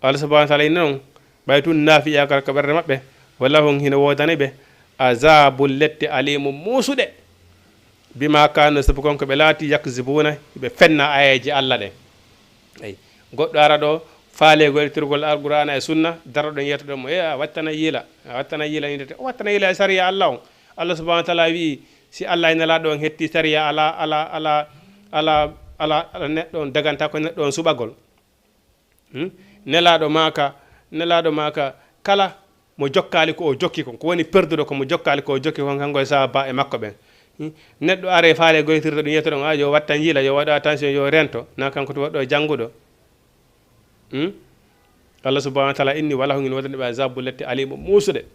Allah subhanahu wa taala ina noon, ɓay tun naafiqiyaagal ko ɓerɗe maɓɓe, wa lahum hino woodani ɓe, azabun lette alimu muusuɗe, bima kanu, sabu kon ko ɓe laati, yakzibuna, ɓe fenna aayeeje Allah ɗen. Eyi, goɗɗo ara ɗo, faale goytirgol Alqur'aana e Sunna, daro ɗon yetto ɗon mo, e a wattana yiila, a wattana yiila ni tete, o wattana yiila e sariya Allah on. Allah subhanahu wa taala wi'i, si Allah e Nelaaɗo on hetti sariya ala, ala, ala, ala, ala, ala neɗɗo on daganta ko neɗɗo on suɓagol. Hmm? Nelaaɗo maaka, Nelaaɗo maaka, kala mo jokkaali ko o jokki kon, ko woni perduɗo ko mo jokkaali ko o jokki kon, kanko e sahaaba e makko ɓen. Hmm? Neɗɗo are faale goytirde ɗum, yetto ɗon, a, yo wattan yiila, yo waɗu attention, yo rento, na kanko to waɗɗo jannguɗo. Hmm? Allah subhanahu wa taala inni, wala hongin wodande ɓe azabu lette alimu muusuɗe.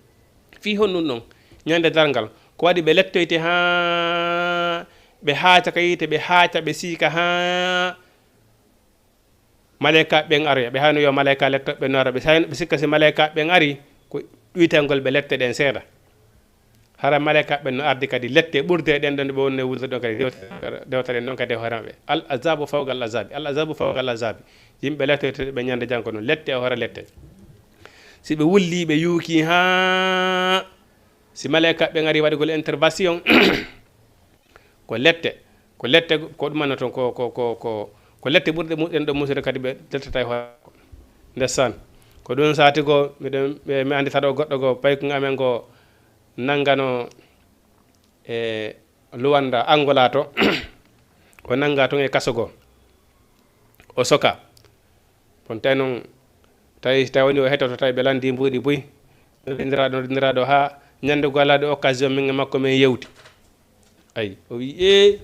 Fii honɗum ɗon? Ñande darngal. Ko waɗi ɓe lettoyte haa ɓe haaca ka yiite, ɓe haaca, ɓe siika haa Maleyka ɓen aroya, ɓe hayno yo maleyka lettoɓe no ara, ɓe hayno ɓe sikka si maleyka ɓen ari, ko ɗuytangol ɓe lette ɗen seeɗa. Hara maleyka ɓen no ardi kadi lette ɓurde ɗen ɗon ɓe wonno e wulde ɗon kadi, dewta-, dewta ɗen ɗon kadi e hoore maɓɓe. Al azabu fawqa al azabi, al azabu fawqa al azabi. Yimɓe lettoyte ɓe ñande janngo ɗon, lette e hoore lette. Si ɓe wulli, ɓe yuuki haa Si maleyka ɓe ngari waɗugol intervention, ko lette, ko lette, ko ɗum annoton, ko, ko, ko, ko, ko lette ɓurɗe muɗen ɗo musude, kadi ɓe lettata e hoore makko. Ndesan, ko ɗum saati goo, miɗen, mi, mi anndi saɗo goɗɗo goo, paykun amen goo nanngano e Luwannda, Angola to, o nannga toon e kaso goo, o soka. Kono tawi noon, tawi, tawi woni o hetoto, tawi ɓe lanndii mbuuɗi buy. Noddiraaɗo, noddiraaɗo haa ñannde goo alaa ɗo occasion, min e makko min yewti. Ayi, o wii, "Ee,"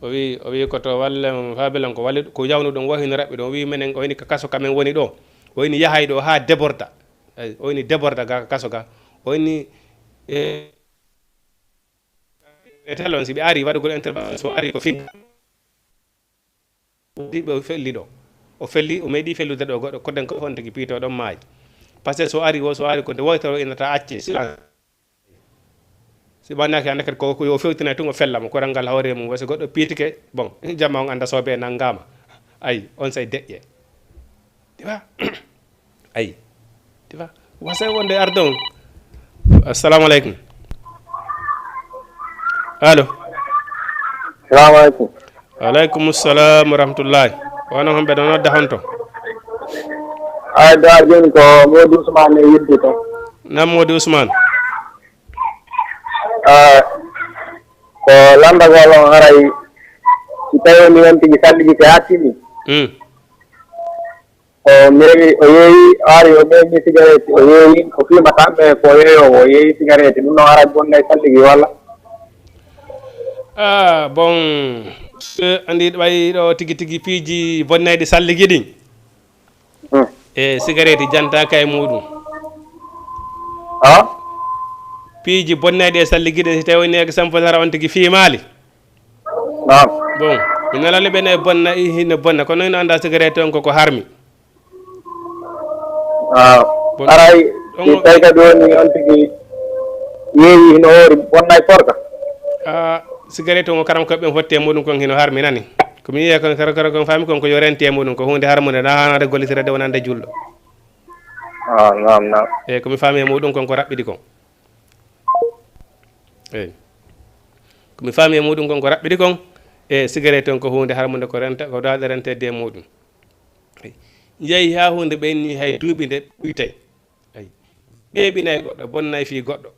o wii, o wii, "Ko to walle, faabelan ko walle, ko yawnu ɗon, wo hino raɓɓi ɗon." O wii, "Menen, o woni ka kaso ka min woni ɗo. O woni yahay ɗo haa déborda." Ayi, o woni déborda ga ka kaso ga. O woni, e, e telon, si ɓe ari waɗugol intervention, so ari ko fin. Ɗiɗo o felli ɗo. O felli, o meeɗi fellude ɗo goɗɗo, koden ko on tigi piito ɗon maayi. Parce que so ari wo, so ari ko nde woytoro innata acce, silence. Si ɓannaaki hannde kadi ko, ko yo fewtinay tun o fella mo, koral ngal hawre mum, wasi goɗɗo piitike, bon, jamma on annda soobe nanngaama. Ayi, on say deƴƴe. Diwa? Ayi. Diwa? Wasay wonde arde on. Assalamu aleykum. Allo. Salamu aleykum. Wa aleykum salam wa rahmatullahi. Wano homɓe ɗo nodda honto? Ay, da joni ko Modi Ousmane e yidde to. Nam Modi Ousmane? Ah, ko landagol on haray, si tawi woni on tigi salligi ko haa tini. Hmm. O memi, o yeeyi, o ari, o memi sigaretti, o yeeyi, o fiimata ɓe ko yeeyowo, o yeeyi sigaretti. Ɗum noon haray bonnay salligi walla? Ah, bon, eh, andi ɓay ɗo tigi tigi piiji bonnayɗi salligi ɗin. Hmm. E sigaretti jantaaka e muɗum. Ah? Piiji bonnayɗi e salligi ɗin, si tawi woni exemple hara on tigi fiimaali. Naam. Bon, mi nanani ɓe ne bonna, i-, hino bonna, kono hino annda sigaretti on koko harmi. Ah, bon, haray, on si tawi kadi woni on tigi yeeyi hino hoori, bonnay korka? Ah, sigaretti on ko karam ko ɓen fotti e muɗum kon hino harmi nani. Ko mi yiya kon kara kara kon faami kon ko yo renti e muɗum, ko huunde harmunde, na haanade gollitirede wonande julɗo. Ah, naam, naam. E ko mi faami e muɗum kon ko raɓɓiɗi kon. Eyi. Ko mi faami e muɗum kon ko raɓɓiɗi kon, e sigaretti on ko huunde harmunde ko renta, ko daaɗe renteede e muɗum. Eyi. Njeyi haa huunde ɓenni hay duuɓi nde ɓuytay. Eyi. Ɓeeɓinay goɗɗo, bonnay fii goɗɗo.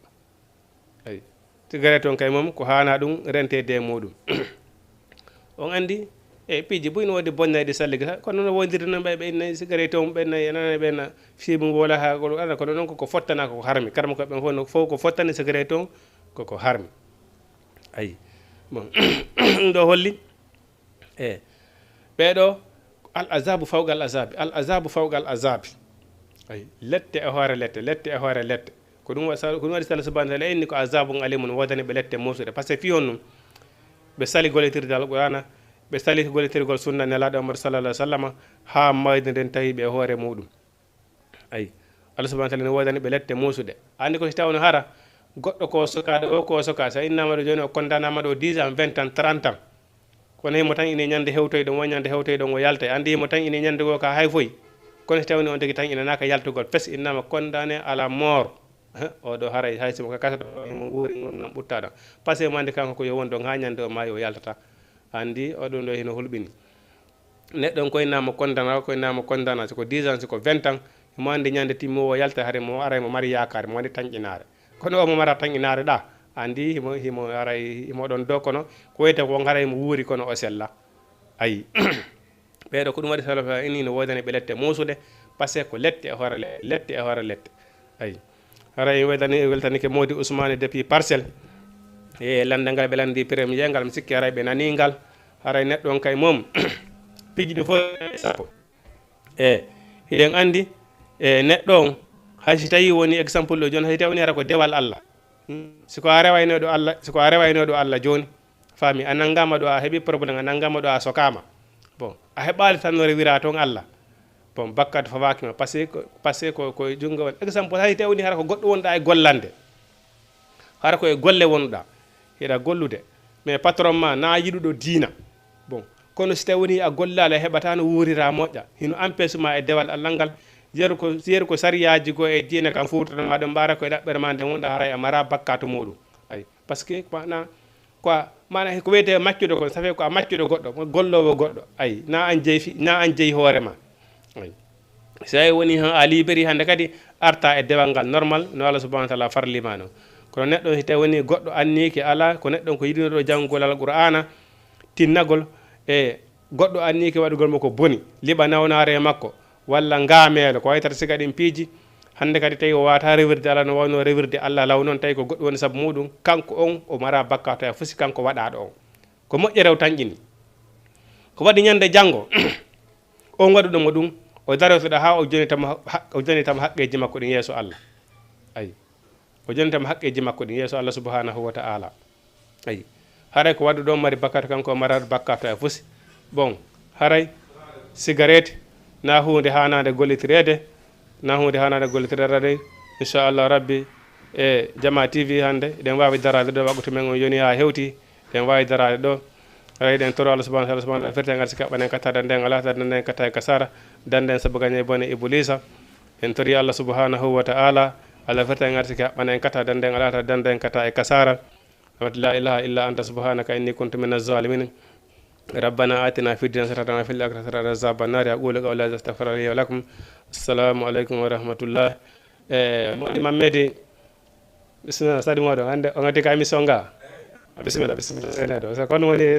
Eyi. Sigaretti on kay mom ko haana ɗum renteede e muɗum. On anndi, e piiji buy no woodi bonnayɗi salligi, kono no wondirde noon ɓe, ɓe inna sigaretti on, ɓe inna, nana, ɓe inna fii mum wala haa gol, ala, kono noon ko, ko fottana ko harmi. Karam ko ɓen fof no, fof ko fottani sigaretti on, ko, ko harmi. Ayi. Bon. Ɗum ɗo holli, e, ɓee ɗo, al azabu fawqa al azabi, al azabu fawqa al azabi. Ayi. Lette e hoore lette, lette e hoore lette. Ko ɗum wa-, sa-, ko ɗum waɗi Alla subhanahu wa taala inni ko azabun alimun, woodani ɓe lette muusuɗe. Par ce que fii honɗum? Ɓe sali gollitirde Alqur'aana, ɓe sali gollitirgol sunna Nelaaɗo Muhammadu sallallahu alaihi wa sallam, haa mayde nden tawi ɓe e hoore muɗum. Ayi, Alla subhanahu wa taala ne woodani ɓe lette muusuɗe. Anndi ko si tawno hara goɗɗo ko sokaaɗo, o ko sokaa, so innaama ɗo jooni o kondanaama ɗo dix ans, vingt ans, trente ans. Kono himo tan ine ñande hewtoy ɗon, won ñande hewtoy ɗon o yaltay. Anndi himo tan ine ñande goo ka hay foy. Kono si tawni on tigi tan ine naka yaltugol, pes innaama condamné à la mort. Oɗo haray hay simo ka kaso ɗo, himo wuuri ngurndan ɓuttaa ɗon. Parce que mo anndi kanko ko yo won ɗon haa ñande o maayi o yaltata. Anndi o ɗum ɗo hino hulɓini. Neɗɗo on ko innaama condamné, ko innaama condamné, si ko dix ans, si ko vingt ans, himo anndi ñande timmi o yalta, haray mo aray mo mari yaakaare, mo waɗi tanƴinaare. Kono o mo mara tan inaare ɗa, anndi himo, himo haray, himo ɗon do kono, ko wiyete ko haray mo wuuri kono o sella. Ayi. Ɓee ɗo ko ɗum waɗi sala fa ini no woodani ɓe lette muusuɗe, parce que ko lette e hoore le-, lette e hoore lette. Ayi. Haray weltani, weltanike Modi Ousmane depuis Parcelles. E lannde ngal ɓe lanndi premier ngal, mi sikki haray ɓe nanii ngal. Haray neɗɗo on kay mom, piiji ɗi fof sappo. E, hiɗen anndi, e, neɗɗo on, hay si tawi woni exemple ɗo jooni, hay si tawi woni hara ko dewal Alla. Hmm, si ko a rewayno ɗo Alla, si ko a rewayno ɗo Alla jooni, faami, a nanngaama ɗo, a heɓi problème, a nanngaama ɗo, a sokaama. Bon, a heɓaali tan no rewira toon Alla. Bon, bakkat fawaaki ma, parce que, parce que ko, ko junngo woni. Exemple, hay si tawi woni hara ko goɗɗo wonɗa e gollande. Hara ko e golle wonɗa, hiɗa gollude. Mais patron ma na yiɗuɗo diina. Bon, kono si tawi woni a gollaali, a heɓata no wuurira moƴƴa, hino empêche ma e dewal Alla ngal, Yeru ko, yeru ko sariyaaji goo e diine kam fuutoto ma ɗum, ɓaara koye ɗaɓɓere ma nde wonɗa, haray a mara bakkaatu muɗum. Ay, parce que mana, quoi, mana ko wiyetee maccude kon, ça fait ko a maccuɗo goɗɗo, golloowo goɗɗo. Ay, na an jeyi fi-, na an jeyi hoore ma. Ay. So a woni han a libéri hannde kadi arta e dewal ngal normal no Allah subhanahu wa taala farlima non. Kono neɗɗo si tawi woni goɗɗo anniike alaa, ko neɗɗo ko yiɗunoɗo janngugol Alqur'aana, tinnagol e goɗɗo anniike waɗugol mo ko boni, liɓa nawnaare e makko, walla ngaameelo, ko waytata siga ɗin piiji, hannde kadi tawi o waata rewirde Allah no wawno rewirde Allah law non, tawi ko goɗɗum woni sabu muɗum, kanko on o mara bakkaatu e fusi kanko waɗaaɗo on. Ko moƴƴere o tanƴini. Ko waɗi ñande janngo, on waɗuɗo mo ɗum, o darotoɗo haa o jonitama ha-, o jonitama haqqeeji makko ɗin yeeso Allah. Ayi. O jonitama haqqeeji makko ɗin yeeso Allah subhanahu wa ta'ala. Ayi. Haray ko waɗuɗo on mari bakkaatu, kanko o maraɗo bakkaatu e fusi. Bon, haray sigareeti na huunde haanaande gollitireede, na huunde haanaande gollitireede. Inchallah rabbi, e Jama T V hannde, eɗen waawi daraade ɗo, waktu men on yoni haa hewti, eɗen waawi daraade ɗo. Haray eɗen toro Allah subhanahu wa ta'ala, subhanahu wa ta'ala, firti en arsike, haɓɓana en kata dande en alata, dande en kata e kasara, dande en sabu gañe bone Iblisa. En tori Allah subhanahu wa ta'ala, Allah firti en arsike, haɓɓana en kata dande en alata, dande en kata e kasara. Wa la ilaha illa anta subhanaka inni kuntu minaz zalimin. ربنا آتنا في الدنيا حسنة وفي الآخرة حسنة وقنا عذاب النار. أقول قولي هذا، أستغفر الله لي ولكم. السلام عليكم ورحمة الله. E, Mawɗi Mammedi, bisimilla, Sadi Mawɗo, hannde o ngati ka émission nga. Bisimilla, bisimilla, seyneɗo. So kono woni